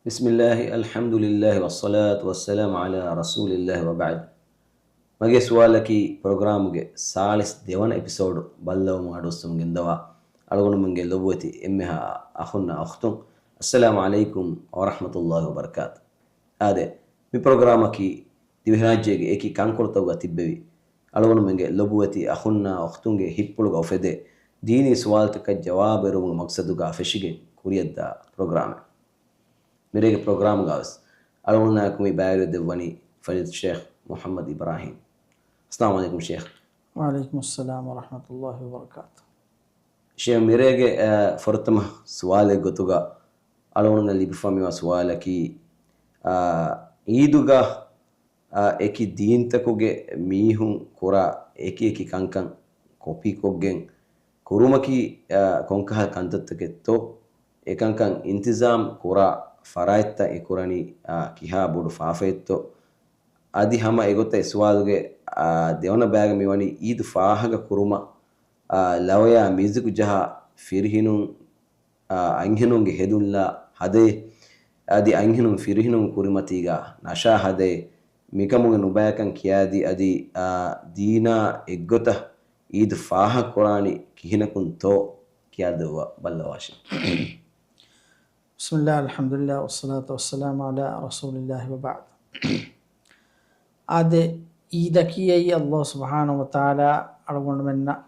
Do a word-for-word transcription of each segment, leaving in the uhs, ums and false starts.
بسم الله، الحمد لله، والصلاة والسلام على رسول الله، وبعد. މަގޭ ސުވާލަކީ ޕްރޮގްރާމުގެ ސާޅީސް ދެވަނަ އެޕިސޯޑު ބައްލަވަމުން އަޑުއައްސަމުން ގެންދަވާ އަޅުގަނޑުމެންގެ ލޮބުވެތި އެންމެހާ އަޚުންނާ އުޚްތުން، އައްސަލާމު ޢަލައިކުމް ވަރަޙްމަތުﷲި ވަބަރަކާތު. އާދެ، މި ޕްރޮގްރާމަކީ ދިވެހިރާއްޖޭގެ އެކި ކަންކޮޅުތަކުގަ ތިއްބެވި އަޅުގަނޑުމެންގެ ލޮބުވެތި އަޚުންނާ އުޚްތުންގެ ހިތްޕުޅުގަ އުފެދޭ ދީނީ ސުވާލުތަކަށް ޖަވާބު އެރުވުމުގެ މަޤްޞަދުގަ ފެށިގެން ކުރިއަށްދާ ޕްރޮގްރާމެއް. މިރޭގެ ޕްރޮގްރާމްގަވެސް އަޅުގަނޑާއެކު މި ބައިވެރިވެ ދެއްވަނީ ފަޟީލަތު ޝޭޚް މުޙައްމަދު އިބްރާހީމް. އައްސަލާމު ޢަލައިކުމް ޝޭޚް. ވަޢަލައިކުމުއްސަލާމް ވަރަޙްމަތުﷲި ވަބަރަކާތު. ޝޭޚް، މިރޭގެ، އަ، ފުރަތަމަ ސުވާލެއް ގޮތުގަ އަޅުގަނޑުންނަށް ލިބިފަ މިވާ ސުވާލަކީ، އާ، އީދުގަ، އާ، އެކި ދީންތަކުގެ މީހުން ކުރާ އެކި އެކި ކަންކަން ކޮޕީކޮށްގެން ކުރުމަކީ، އާ، ކޮންކަހަލަ ކަންތައްތަކެއްތޯ؟ އެކަންކަން އިންތިޒާމް ކުރާ ފަރާތްތައް އެކުރަނީ، އާ، ކިހާ ބޮޑު ފާފައެއްތޯ؟ އަދި ހަމަ އެގޮތަށް އެ ސުވާލުގެ، އާ، ދެވަނަ ބަޔަކަށް މިވަނީ އީދު ފާހަގަ ކުރުމަށް، އާ، ލަވަޔާ މިއުޒިކު ޖަހާ ފިރިހެނުން އަންހެނުންގެ ހެދުންލާ ހަދައޭ، އަދި އަންހެނުން ފިރިހެނުން ކުރިމަތީގަ ނަޝާ ހަދައޭ، މިކަމުގެ ނުބައިކަން ކިޔާދީ، އަދި، އާ، ދީނާ އެއްގޮތަށް އީދު ފާހަގަކުރާނީ ކިހިނަކުންތޯ ކިޔާދެއްވާ ބައްލަވާށި. بسم الله، الحمد لله، والصلاة والسلام على رسول الله، وبعد. އާދެ، އީދަކީ އެއީ ﷲ ސުބްޙާނަހޫ ވަތަޢާލާ އަޅުގަނޑުމެންނަށް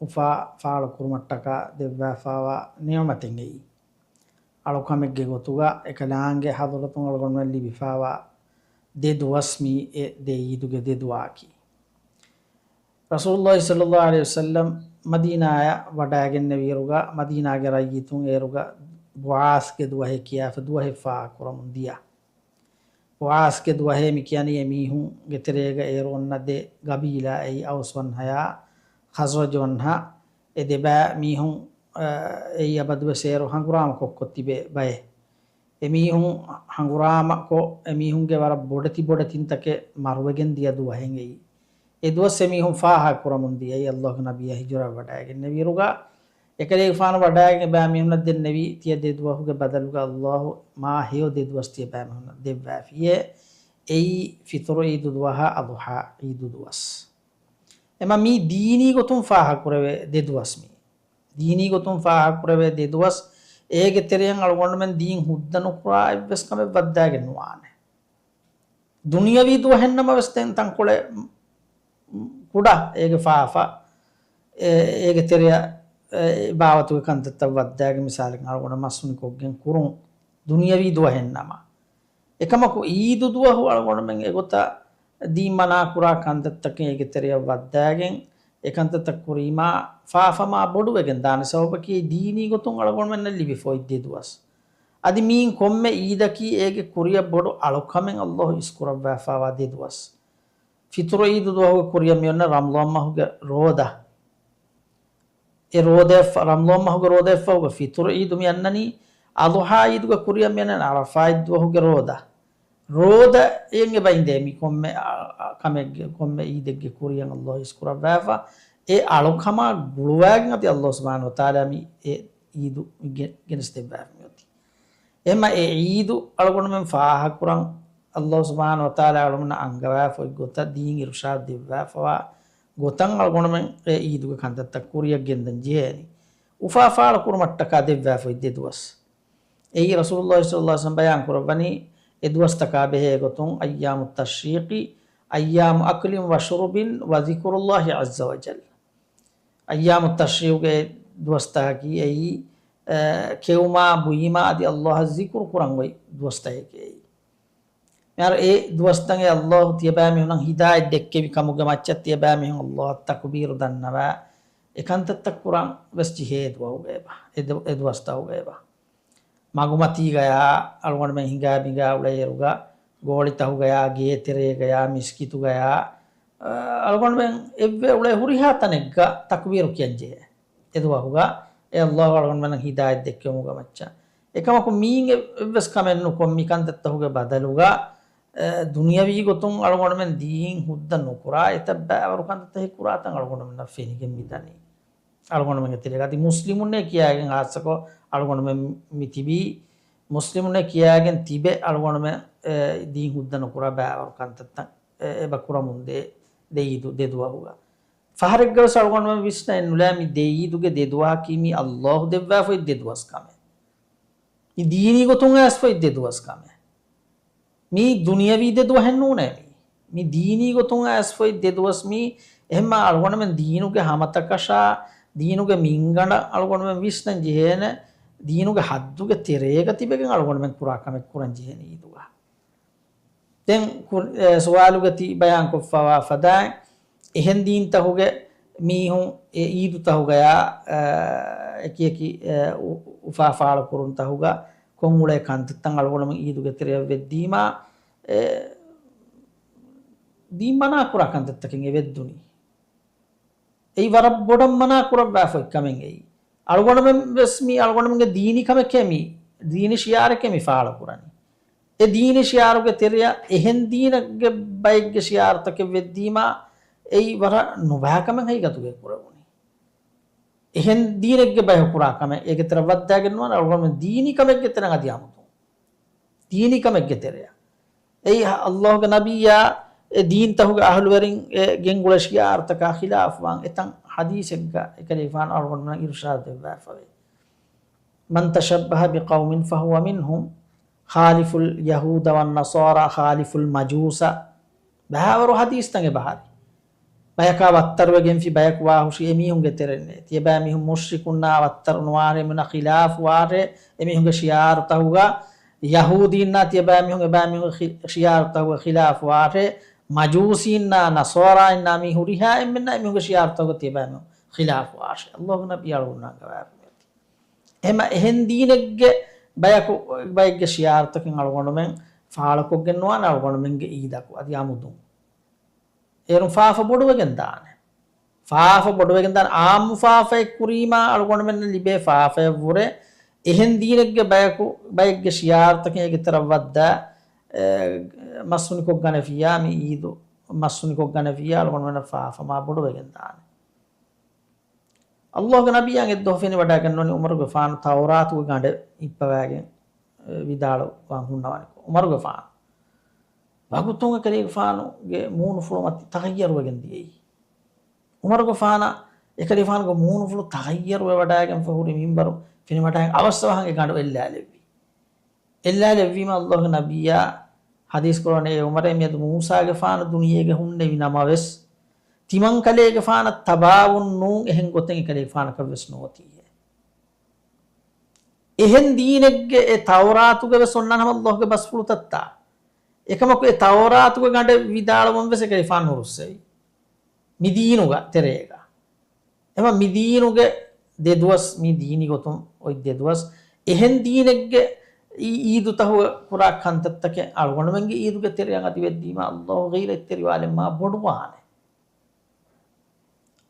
އުފާ ފާޅު ކުރުމަށްޓަކާ ދެއްވާފާވާ ނިޢުމަތެއް އެއީ. އަޅުކަމެއްގެ ގޮތުގަ އެކަލާނގެ ޙަޟްރަތުން އަޅުގަނޑުމެން ލިބިފާވާ ދެ ދުވަސް މީ އެ ދެ ޢީދުގެ ދެ ދުވަހަކީ. ރަސޫލުﷲ ޞައްލަﷲު ޢަލައިހި ވަސައްލަމް މަދީނާއަށް ވަޑައިގެންނެވިއިރުގަ، މަދީނާގެ ރައްޔިތުން އޭރުގަ ބުޢާސްގެ ދުވަހެއް ކިޔާފަ ދުވަހެއް ފާހަގަކުރަމުން ދިޔަ. ބުޢާސްގެ ދުވަހޭ މި ކިޔަނީ އެ މީހުންގެ ތެރޭގަ އޭރު އޮންނަ ދެ ގަބީލާ، އެއީ އައުސް ވަންހަޔާ ޚަޒްރަޖް ވަންހަ، އެ ދެބައި މީހުން، އަ، އެއީ އަބަދުވެސް އޭރު ހަނގުރާމަ ކޮށްކޮށް ތިބޭ ބައެއް. އެ މީހުން ހަނގުރާމަ ކޮށް، އެ މީހުންގެ ވަރަށް ބޮޑެތި ބޮޑެތިންތަކެއް މަރުވެގެން ދިޔަ ދުވަހެއް އެއީ. އެ ދުވަސް އެ މީހުން ފާހަގަކުރަމުން ދިޔައީ ﷲގެ ނަބިއްޔާ ހިޖުރަ ވަޑައިގެންނެވިއިރުގަ، އެކަލޭގެފާނު ވަޑައިގެން ބައި މީހުންނަށް ދެންނެވީ ތިޔަ ދެ ދުވަހުގެ ބަދަލުގަ ﷲ މާ ހެޔޮ ދެ ދުވަސް ތިޔަ ބައި މީހުންނަށް ދެއްވާފިޔޭ. އެއީ ފިޠުރު ޢީދު ދުވަހާ އަޟުޙާ ޢީދު ދުވަސް. އެމަ މީ ދީނީ ގޮތުން ފާހަގަކުރެވޭ ދެ ދުވަސް މީ. ދީނީ ގޮތުން ފާހަގަކުރެވޭ ދެ ދުވަސް، އޭގެ ތެރެއަށް އަޅުގަނޑުމެން ދީން ހުއްދަ ނުކުރާ އެއްވެސް ކަމެއް ވައްދާގެން ނުވާނެ. ދުނިޔަވީ ދުވަހެއްނަމަވެސް ދެން ތަންކޮޅެއް ކުޑަ އޭގެ ފާފަ، އޭ، އޭގެ ތެރެއަށް، އެ، އެ ބާވަތުގެ ކަންތައްތައް ވައްދާގެން، މިސާލަކަށް އަޅުގަނޑަށް މަސް ހުނިކޮށްގެން ކުރުން ދުނިޔަވީ ދުވަހެއްނަމަ. އެކަމަކު ޢީދު ދުވަހު އަޅުގަނޑުމެން އެގޮތަށް ދީން މަނާކުރާ ކަންތައްތަކެއް އޭގެ ތެރެއަށް ވައްދާގެން، އެ ކަންތައްތައް ކުރީމާ ފާފަ މާ ބޮޑުވެގެން ދާނެ. ސަބަބަކީ ދީނީ ގޮތުން އަޅުގަނޑުމެންނަށް ލިބިފަ އޮތް ދެ ދުވަސް. އަދި މީން ކޮންމެ ޢީދަކީ އޭގެ ކުރިއަށް ބޮޑު އަޅުކަމެއް ﷲ އިސްކުރައްވާފާވާ ދެ ދުވަސް. ފިޠުރު ޢީދު ދުވަހުގެ ކުރިއަށް މިއޮންނަ ރަމަޟާން މަހުގެ ރޯދަ. އެ ރޯދައަށްފަ-، ރަމަޟާން މަހުގެ ރޯދައަށްފަހުގަ ފިޠުރު ޢީދު މި އަންނަނީ، އަޟުޙާ ޢީދުގެ ކުރިއަށް މި އަންނަނީ ޢަރަފާތް ދުވަހުގެ ރޯދަ. ރޯދައިން އެބައިންދޭ މި ކޮންމެ، އާ، އާ، ކަމެއްގެ، ކޮންމެ ޢީދެއްގެ ކުރިއަށް ﷲ އިސްކުރައްވާފަ، އެ އަޅުކަމާ ގުޅުވާގެން އަދި ﷲ ސުބްޙާނަހޫ ވަތަޢާލާ މި އެ ޢީދު ގެ-، ގެނެސްދެއްވާފަ މިއޮތީ. އެހެންމަ އެ ޢީދު އަޅުގަނޑުމެން ފާހަގަކުރަން ﷲ ސުބްޙާނަހޫ ވަތަޢާލާ އަޅުގަނޑުމެންނަށް އަންގަވާފަ އޮތް ގޮތަށް ދީން އިރުޝާދު ދެއްވާފަވާ ގޮތަށް އަޅުގަނޑުމެން އެ ޢީދުގެ ކަންތައްތައް ކުރިއަށް ގެންދަން ޖެހޭނީ. އުފާ ފާޅު ކުރުމަށްޓަކާ ދެއްވާފަ އޮތް ދެ ދުވަސް. އެއީ ރަސޫލުﷲ ޞައްލަﷲު ޢަލައިހި ވަސައްލަމް ބަޔާން ކުރައްވަނީ އެ ދުވަސްތަކާ ބެހޭ ގޮތުން، أيام التشريق أيام أكل وشرب وذكر الله عز وجل. އައްޔާމު ތަޝްރީޢުގެ ދުވަސްތަކަކީ އެއީ، އަ، ކެއުމާ ބުއީމާ އަދި ﷲ އަށް ޒިކުރު ކުރަން އޮތް ދުވަސްތަކެކޭ އެއީ. މިހާރު އެ ދުވަސްތައް ﷲ ތިޔަބައިމީހުނަށް ހިދާޔަތް ދެއްކެވި ކަމުގެ މައްޗަށް ތިޔަބައިމީހުން ﷲ އަށް ތަކުބީރު ދަންނަވާ، އެ ކަންތައްތައް ކުރަން ވެސް ޖެހޭ އެ ދުވަހުގައިބާ، އެ ދު-، އެ ދުވަސްތަކުގައިބާ. މަގުމަތީގަޔާ އަޅުގަނޑުމެން ހިނގާ ބިނގާ އުޅޭއިރުގަ، ގޯޅިތަކުގަޔާ، ގޭތެރޭގަޔާ، މިސްކިތުގަޔާ، އަ، އަޅުގަނޑުމެން އެއްވެ އުޅޭ ހުރިހާ ތަނެއްގަ ތަކުބީރު ކިޔަންޖެހޭ. އެ ދުވަހުގަ އެ ﷲ އަޅުގަނޑުމެންނަށް ހިދާޔަތް ދެއްކެވުމުގެ މައްޗަށް. އެކަމަކު މީން އެ-، އެއްވެސް ކަމެއް ނުކޮށް، މި ކަންތައްތަކުގެ ބަދަލުގަ، އެ، ދުނިޔަވީ ގޮތުން އަޅުގަނޑުމެން ދީން ހުއްދަ ނުކުރާ، އެތައް ބައިވަރު ކަންތައްތަކެއް ކުރާތަން އަޅުގަނޑުމެންނަށް ފެނިގެން މިދަނީ. އަޅުގަނޑުމެންގެ ތެރޭގަ އަދި މުސްލިމުންނޭ ކިޔާގެން ހާއްސަކޮށް އަޅުގަނޑުމެން މި ތިބީ، މުސްލިމުންނޭ ކިޔާގެން ތިބެ އަޅުގަނޑުމެން، އެ، ދީން ހުއްދަ ނުކުރާ ބައިވަރު ކަންތައްތައް، އެ، އެބަ ކުރަމުންދޭ ދެ އީދު ދެ ދުވަހުގަ. ފަހަރެއްގަވެސް އަޅުގަނޑުމެން ވިސްނައެއް ނުލާ މި ދެ އީދުގެ ދެ ދުވަހަކީ މީ އައްލާހު ދެއްވާފައި ދެ ދުވަސް ކަމެއް. މި ދީނީ ގޮތުން އައިސްފައި ދެ ދުވަސް ކަމެއް. މީ ދުނިޔަވީ ދެ ދުވަހެއް ނޫނޭ މީ. މި ދީނީ ގޮތުން އައިސްފައި ދެ ދުވަސް މީ. އެހެންމާ އަޅުގަނޑުމެން ދީނުގެ ހަމަތަކަށާ، ދީނުގެ މިންގަނޑަށް އަޅުގަނޑުމެން ވިސްނަން ޖެހޭނެ، ދީނުގެ ހައްދުގެ ތެރޭގަ ތިބެގެން އަޅުގަނޑުމެން ކުރާ ކަމެއް ކުރަން ޖެހޭނެ އީދުގަ. ދެން ކު-، އެ، ސުވާލުގަތީ ބަޔާންކޮށްފަވާ ފަދައިން، އެހެން ދީންތަހުގެ މީހުން އެ އީދުތަހުގަޔާ، އެ، އެކިއެކި، އެ، އު-، އުފާ ފާޅުކުރުންތަހުގަ ކޮށްއުޅޭ ކަންތައްތައް އަޅުގަނޑުމެން އީދުގެ ތެރެޔަށް ވެއްދީމާ، އެ، ދީން މަނާކުރާ ކަންތައްތަކެއް އެ ވެއްދުނީ. އެއީ ވަރަށް ބޮޑަށް މަނާ ކުރައްވާފައި ކަމެއް އެއީ. އަޅުގަނޑުމެން ވެސް މީ އަޅުގަނޑުމެންގެ ދީނީ ކަމެކޭ މީ. ދީނީ ޝިއާރެކޭ މި ފާޅުކުރަނީ. އެ ދީނީ ޝިއާރުގެ ތެރެއަށް އެހެން ދީނެއްގެ ބައެއްގެ ޝިއާރުތަކެއް ވެއްދީމާ، އެއީ ވަރަށް ނުބައި ކަމެއް ހަގީގަތުގައި ކުރެވުނީ. އެހެން ދީނެއްގެ ބަޔަކު ކުރާ ކަމެއް އޭގެ ތެރެއަށް ވައްދާގެން ނުވާނެ، އަޅުގަނޑުމެން ދީނީ ކަމެއްގެ ތެރެއަށް އަދި އަމުދުން. ދީނީ ކަމެއްގެ ތެރެއަށް. އެއީ އައްލާހުގެ ނަބިއްޔާ އެ ދީންތަހުގެ އަހުލުވެރިން އެ ގެންގުޅޭ ޝިއާރުތަކާ ޚިލާފުވާން އެތައް ޙަދީޘެއްގަ އެކަލޭގެފާނު އަޅުގަނޑުމެންނަށް އިރުޝާދު ދެއްވާފަވޭ. من تشبه بقوم فهو منهم، خالف اليهود والنصارى، خالف المجوس. ބައިވަރު ޙަދީޘްތައް އެބަހަރީ. ބަޔަކާ ވައްތަރުވެގެންފި ބަޔަކު ވާހުށި އެމީހުންގެ ތެރެއިންނޭ. ތިޔަބައިމީހުން މުޝްރިކުންނާ ވައްތަރު ނުވާނެ އެމީހުންނާ ޚިލާފުވާށޭ، އެމީހުންގެ ޝިއާރުތަހުގަ ޔަހޫދީންނާ ތިޔަބައިމީހުން އެބައިމީހުންގެ ޚި-، ޝިއާރުތަހުގަ ޚިލާފުވާށޭ، މަޖޫސީންނާ ނަޞާރާއިންނާ މީ ހުރިހާ އެންމެންނާ އެމީހުންގެ ޝިއާރުތަހުގަ ތިޔަބައިމީހުން ޚިލާފުވާށޭ. އައްލާހުގެ ނަބީ އަޅުގަނޑުމެންނަށް އަންގަވާފައި މިއޮތީ. އެހެމަ އެހެން ދީނެއްގެ ބަޔަކު، ބައެއްގެ ޝިއާރުތަކެއް އަޅުގަނޑުމެން ފާޅުކޮށްގެން ނުވާނެ އަޅުގަނޑުމެންގެ އީދަކު އަދި އަމުދުން. އޭރުން ފާފަ ބޮޑުވެގެން ދާނެ. ފާފަ ބޮޑުވެގެން ދާނެ. އާއްމު ފާފައެއް ކުރީމާ އަޅުގަނޑުމެންނަށް ލިބޭ ފާފަޔަށްވުރެ، އެހެން ދީނެއްގެ ބަޔަކު، ބައެއްގެ ޝިއާރުތަކެއް އޭގެ ތެރެއަށް ވައްދާ، އެ، މަސްހުނިކޮށްގަނެފިއްޔާ، މި އީދު މަސްހުނިކޮށްގަނެފިއްޔާ އަޅުގަނޑުމެންނަށް ފާފަ މާ ބޮޑުވެގެން ދާނެ. އައްލާހުގެ ނަބިއްޔާ އެއްދުވަހު ފެނިވަޑައިގަންނަވަނީ ޢުމަރުގެފާނު ތައުރާތުގެ ގަނޑެއް އިއްޕަވައިގެން، އެ، ވިދާޅުވާން ހުންނަވަނިކޮށް. ޢުމަރުގެފާނު ވަގުތުން އެކަލޭގެފާނުގެ މޫނުފުޅު މަތި ތަޣައްޔަރުވެގެން ދިޔައީ. ޢުމަރުގެފާނަށް އެކަލޭގެފާނުގެ މޫނުފުޅު ތަޣައްޔަރުވެވަޑައިގެންފަ ހުރި މިންވަރު ފެނިވަޑައިގެން އަވަސްއަވަހަށް އެ ގަނޑު އެއްލާލެއްވި. އެއްލާލެއްވީމަ އައްލާހުގެ ނަބިއްޔާ ޙަދީޘް ކުރަވަނީ، އޭ ޢުމަރޭ، މިއަދު މޫސާގެފާނު ދުނިޔޭގަ ހުންނެވި ނަމަވެސް، ތިމަންކަލޭގެފާނަށް ތަބާވުން ނޫން އެހެން ގޮތެއް އެކަލޭގެފާނަކަށްވެސް ނުއޮތީހޭ. އެހެން ދީނެއްގެ އެ ތައުރާތުގަވެސް އޮންނާނެ ހަމަ އައްލާހުގެ ބަސްފުޅުތައްތާ. އެކަމަކު އެ ތައުރާތުގެ ގަނޑެއް ވިދާޅުވަންވެސް އެކަލޭގެފާނު ނުރުއްސެވި. މި ދީނުގަ ތެރޭގަ. އެމަ މި ދީނުގެ ދެދުވަސް، މި ދީނީ ގޮތުން އޮތް ދެދުވަސް، އެހެން ދީނެއްގެ އީ އީދުތަހުގަ ކުރާ ކަންތައްތަކެއް އަޅުގަނޑުމެންގެ އީދުގެ ތެރެއަށް އަދި ވެއްދީމަ އައްލާހު ޣީރަތްތެރިވާލެއް މާ ބޮޑުވާނެ.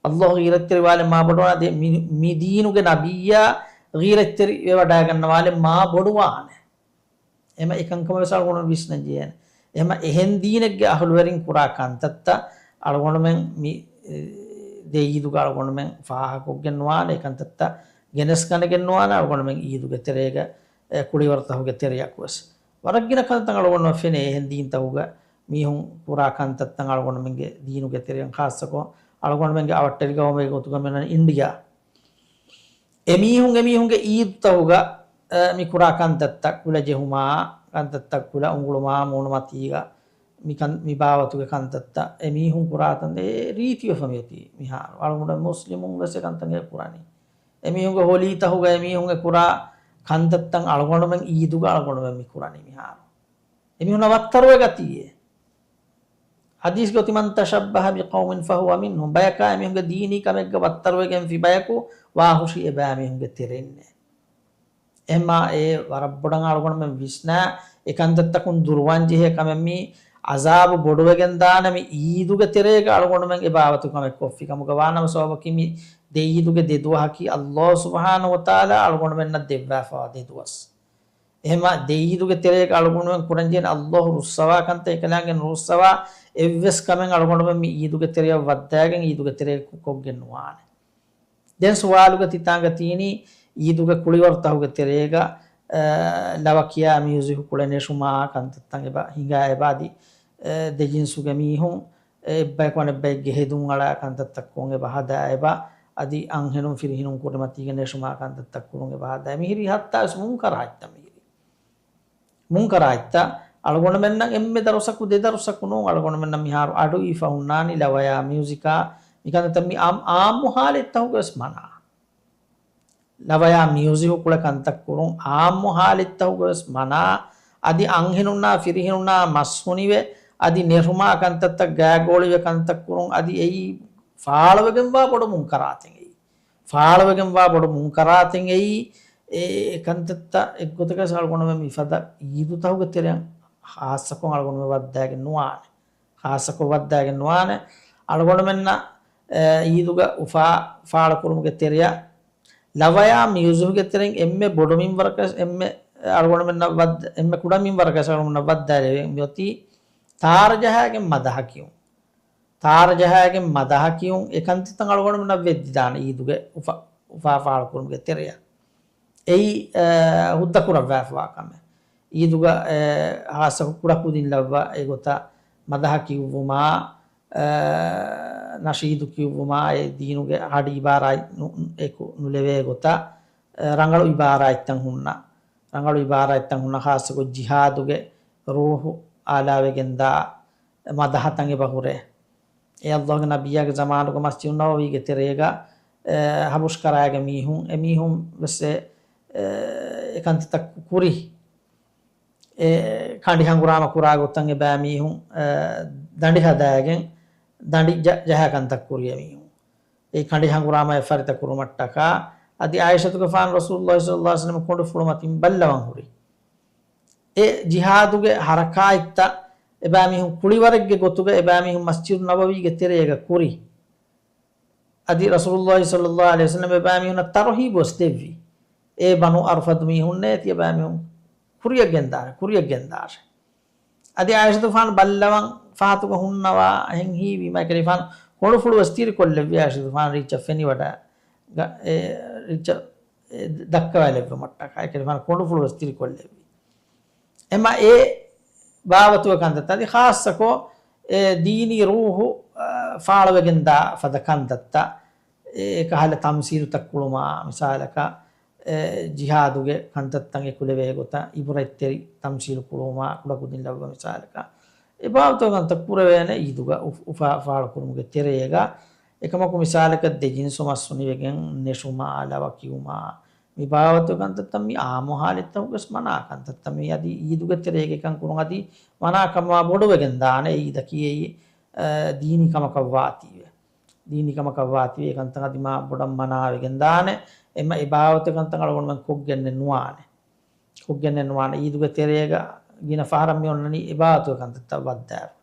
އައްލާހު ޣީރަތްތެރިވާލެއް މާ ބޮޑުވާނެ. ދެ-، މި-، މި ދީނުގެ ނަބިއްޔާ ޣީރަތްތެރިވެވަޑައިގަންނަވާލެއް މާ ބޮޑުވާނެ. އެމަ އެކަންކަމަށް ވެސް އަޅުގަނޑު ވިސްނަން ޖެހޭނެ. އެމަ އެހެން ދީނެއްގެ އަހުލުވެރިން ކުރާ ކަންތައްތައް އަޅުގަނޑުމެން މި، އެ، ދެ އީދުގަ އަޅުގަނޑުމެން ފާހަގަކޮށްގެން ނުވާނެ، އެ ކަންތައްތައް ގެނެސްގަނެގެން ނުވާނެ، އަޅުގަނޑުމެން އީދުގެ ތެރޭގަ، އެ، ކުޅިވަރުތަހުގެ ތެރެޔަކު ވެސް. ވަރަށް ގިނަ ކަންތައް އަޅުގަނޑުމެން ފެނޭ އެހެން ދީންތަހުގަ މީހުން ކުރާ ކަންތައްތައް އަޅުގަނޑުމެންގެ ދީނުގެ ތެރެއިން ޚާއްޞަކޮށް އަޅުގަނޑުމެންގެ އަވަށްޓެރި ގައުމެއް ގޮތުގަ މިއޮންނަނީ އިންޑިއާ. އެމީހުން އެމީހުންގެ އީދުތަހުގަ، އަ، މި ކުރާ ކަންތައްތައް ކުލަ ޖެހުމާ، ކަންތައްތައް ކުލަ އުނގުޅުމާ، މޫނުމަތީގަ މި ކަން-، މި ބާވަތުގެ ކަންތައްތައް އެމީހުން ކުރާ ތަން އެ ރީތިވެފަ މިއޮތީ މިހާރު. އަޅުގަނޑު މުސްލިމުން ވެސް އެ ކަންތައް އެ ކުރަނީ. އެމީހުންގެ ހޮލީތަހުގަ އެމީހުން އެ ކުރާ ކަންތައްތައް އަޅުގަނޑުމެން އީދުގަ އަޅުގަނޑުމެން މި ކުރަނީ މިހާރު. އެމީހުންނަށް ވައްތަރުވެ ގަތީއޭ. ޙަދީޘްގަ އޮތީ، من تشبه بقوم فهو منهم. ބަޔަކާ އެމީހުންގެ ދީނީ ކަމެއްގަ ވައްތަރުވެގެންފި ބަޔަކު ވާހުށި އެބައިމީހުންގެ ތެރެއިންނޭ. އެހެންމާ އެ ވަރަށް ބޮޑަށް އަޅުގަނޑުމެން ވިސްނާ، އެ ކަންތައްތަކުން ދުރުވަން ޖެހޭ ކަމެއް މީ ޢަޒާބު ބޮޑުވެގެން ދާނެ މި އީދުގެ ތެރޭގަ އަޅުގަނޑުމެން އެ ބާވަތު ކަމެއް ކޮށްފި ކަމުގަ ވާނަމަ ސަބަބަކީ މި ދެ އީދުގެ ދެ ދުވަހަކީ އައްލާހު ސުބްޙާނަހޫ ވަތަޢާލާ އަޅުގަނޑުމެންނަށް ދެއްވާފަވާ ދެ ދުވަސް. އެހެންމާ ދެ އީދުގެ ތެރޭގަ އަޅުގަނޑުމެން ކުރަންޖެހޭނެ އައްލާހު ރުއްސަވާ ކަންތައް އެކަލާނގެ ނުރުއްސަވާ އެއްވެސް ކަމެއް އަޅުގަނޑުމެން މި އީދުގެ ތެރެޔަށް ވައްދާގެން އީދުގެ ތެރޭގަ ކޮށްގެން ނުވާނެ. ދެން ސުވާލުގަ ތިތާނގަ ތީނީ އީދުގެ ކުޅިވަރުތަހުގެ ތެރޭގަ އެ، ލަވަ ކިޔާ މިއުޒިކު ކުޅެ ނެށުމާ ކަންތައްތައް އެބަ ހިނގާ އެބަ އަދި، އެ، ދެޖިންސުގެ މީހުން އެއްބަޔަކު އަނެއްބައެއްގެ ހެދުން އަޅާ ކަންތައްތައް ކޮށް އެބަ ހަދާ އެބަ އަދި އަންހެނުން ފިރިހެނުން ކުރިމަތީގެ ނެށުމާ ކަންތައްތައް ކުރުން އެބަ ހަދާ މިހިރީ ހައްތާވެސް މުންކަރާތްތައް މިހިރީ. މުންކަރާތްތައް އަޅުގަނޑުމެންނަށް އެންމެ ދަރުސަކު ދެ ދަރުސަކު ނޫން އަޅުގަނޑުމެންނަށް މިހާރު އަޑު އިވިފަ ހުންނާނީ ލަވަޔާ މިއުޒިކާ މިކަންތައް މި އާ-، އާއްމު ހާލަތްތަކުގަވެސް މަނާ. ލަވަޔާ މިއުޒިކު ކުޅެ ކަންތައް ކުރުން އާއްމު ހާލަތްތަކުގަވެސް މަނާ. އަދި އަންހެނުންނާ ފިރިހެނުންނާ މަސް ހުނިވެ، އަދި ނެރުމާ ކަންތައްތައް ގާގޯޅިވެ ކަންތައް ކުރުން އަދި އެއީ ފާޅުވެގެންވާ ބޮޑު މުންކަރާތެއް އެއީ. ފާޅުވެގެންވާ ބޮޑު މުންކަރާތެއް އެއީ. އެ، އެ ކަންތައްތައް އެއްގޮތަކަށް އަޅުގަނޑުމެން މިފަދަ އީދުތަކުގެ ތެރެއަށް ޚާއްޞަކޮށް އަޅުގަނޑުމެން ވައްދާގެން ނުވާނެ. ޚާއްޞަކޮށް ވައްދާގެން ނުވާނެ. އަޅުގަނޑުމެންނަށް، އެ، އީދުގަ އުފާ ފާޅުކުރުމުގެ ތެރެއަށް ލަވަޔާ މިއުޒިކުގެ ތެރެއިން އެންމެ ބޮޑު މިންވަރަކަށް އެންމެ އަޅުގަނޑުމެންނަށް ވައްދ-، އެންމެ ކުޑަ މިންވަރަކަށް އަޅުގަނޑުމެންނަށް ވައްދާލެވޭ މިއޮތީ ތާރަ ޖަހާގެން މަދަހަ ކިޔުން. ތާރަ ޖަހާގެން މަދަހަ ކިޔުން އެ ކަންތައްތައް އަޅުގަނޑުމެންނަށް ވެއްދިދާނެ އީދުގެ އުފާ، އުފާ ފާޅުކުރުމުގެ ތެރެއަށް. އެއީ، އެ، ހުއްދަ ކުރައްވާފަވާ ކަމެއް. އީދުގަ، އެ، ހާއްސަކޮށް ކުޑަކުދިން ލައްވާ އެގޮތަށް މަދަހަ ކިޔުއްވުމާ، އެ، ނަޝީދު ކިޔުއްވުމާ، އެ ދީނުގެ ހަޑި އިބާރާތް ނު-، އެކު ނުލެވޭ ގޮތަށް، އެ، ރަނގަޅު އިބާރާތްތައް ހުންނަ، ރަނގަޅު އިބާރާތްތައް ހުންނަ، ޚާއްޞަކޮށް ޖިހާދުގެ ރޫޙު އާލާވެގެންދާ މަދަހަތައް އެބަ ހުރޭ. އެ ﷲ ގެ ނަބިއްޔާގެ ޒަމާނުގަ މަސްޖިދު ނަބަވީގެ ތެރޭގަ، އެ، ހަބުޝް ކަރާގެ މީހުން، އެ މީހުން ވެސް އެ، އެ، އެ ކަންތައްތައް ކުރި. އެ، ކަނޑި ހަނގުރާމަ ކުރާ ގޮތަށް އެބައި މީހުން، އެ، ދަނޑި ހަދާގެން ދަނޑި ޖަ-، ޖަހާ ކަންތައް ކުރި އެ މީހުން. އެ ކަނޑި ހަނގުރާމަ އެއް ފަރިތަ ކުރުމަށްޓަކާ، އަދި ޢާއިޝަތުގެފާނު ރަސޫލުﷲ ޞައްލަﷲ ޢަލައިހި ވަސައްލަމަ ކޮނޑުފުޅު މަތިން ބައްލަވަން ހުރި. އެ ޖިހާދުގެ ހަރަކާތްތައް އެބައިމީހުން ކުޅިވަރެއްގެ ގޮތުގަ އެބައިމީހުން މަސްޖިދު ނަބަވީގެ ތެރޭގަ ކުރި. އަދި ރަސޫލުﷲ ޞައްލަﷲ ޢަލައިހި ވަސައްލަމަ އެބައިމީހުންނަށް ތަރުހީބު ވެސް ދެއްވި. އޭ ބަނޫ އަރުފަދު މީހުންނޭ، ތިޔަބައިމީހުން ކުރިއަށް ގެންދާށޭ، ކުރިއަށް ގެންދާށޭ. އަދި ޢާއިޝަތުގެފާނު ބައްލަވަން ފަހަތުގަ ހުންނަވާ އެހެން ހީވީމަ، އެކަލޭގެފާނު ކޮނޑުފުޅު ވެސް ތިރިކޮށްލެއްވި ޢާއިޝަތުގެފާނު ރީއްޗަށް ފެނިވަޑަ، ގަ-، އެ ރީއްޗަށް އެ ދައްކަވާލެއްވުމަށްޓަކާ، އެކަލޭގެފާނު ކޮނޑުފުޅު ވެސް ތިރިކޮށްލެއްވި. އެމަ އެ ބާވަތުގެ ކަންތައްތައް އަދި ޚާއްޞަކޮށް، އެ، ދީނީ ރޫޙު، އަ، ފާޅުވެގެންދާ ފަދަ ކަންތައްތައް، އެ، އެކަހަލަ ތަމްސީލުތައް ކުޅުމާ، މިސާލަކަށް، އެ، ޖިހާދުގެ ކަންތައްތައް އެކުލެވޭ ގޮތަށް އިބުރަތްތެރި ތަމްސީލު ކުޅުމާ، ކުޑަކުދިން ލައްވާ މިސާލަކަށް، އެ ބާވަތުގެ ކަންތައް ކުރެވޭނެ އީދުގަ އުފް-، އުފާ ފާޅުކުރުމުގެ ތެރޭގަ، އެކަމަކު މިސާލަކަށް ދެ ޖިންސު މަސް ހުނިވެގެން ނެށުމާ، ލަވަ ކިޔުމާ، މި ބާވަތުގެ ކަންތައްތައް މި އާއްމު ހާލަތްތަކުގަސް މަނާ ކަންތައްތައް މި އަދި އީދުގެ ތެރޭގަ އެކަން ކުރުން އަދި މަނާ ކަމާ ބޮޑުވެގެން ދާނެ. އީދަކީ އެއީ، އަ، ދީނީ ކަމަކަށް ވާތީވެ. ދީނީ ކަމަކަށް ވާތީވެ. އެކަންތައް އަދި މާ ބޮޑަށް މަނާވެގެން ދާނެ. އެމަ އެ ބާވަތުގެ ކަންތައް އަޅުގަނޑުމެން ކޮށްގެންނެއް ނުވާނެ. ކޮށްގެންނެއް ނުވާނެ. އީދުގެ ތެރޭގަ ގިނަ ފަހަރަށް މި އޮންނަނީ އެ ބާވަތުގެ ކަންތައްތައް ވައްދާފަ.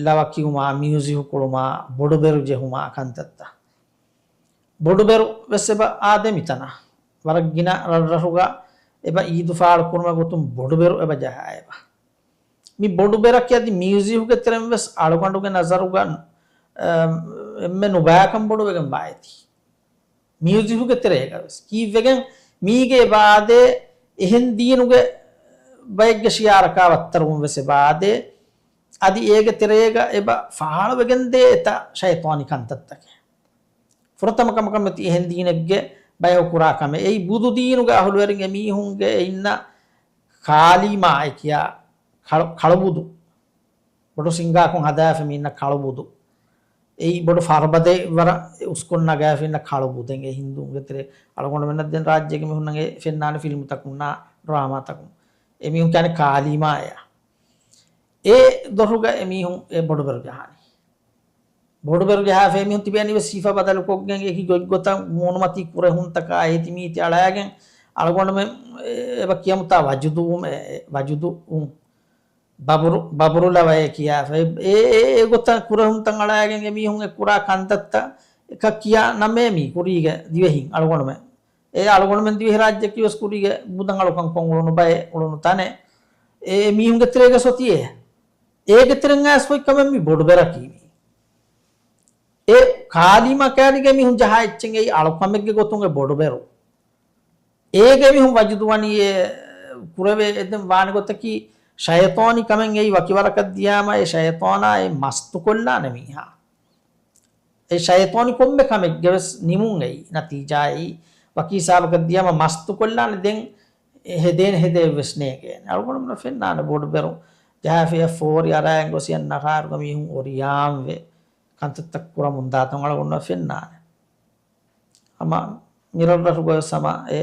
ލަވަ ކިޔުމާ، މިއުޒިކު ކުޅުމާ، ބޮޑުބެރު ޖެހުމާ ކަންތައްތައް. ބޮޑުބެރު ވެސް އެބަ އާދޭ މިތަނަށް. ވަރަށް ގިނަ ރަށްރަށުގަ އެބަ އީދު ފާޅު ކުރުމަށް ގޮތުން ބޮޑުބެރު އެބަ ޖަހާ އެބަ. މި ބޮޑުބެރަކީ އަދި މިއުޒިކުގެ ތެރެއިން ވެސް އަޅުގަނޑުގެ ނަޒަރުގަ، އަ، އެންމެ ނުބައިކަން ބޮޑުވެގެން ވާ އެތި. މިއުޒިކުގެ ތެރޭގަ ވެސް. ކީއްވެގެން މީގެ އެބަ އާދޭ އެހެން ދީނުގެ ބައެއްގެ ޝިއާރަކާ ވައްތަރުވުން ވެސް އެބަ އާދޭ. އަދި އޭގެ ތެރޭގަ އެބަ ފާޅުވެގެންދޭ އެތައް ޝައިޠާނީ ކަންތައްތަކެއް. ފުރަތަމަ ކަމަކަށް މެތި އެހެން ދީނެއްގެ ބަޔަކު ކުރާ ކަމެއް. އެއީ ބުދު ދީނުގެ އަހުލުވެރިން އެމީހުންގެ އެ އިންނަ ކާލީމާ އެ ކިޔާ ކަޅު-، ކަޅުބުދު. ބޮޑު ސިންގާކޮށް ހަދާފަ މި އިންނަ ކަޅުބުދު. އެއީ ބޮޑު ފަރުބަދައެއް ވަރަށް އުސްކޮށް ނަގާފަ އިންނަ ކަޅުބުދެއް އެ ހިންދޫންގެ ތެރޭ. އަޅުގަނޑުމެންނަށް ދެން ރާއްޖޭގެ މީހުންނަށް އެ ފެންނާނެ ފިލްމުތަކުންނާ ޑްރާމާތަކުން. އެ މީހުން ކިޔާނެ ކާލީމާއޭ. އެ ދޮރުގަ އެ މީހުން އެ ބޮޑުބެރު ޖަހާނީ. ބޮޑުބެރު ޖަހާފަ އެ މީހުން ތިބޭނީ ވެސް ހިފަ ބަދަލުކޮށްގެން އެކި ގޮތްގޮތަށް މޫނުމަތީ ކުރެހުންތަކާ އޭތި މީތި އަޅާގެން އަޅުގަނޑުމެން އެ-، އެބަ ކިޔަމުތާ ވަޖުދުވުން، އެ-، އެ-، ވަޖުދުވުން. ބަބުރު، ބަބުރުލަވައޭ ކިޔާފަ. އެ، އެ، އެ ގޮތަށް ކުރެހުންތައް އަޅާގެން އެ މީހުން އެ ކުރާ ކަންތައްތައް އެކަށް ކިޔާ ނަމޭ މީ ކުރީގެ ދިވެހިން އަޅުގަނޑުމެން. އެ އަޅުގަނޑުމެން ދިވެހިރާއްޖެއަކީ ވެސް ކުރީގެ ބުދަން އަޅުކަން ކޮށް އުޅުނު ބައެއް އުޅުނު ތަނެއް. އެ މީހުންގެ ތެރޭގަ ސޮތިއޭ. އޭގެ ތެރެން އައިސް ފޮތްކަމެއް މި ބޮޑުބެރަކީ މީ. އެ ކާލީމާ ކާރިގެ މީހުން ޖަހާ އެއްޗެއް އެއީ އަޅުކަމެއްގެ ގޮތުން އެ ބޮޑުބެރު. އޭގެ މީހުން ވަޖުދުވަނީ އެ ކުރެވޭ އެދެން ވާނެ ގޮތަކީ، ޝައިޠާނީ ކަމެއް އެއީ ވަކިވަރަކަށް ދިޔާމަ އެ ޝައިޠާނާ އެ މަސްތުކޮށްލާނެ މީހާ. އެ ޝައިޠާނީ ކޮންމެ ކަމެއްގެ ވެސް ނިމުން އެއީ، ނަތީޖާ އެއީ، ވަކި ހިސާބަކަށް ދިޔާމަ މަސްތުކޮށްލާނެ ދެން ހެދޭނެ ހެދޭ ވެސް ނޭނގޭނެ. އަޅުގަނޑުމެން ފެންނާނެ ބޮޑުބެރު ޖަހާފިޔަ ފޯރި އަރާއިން ގޮސް އެ ނަށާރުގަ މީހުން އޮރިޔާންވެ ކަންތައްތައް ކުރަމުން ދާތަން އަޅުގަނޑުމެން ފެންނާނެ. ހަމަ މިރަށްރަށުގަވެސް ހަމަ އެ،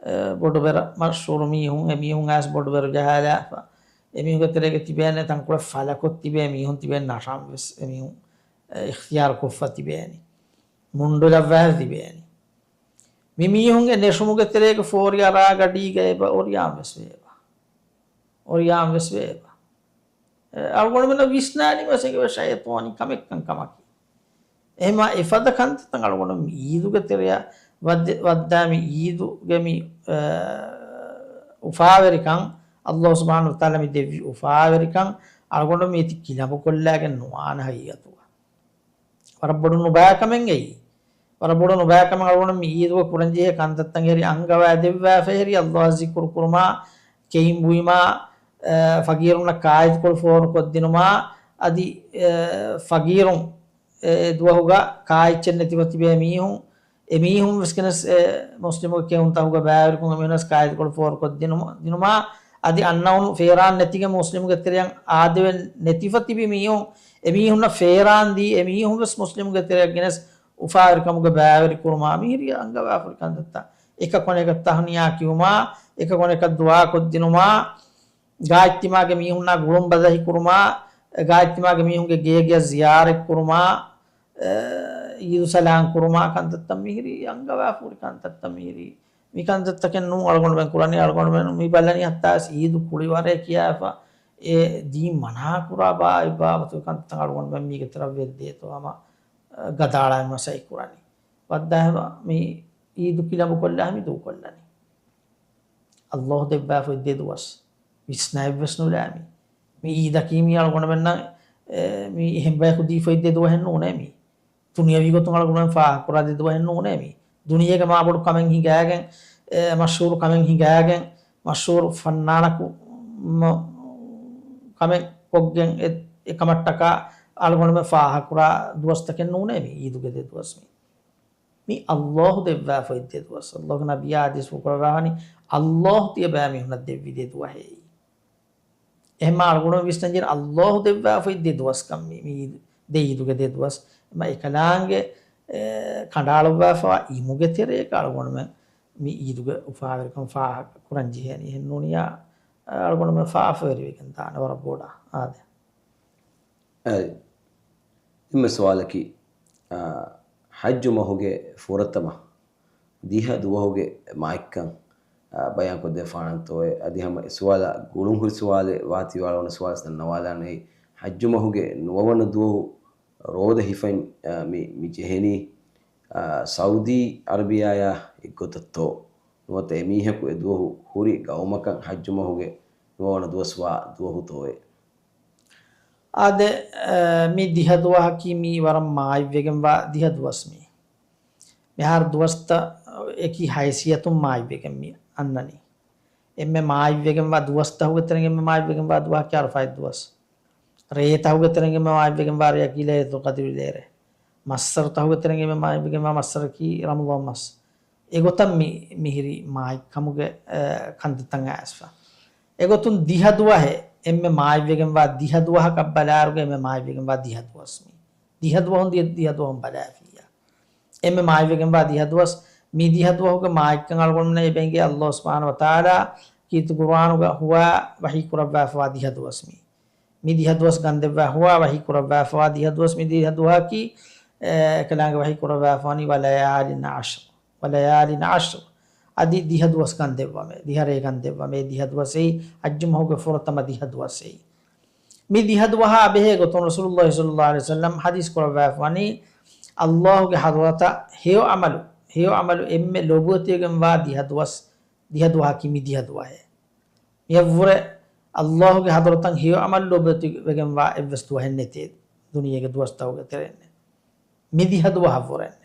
އެ، ބޮޑުބެރަށް މަޝްހޫރު މީހުން، އެ މީހުން އައިސް ބޮޑުބެރު ޖަހާލާފަ. އެ މީހުންގެ ތެރޭގަ ތިބޭނެ ތަންކޮޅެއް ފަލަކޮށް ތިބޭ މީހުން ތިބޭ ނަށަން ވެސް އެ މީހުން، އެ، އިޚްތިޔާރު ކޮށްފަ ތިބޭނީ. މުންޑުލައްވާފަ ތިބޭނީ. މި މީހުންގެ ނެށުމުގެ ތެރޭގަ ފޯރި އަރާ ގަޑީގަ އެބަ އޮރިޔާން ވެސް ވޭބަ. އޮރިޔާން ވެސް ވޭބަ. އެ، އަޅުގަނޑުމެންނަށް ވިސްނާނީ މަސައްކަތް ޝައިޠާނީ ކަމެއްކަން ކަމަކީ. އެހެމާ އެފަދަ ކަންތައްތައް އަޅުގަނޑު މި އީދުގެ ތެރެއަށް ވައްދެ-، ވައްދާ މި އީދުގެ މި، އެ، އުފާވެރިކަން، ﷲ ސުބްޙާނަހޫ ވަތަޢާލާ މި ދެއްވި އުފާވެރިކަން އަޅުގަނޑު މީތި ކިލަނބުކޮށްލާގެން ނުވާނެ ހަގީގަތުގަ. ވަރަށް ބޮޑު ނުބައިކަމެއް އެއީ. ވަރަށް ބޮޑު ނުބައިކަމެއް އަޅުގަނޑު މި އީދުގަ ކުރަންޖެހޭ ކަންތައްތައް ހެރި އަންގަވާ ދެއްވާފަ ހެރި ﷲ އަށް ޒިކުރު ކުރުމާ، ކެއިން ބުއިމާ، އަ، ފަގީރުންނަށް ކާއިދުކޮޅު ފޯރުކޮށްދިނުމާ، އަދި، އަ، ފަގީރުން އެ، އެ ދުވަހުގަ ކާއެއްޗެއް ނެތިފަ ތިބޭ މީހުން، އެ މީހުން ވެސް ގެނެސް އެ މުސްލިމުގެ ކެއުންތަކުގަ ބައިވެރިކޮށް އެ މީހުންނަސް ކާއިދުކޮޅު ފޯރުކޮށްދިނުމަ-، ދިނުމާ، އަދި އަންނައުނު ފޭރާން ނެތިގެން މުސްލިމުގެ ތެރެއަށް އާދެވެން ނެތިފަ ތިބި މީހުން، އެ މީހުންނަށް ފޭރާން ދީ، އެ މީހުން ވެސް މުސްލިމުގެ ތެރެއަށް ގެނެސް އުފާވެރިކަމުގަ ބައިވެރި ކުރުމާ، މިހިރީ އަންގަވާފަ ހުރި ކަންތައްތައް. އެކަކު އަނެކަށް ތަހުނިޔާ ކިޔުމާ، އެކަކު އަނެކަށް ދުޢާ ކޮށްދިނުމާ، ގާތްތިމާގެ މީހުންނާ ގުޅުން ބަދަހި ކުރުމާ، ގާތްތިމާގެ މީހުންގެ ގޭގެއަށް ޒިޔާރަތް ކުރުމާ، އެ، އީދު ސަލާން ކުރުމާ ކަންތައްތައް މިހިރީ އަންގަވާފަ ހުރި ކަންތައްތައް މިހިރީ. މި ކަންތައްތަކެއް ނޫން އަޅުގަނޑުމެން ކުރަނީ، އަޅުގަނޑުމެން މި ބަލަނީ ހައްތާސް އީދު ކުޅިވަރޭ ކިޔާފަ އެ ދީން މަނާ ކުރާ ބާ-، ބާވަތުގެ ކަންތައް އަޅުގަނޑުމެން މީގެ ތެރަށް ވެއްދޭތޯ ހަމަ، އެ، ގަދައަޅާ މަސައްކަތް ކުރަނީ. ވައްދާ ހަމަ މި އީދު ކިލަނބު ކޮށްލާ ހަމަ ދޫކޮށްލަނީ. ﷲ ދެއްވާފަ އޮތް ދެ ދުވަސް. ވިސްނާއެއްވެސް ނުލާ މި. މި އީދަކީ މި އަޅުގަނޑުމެންނަށް، އެ، މި އެހެން ބަޔަކު ދީފަ އޮތް ދެ ދުވަހެއް ނޫނޭ މި. ދުނިޔަވީ ގޮތުން އަޅުގަނޑުމެން ފާހަގަކުރާ ދެ ދުވަހެއް ނޫނޭ މި. ދުނިޔޭގެ މާބޮޑު ކަމެއް ހިނގާގެން، އެ، މަޝްހޫރު ކަމެއް ހިނގާގެން، މަޝްހޫރު ފަންނާނަކު މަ-، ކަމެއް ކޮށްގެން އެ-، އެކަމަށްޓަކާ އަޅުގަނޑުމެން ފާހަގަކުރާ ދުވަސްތަކެއް ނޫނޭ މި އީދުގެ ދެ ދުވަސް މި. މި ﷲ ދެއްވާފަ އޮތް ދެ ދުވަސް. ﷲގެ ނަބިއްޔާ ޙަދީޘްފުޅު ކުރައްވާފަ ވަނީ، ﷲ ތިޔަބައިމީހުންނަށް ދެއްވި ދެ ދުވަހޭ. އެހެންމާ އަޅުގަނޑުމެން ވިސްނަންޖެހޭ ﷲ ދެއްވާފަ އޮތް ދެ ދުވަސްކަން މި، މި ދެ އީދުގެ ދެ ދުވަސް. އެމަ އެކަލާނގެ، އެ، ކަނޑައަޅުއްވާފަވާ އިމުގެ ތެރޭގަ އަޅުގަނޑުމެން މި އީދުގެ އުފާވެރިކަން ފާހަގަ ކުރަން ޖެހޭނީ. އެހެން ނޫނިއްޔާ، އަޅުގަނޑުމެން ފާފަވެރިވެގެން ދާނެ ވަރަށް ބޮޑަށް. އާދެ. އެ، އެންމެ ސުވާލަކީ، އާ، ޙައްޖު މަހުގެ ފުރަތަމަ ދިހަ ދުވަހުގެ މާތްކަން، އާ، ބަޔާންކޮށްދެއްވާނަންތޯއޭ؟ އަދި ހަމަ އެ ސުވާލާ ގުޅުންހުރި ސުވާލެއް ވާތީވާޅުވަނަ ސުވާލެއް ނަވާލާނެ. ޙައްޖު މަހުގެ ނުވަވަނަ ދުވަހު ރޯދަ ހިފައިން، އާ، މި، މި ޖެހެނީ، އާ، ސައުދީ އަރަބިޔާޔާ އެއްގޮތަށްތޯ؟ ނުވަތަ އެމީހަކު އެ ދުވަހު ހުރި ގައުމަކަށް ޙައްޖު މަހުގެ ނުވަވަނަ ދުވަސް ވާ ދުވަހުތޯއޭ؟ އާދެ، އަ، މި ދިހަ ދުވަހަކީ މީ ވަރަށް މާތްވެގެންވާ ދިހަ ދުވަސް މީ. މިހާރު ދުވަސްތައް އެކި ހައިސިއްޔަތުން މާތްވެގެން މި އަންނަނީ. އެންމެ މާތްވެގެންވާ ދުވަސްތަކުގެ ތެރެއިން އެންމެ މާތްވެގެންވާ ދުވަހަކީ ޢަރަފާތް ދުވަސް. ރޭތަކުގެ ތެރެއިން އެންމެ މާތްވެގެންވާ ރެޔަކީ ލައިލަތުލް ޤަދްރު ރޭ. މައްސަރުތަކުގެ ތެރެއިން އެންމެ މާތްވެގެންވާ މައްސަރަކީ ރަމަޟާން މަސް. އެގޮތަށް މި، މިހިރީ މާތްކަމުގެ، އެ، ކަންތައްތައް އައިސްފަ. އެގޮތުން ދިހަ ދުވަހެއް، އެންމެ މާތްވެގެންވާ ދިހަ ދުވަހަކަށް ބަލާއިރުގަ އެންމެ މާތްވެގެންވާ ދިހަ ދުވަސް މީ. ދިހަ ދުވަހުން ދި-، ދިހަ ދުވަހުން ބަލާފިއްޔާ. އެންމެ މާތްވެގެންވާ ދިހަ ދުވަސް، މި ދިހަ ދުވަހުގެ މާތްކަން އަޅުގަނޑުމެންނަށް އެބަ އެނގޭ ﷲ ސުބްޙާނަހޫ ވަތަޢާލާ ކީރިތި ޤުރުއާނުގަ ހުވާ ވަޙީ ކުރައްވާފަވާ ދިހަ ދުވަސް މީ. މި ދިހަ ދުވަސް ގަންދެއްވާ ހުވާ ވަޙީ ކުރައްވާފަވާ ދިހަ ދުވަސް މި ދިހަ ދުވަހަކީ، އެ، އެކަލާނގެ ވަޙީ ކުރައްވާފަވަނީ ވަލަޔާލިން ޢަޝްރު. ވަލަޔާލިން ޢަޝްރު. އަދި ދިހަ ދުވަސް ގަންދެއްވަމޭ، ދިހަ ރޭ ގަންދެއްވަމޭ، ދިހަ ދުވަސް އެއީ ޙައްޖު މަހުގެ ފުރަތަމަ ދިހަ ދުވަސް އެއީ. މި ދިހަ ދުވަހާ ބެހޭ ގޮތުން ރަސޫލުﷲ ޞައްލަﷲ ޢަލައިހި ވަސައްލަމް ޙަދީޘް ކުރައްވާފަވަނީ، ﷲގެ ޙަޟްރަތަށް ހެޔޮ ޢަމަލު، ހެޔޮ ޢަމަލު އެންމެ ލޯބިވެތިވެގެންވާ ދިހަ ދުވަސް، ދިހަ ދުވަހަކީ މި ދިހަ ދުވަހޭ. މިއަށްވުރެ ﷲގެ ޙަޟްރަތަށް ހެޔޮ ޢަމަލު ލޯބިވެތިވެގެންވާ އެއްވެސް ދުވަހެއް ނެތޭ ދުނިޔޭގެ ދުވަސްތަކުގެ ތެރެއިން. މި ދިހަ ދުވަހަށްވުރެން.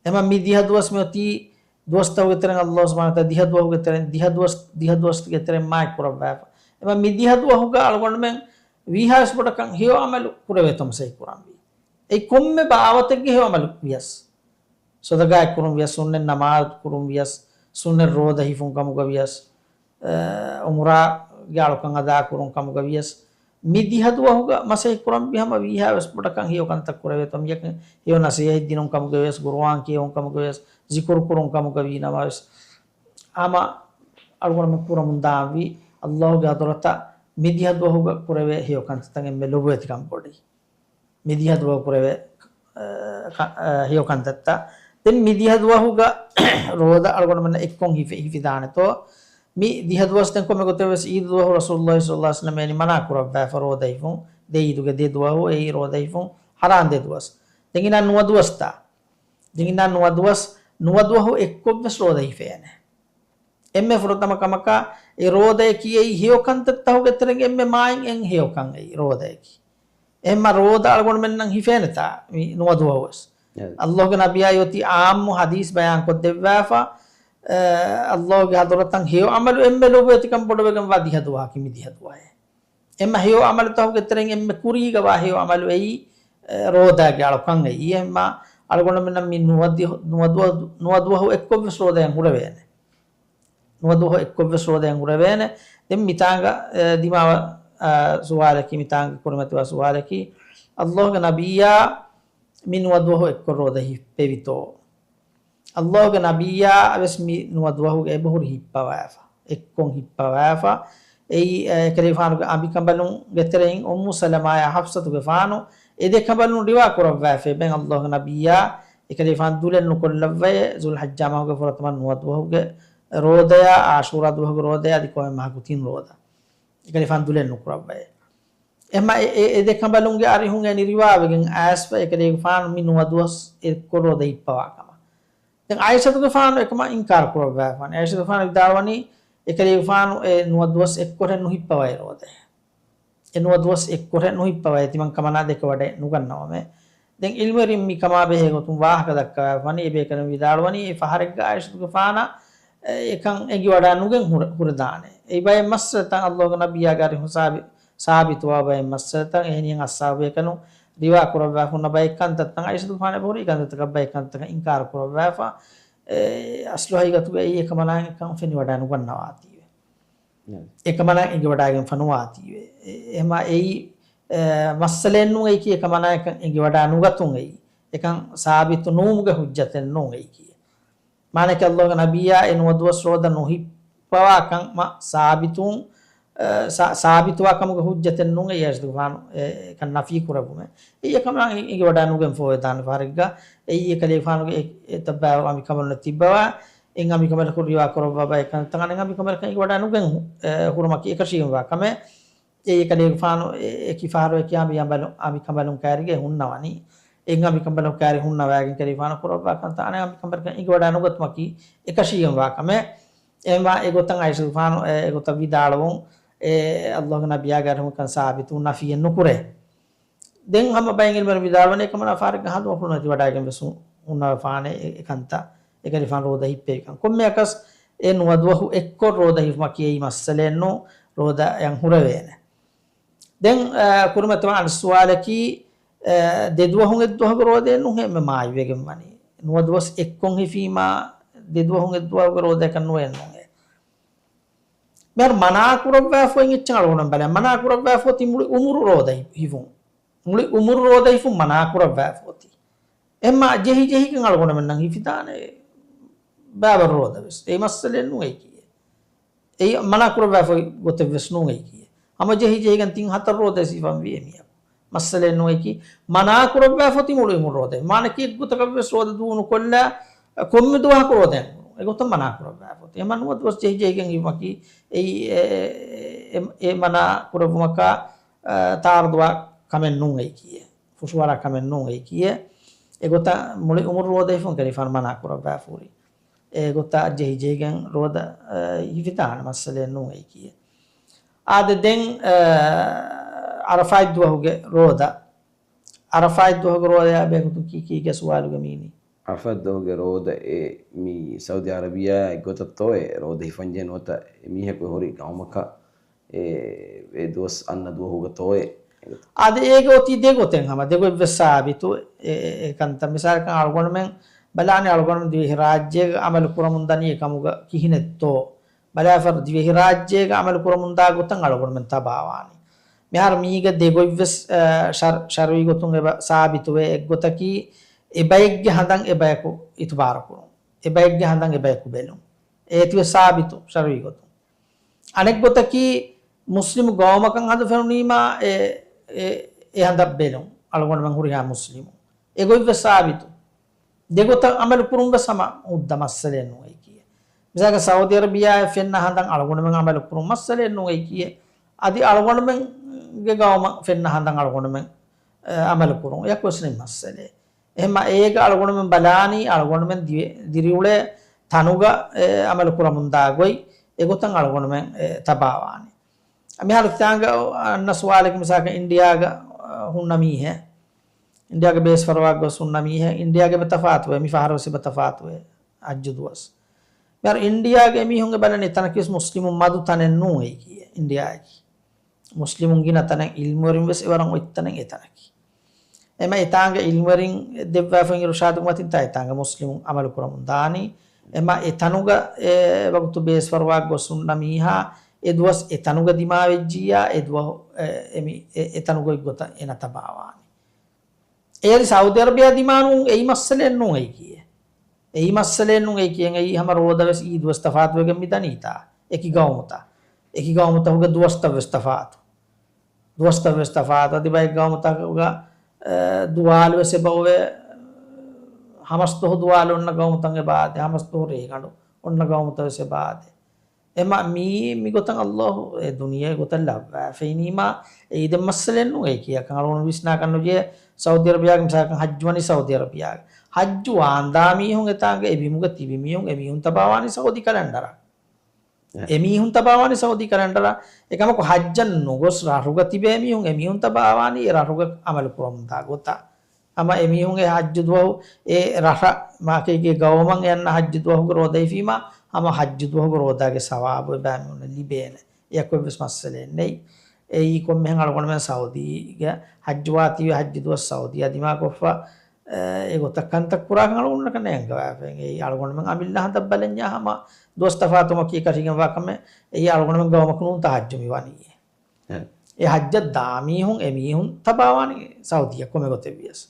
އެމަ މި ދިހަ ދުވަސް މިއޮތީ ދުވަސްތަކުގެ ތެރެއިން ﷲ ސުބްޙާނަހޫ ވަތަޢާލާ ދިހަ ދުވަހުގެ ތެރެއިން ދިހަ ދުވަސް، ދިހަ ދުވަސްގެ ތެރެއިން މާތް ކުރައްވާފަ. އެމަ މި ދިހަ ދުވަހުގަ އަޅުގަނޑުމެން ވީހާވެސް ބޮޑަކަށް ހެޔޮ ޢަމަލު ކުރެވޭތޯ މަސައްކަތް ކުރަންވީ. އެއީ ކޮންމެ ބާވަތެއްގެ ހެޔޮ ޢަމަލު ވިޔަސް. ޞަދަޤާތް ކުރުން ވިޔަސް، ސުންނަތް ނަމާދު ކުރުން ވިޔަސް، ސުންނަތް ރޯދަ ހިފުން ކަމުގަ ވިޔަސް، އަ، ޢުމްރާގެ އަޅުކަން އަދާ ކުރުން ކަމުގަ ވިޔަސް، މި ދިހަ ދުވަހުގަ މަސައްކަތް ކުރަންވީ ހަމަ ވީހާވެސް ބޮޑަކަށް ހެޔޮ ކަންތައް ކުރެވޭތޯ، މިޔަކަށް ހެޔޮ ނަޞޭޙަތް ދިނުން ކަމުގަ ވިޔަސް، ޤުރުއާން ކިޔެވުން ކަމުގަ ވިޔަސް، ޒިކުރު ކުރުން ކަމުގަ ވީ ނަމަވެސް، ހަމަ އަޅުގަނޑުމެން ކުރަމުން ދާންވީ، ﷲގެ ޙަޟްރަތަށް މި ދިހަ ދުވަހުގަ ކުރެވޭ ހެޔޮ ކަންތައްތައް އެންމެ ލޮބުވެތިކަން ބޮޑީ. މި ދިހަ ދުވަހު ކުރެވޭ، އަ، ކަ-، އަ، ހެޔޮ ކަންތައްތައް. ދެން މި ދިހަ ދުވަހުގަ ރޯދަ އަޅުގަނޑުމެންނަށް އެއްކޮށް ހިފި-، ހިފިދާނެތޯ؟ މި ދިހަ ދުވަސް ދެން ކޮންމެ ގޮތެއް ވެސް ޢީދު ދުވަހު ރަސޫލުﷲ ޞައްލަﷲ ޢަލައިހި ވަސައްލަމަ އެނި މަނާ ކުރައްވާފަ ރޯދަ ހިފުން، ދެ ޢީދުގެ ދެ ދުވަހު އެއީ ރޯދަ ހިފުން ޙަރާން ދެ ދުވަސް. ދެން އިނާ ނުވަ ދުވަސްތާ؟ ދެން އިނާ ނުވަ ދުވަސް، ނުވަ ދުވަހު އެއްކޮށް ވެސް ރޯދަ ހިފޭނެ. އެންމެ ފުރަތަމަ ކަމަކަށް އެ ރޯދައަކީ އެއީ ހެޔޮ ކަންތައްތަކުގެ ތެރެއިން އެންމެ މާތް އެއް ހެޔޮ ކަން އެއީ ރޯދައަކީ. އެހެންމަ ރޯދަ އަޅުގަނޑުމެންނަށް ހިފޭނެތާ މި ނުވަ ދުވަހު ވެސް؟ އެ. ﷲގެ ނަބިއްޔާ އޮތީ ޢާއްމު ޙަދީޘް ބަޔާން ކޮށްދެއްވާފަ، އެ، ﷲގެ ޙަޟްރަތަށް ހެޔޮ ޢަމަލު އެންމެ ލޮބުވެތިކަން ބޮޑުވެގެންވާ ދިހަ ދުވަހަކީ މި ދިހަ ދުވަހޭ. އެންމެ ހެޔޮ ޢަމަލުތަކުގެ ތެރެއިން އެންމެ ކުރީގަވާ ހެޔޮ ޢަމަލު އެއީ، އެ، ރޯދާގެ އަޅުކަން އެއީ. އެހެންމަ އަޅުގަނޑުމެންނަށް މި ނުވަ ދި-، ނުވަ ދުވަ-، ނުވަ ދުވަހު އެއްކޮށްވެސް ރޯދައަށް ހުރެވޭނެ. ނުވަ ދުވަހު އެއްކޮށްވެސް ރޯދައަށް ހުރެވޭނެ. ދެން މިތާނގަ، އެ، ދިމާވާ، އަ، ސުވާލަކީ، މިތާނގަ ކުރިމަތިވާ ސުވާލަކީ، ﷲގެ ނަބިއްޔާ މި ނުވަ ދުވަހު އެއްކޮށް ރޯދަ ހިއްޕެވިތޯ؟ ﷲގެ ނަބިއްޔާ ވެސް މި ނުވަ ދުވަހުގެ އެބަހުރި ހިއްޕަވާފަ، އެއްކޮށް ހިއްޕަވާފަ. އެއީ، އެ، އެކަލޭގެފާނުގެ އަނބިކަނބަލުންގެ ތެރެއިން އުއްމު ސަލަމާޔާ ޙަފްޞަތުގެފާނު އެ ދެ ކަނބަލުން ރިވާ ކުރައްވާފައި ބެން ﷲގެ ނަބިއްޔާ އެކަލޭގެފާނު ދުލެއް ނުކޮށްލައްވައޭ، ޛުލްޙައްޖާ މަހުގެ ފުރަތަމަ ނުވަ ދުވަހުގެ ރޯދަޔާ، ޢާޝޫރާ ދުވަހުގެ ރޯދަޔާ އަދި ކޮންމެ މަހަކު ތިން ރޯދަ. އެކަލޭގެފާނު ދުލެއް ނުކުރައްވައޭ. އެހެންމަ އެ، އެ، އެ ދެ ކަނބަލުންގެ އަރިހުން އެނި ރިވާވެގެން އައިސްފަ އެކަލޭގެފާނު މި ނުވަ ދުވަސް އެއްކޮށް ރޯދަ ހިއްޕަވާ ކަމަށް. ދެން ޢާއިޝަތުގެފާނު އެކަމަށް އިންކާރު ކުރައްވާފާނެ. ޢާއިޝަތުގެފާނު ވިދާޅުވަނީ، އެކަލޭގެފާނު އެ ނުވަ ދުވަސް އެއްކޮށް ނުހިއްޕަވައި ރޯދަ. އެ ނުވަ ދުވަސް އެއްކޮށް ނުހިއްޕަވައި ތިމަން ކަމަނާ ދެކެވަޑައެއް ނުގަންނަވަމޭ. ދެން ޢިލްމުވެރިން މި ކަމާ ބެހޭ ގޮތުން ވާހަކަ ދައްކަވާފާނީ، އެބޭކަލުން ވިދާޅުވަނީ، އެ ފަހަރެއްގަ ޢާއިޝަތުގެފާނަށް އެކަން އެނގިވަޑާ ނުގެން ހުރެ-، ހުރެދާނެ. އެ ބައެއް މައްސަލަތައް ﷲގެ ނަބިއްޔާގެ އަރިހުން ސާބި-، ސާބިތުވާ ބައެއް މައްސަލަތައް އެހެނިހެން އަޞްޙާބުބޭކަލުން ރިވާ ކުރައްވާފަ ހުންނަ ބައެއް ކަންތައްތައް ޢާއިޝަތުގެފާނު އެބަހުރި ކަންތައްތަކަށް ބައެއް ކަންތައްތަކަށް އިންކާރު ކުރައްވާފަ، އެ، އަސްލު ހަގީގަތުގައި އެކަމަނާ އެކަން ފެނިވަޑާ ނުގަންނަވާތީވެ. އެކަމަނާ އެނގިވަޑާގެންފަ ނުވާތީވެ. އެ-، އެހެމާ އެއީ، އެ، މައްސަލައެއް ނޫން އެއީކީ، އެކަމަނާ އެކަން އެނގިވަޑާ ނުގަތުން އެއީ. އެކަން ސާބިތު ނުވުމުގެ ޙުއްޖަތެއް ނޫން އެއީކީ. މާނައަކީ ﷲގެ ނަބިއްޔާ އެ ނުވަ ދުވަސް ރޯދަ ނުހިއްޕަވާ ކަމަށް ސާބިތު، އެ، ސާ-، ސާބިތުވާ ކަމުގެ ޙުއްޖަތެއް ނޫން އެއީ ޢާއިޝަތުގެފާނު އެ، އެކަން ނަފީ ކުރެއްވުމެއް. އެއީ އެކަމަނާ އެ-، އެނގިވަޑާ ނުގެން ފޯވެދާނެ ފަހަރެއްގަ އެއީ އެކަލޭގެފާނުގެ އެ-، އެތައްބާވަރު އަނބިކަނބަލުންނެއް ތިއްބަވާ އެއް އަނބިކަނބަލަކު ރިވާ ކުރައްވާ ބައެއް ކަންތައް އަނެއް އަނބިކަނބަލަކަށް އެނގިވަޑާ ނުގެން ހު-، އެ، ހުރުމަކީ އެކަށީގެންވާ ކަމެއް. އެއީ އެކަލޭގެފާނު އެ-، އެކި ފަހަރު އެކި އަނބި-، އަނބި-، އަނބިކަނބަލުން ކައިރިގައި ހުންނަވަނީ. އެއް އަނބިކަނބަލަކު ކައިރި ހުންނަވައިގެން އެކަލޭގެފާނު ކުރައްވާ ކަންތައް އަނެއް އަނބިކަނބަލަކަށް އެނގިވަޑާ ނުގަތުމަކީ އެކަށީގެންވާ ކަމެއް. އެހެމާ އެގޮތަށް ޢާއިޝަތުގެފާނު އެ-، އެގޮތަށް ވިދާޅުވުން އެ-، އެ-، ﷲގެ ނަބިއްޔާގެ އަރިހުން އެކަން ސާބިތު ނަފީއެއް ނުކުރޭ. ދެން ހަމަ ބައެއް ޢިލްމުވެރިން ވިދާޅުވަނީ އެކަމަނާ ފަހަރެއްގަ ހަނދުމަފުޅު ނެތިވަޑައިގެން ވެސް ހު-، ހުންނަވާފާނެ އެ-، އެކަންތައް އެކަލޭގެފާނު ރޯދަ ހިއްޕެވިކަން. ކޮންމެއަކަސް އެ ނުވަ ދުވަހު އެއްކޮށް ރޯދަ ހިފުމަކީ އެއީ މައްސަލައެއް ނޫން، ރޯދައަށް ހުރެވޭނެ. ދެން، އަ، ކުރިމަތިވާނެ ސުވާލަކީ، އަ، ދެ ދުވަހުން އެއް ދުވަހުގެ ރޯދައެއް ނޫން އެންމެ މާތްވެގެން ވަނީ. ނުވަ ދުވަސް އެއްކޮށް ހިފީމާ ދެ ދުވަހުން އެއް ދުވަހުގެ ރޯދައަކަށް ނުވޭ ނޫން އެ. މިހާރު މަނާ ކުރައްވާފައި އެއްޗެއް އަޅުގަނޑު ބަލަން. މަނާ ކުރައްވާފައި މުޅި އުމުރު ރޯދަ ހި-، ހިފުން. މުޅި އުމުރު ރޯދަ ހިފުން މަނާ ކުރައްވާފައި. އެހެމާ ޖެހި ޖެހިގެން އަޅުގަނޑުމެންނަށް ހިފިދާނެ ބައިވަރު ރޯދަ ވެސް. އެއީ މައްސަލައެއް ނޫން އެއީކީ. އެއީ މަނާ ކުރައްވާފައި ގޮތެއް ވެސް ނޫން އެއީކީ. ހަމަ ޖެހި ޖެހިގެން ތިން ހަތަރު ރޯދަ ހިފަންވީ އެ މީހަކު. މައްސަލައެއް ނޫން އެއީކީ. މަނާ ކުރައްވާފައި މުޅި އުމުރު ރޯދަ. މާނައަކީ އެއްގޮތަކަށް ވެސް ރޯދަ ދޫނުކޮށްލާ ކޮންމެ ދުވަހަކު ރޯދައެއް ނޫން. އެގޮތަށް މަނާ ކުރައްވާފައި. އެމަ ނުވަ ދުވަސް ޖެހި ޖެހިގެން ހިފުމަކީ އެއީ އެ، އެ، އެ، އެ މަނާ ކުރެއްވުމަކާ، އަ، ތާރަދުވާ ކަމެއް ނޫން އެއީކީ. ފުށުއަރާ ކަމެއް ނޫން އެއީކީ. އެގޮތަށް މުޅި އުމުރު ރޯދަ ހިފުން ކަލޭގެފާނު މަނާ ކުރައްވާފައި ހުރި. އެގޮތަށް ޖެހި ޖެހިގެން ރޯދަ، އަ، ހިފިދާނެ މައްސަލައެއް ނޫން އެއީކީ. އާދެ ދެން، އަ، ޢަރަފާތް ދުވަހުގެ ރޯދަ. ޢަރަފާތް ދުވަހުގެ ރޯދަޔާ ބެހޭގޮތުން ކީކީގެ ސުވާލުގަ މީނީ. އަރަފާތް ދުވަހުގެ ރޯދަ އެ މި ސައުދީ އަރަބިޔާ އެއްގޮތަށްތޯއޭ ރޯދަ ހިފަންޖެހެން ނުވަތަ އެ މީހަކު ހުރި ގައުމަކަށް އެ، އެ ދުވަސް އަންނަ ދުވަހުގަތޯއޭ؟ އާދެ، އޭގެ އޮތީ ދެގޮތެއް ހަމަ ދެގޮތްވެސް ސާބިތު އެ، އެ، އެ ކަންތައް. މިސާލަކަށް އަޅުގަނޑުމެން ބަލާނީ އަޅުގަނޑު ދިވެހިރާއްޖޭގަ އަމަލު ކުރަމުންދަނީ އެކަމުގަ ކިހިނެއްތޯ؟ ބަލާފަރު ދިވެހިރާއްޖޭގަ އަމަލު ކުރަމުންދާ ގޮތަށް އަޅުގަނޑުމެން ތަބާވާނީ. މިހާރު މީގަ ދެގޮތްވެސް، އަ، ޝަރް-، ޝަރުއީ ގޮތުން އެބަ ސާބިތުވޭ. އެއްގޮތަކީ އެބައެއްގެ ހަނދަން އެބަޔަކު އިތުބާރުކުރުން. އެބައެއްގެ ހަނދަން އެބަޔަކު ބެލުން. އޭތިވެސް ސާބިތު ޝަރުއީ ގޮތުން. އަނެއްގޮތަކީ މުސްލިމު ގައުމަކަށް ހަނދު ފެނުނީމާ އެ، އެ، އެ ހަނދަށް ބެލުން. އަޅުގަނޑުމެން ހުރިހާ މުސްލިމު. އެގޮތްވެސް ސާބިތު. ދެގޮތަށް އަމަލު ކުރުން ވެސް ހަމަ ހުއްދަ މައްސަލައެއް ނޫން އެކީ. މިސާލަކަށް ސައުދީ އަރަބިޔާއަށް ފެންނަ ހަނދަށް އަޅުގަނޑުމެން އަމަލު ކުރުން މައްސަލައެއް ނޫން އެކީ. އަދި އަޅުގަނޑުމެންގެ ގައުމަށް ފެންނަ ހަނދަށް އަޅުގަނޑުމެން، އެ، އަމަލު ކުރުން އެއަކުވެސް ނެތް މައްސަލައެއް. އެހެންމަ އޭގަ އަޅުގަނޑުމެން ބަލާނީ އަޅުގަނޑުމެން ދިވެ-، ދިރިއުޅޭ ތަނުގަ، އެ، އަމަލު ކުރަމުންދާ ގޮތް އެގޮތަށް އަޅުގަނޑުމެން، އެ، ތަބާވާނީ. މިހާރު ތާނގަ އަންނަ ސުވާލަކީ މިސާލަކަށް އިންޑިޔާގަ، އަ، ހުންނަ މީހެއް، އިންޑިޔާގެ ބޭސްފަރުވާ ގޮސް ހުންނަ މީހެއް، އިންޑިޔާގެ އެބަ ތަފާތުވޭ، މި ފަހަރުވެސް އެބަ ތަފާތުވޭ ހައްޖު ދުވަސް. މިހާރު އިންޑިޔާގެ އެމީހުން އެބަލަނީ އެތަނަކީވެސް މުސްލިމުން މަދު ތަނެއް ނޫން އެއީކީ އިންޑިޔާއަކީ. މުސްލިމުން ގިނަ ތަނެއް، އިލްމުވެރިން ވެސް އެވަރަށް އޮތް ތަނެއް އެތަނަކީ. އެމަ އެތާނގަ އިލްމުވެރިން ދެއްވާފައި އިރުޝާދު މަތިން ތާ އެތާނގަ މުސްލިމުން އަމަލު ކުރަމުން ދާނީ. އެމަ އެތަނުގަ އެ ވަގުތު ބޭސްފަރުވާ ގޮސް ހުންނަ މީހާ އެ ދުވަސް އެތަނުގަ ދިމާވެއްޖިއްޔާ އެ ދުވަހު އެ، އެ މި-، އެ، އެތަނުގަ އޮތް ގޮތަށް އޭނަ ތަބާވާނީ. އެއަދި ސައުދީ އަރަބިޔާ ދިމާނު އެއީ މައްސަލައެއް ނޫން އެއީކީ. އެއީ މައްސަލައެއް ނޫން އެއީކީ. އެއީ ހަމަ ރޯދަވެސް އީ ދުވަސް ތަފާތުވެގެން މި ދަނީތާ އެކި ގައުމުތައް. އެކި ގައުމުތަކުގެ ދުވަސްތައްވެސް ތަފާތު. ދުވަސްތައްވެސް ތަފާތު. އަދި ބައެއް ގައުމުތަކުގަ، އެ، ދުވާލުވެސް އެބައޮވޭ، ހަމަސްދުވަހު ދުވާލު އޮންނަ ގައުމުތައް އެބައާދޭ، ހަމަސްދުވަހު ރޭގަނޑު އޮންނަ ގައުމުތައްވެސް އެބައާދޭ. އެމަ މީ މިގޮތަށް އައްލާހު އެ ދުނިޔެ ގޮތަށް ލައްވާފައިނީމާ، އެއީ ދެން މައްސަލައެއް ނޫން އެއީކީ. އެކަން އަޅުގަނޑު ވިސްނާކަށް ނުޖެހޭ. ސައުދީ އަރަބިޔާގެ މިސާލަކަށް ހައްޖު ވަނީ ސައުދީ އަރަބިޔާގެ. ހައްޖު ވާންދާ މީހުން އެތާނގަ އެ ބިމުގަ ތިބި މީހުން އެމީހުން ތަބާވާނީ ސައުދީ ކަލެންޑަރަށް. އެ. އެމީހުން ތަބާވާނީ ސައުދީ ކަލެންޑަރަށް. އެކަމަކު ހައްޖަށް ނުގޮސް ރަށުގަ ތިބޭ މީހުން އެމީހުން ތަބާވާނީ އެ ރަށުގަ އަމަލު ކުރަމުންދާ ގޮތަށް. ހަމަ އެމީހުން އެ ހައްޖު ދުވަހު އެ ރަށަށް މާކީގެ ގައުމަށް އެ އަންނަ ހައްޖު ދުވަހުގެ ރޯދަ ހިފީމާ، ހަމަ ހައްޖު ދުވަހުގެ ރޯދާގެ ސަވާބު އެބައިމީހުންނަށް ލިބޭނެ. އެއަކު އެއްވެސް މައްސަލައެއް ނެތް. އެއީ ކޮންމެހެން އަޅުގަނޑުމެން ސައުދީގެ ހައްޖު ވާތީވެ ހައްޖު ދުވަސް ސައުދީއާ ދިމާކޮށްފަ، އެ، އެގޮތަށް ކަންތައް ކުރާކަން އަޅުގަނޑަކަށް ނޭނގަވާފައި. އެއީ އަޅުގަނޑުމެން އަމިއްލަ ހަނދަށް ބަލަންޏާ ހަމަ ދުވަސް ތަފާތުވުމަކީ ކަށިގެންވާ ކަމެއް. އެއީ އަޅުގަނޑުމެން ގައުމަކު ނޫންތާ ހައްޖު މި ވަނީ. އެ. އެ ހައްޖަށް ދާ މީހުން އެމީހުން ތަބާވާނީ ސައުދީއަށް ކޮންމެ ގޮތެއް ވިޔަސް.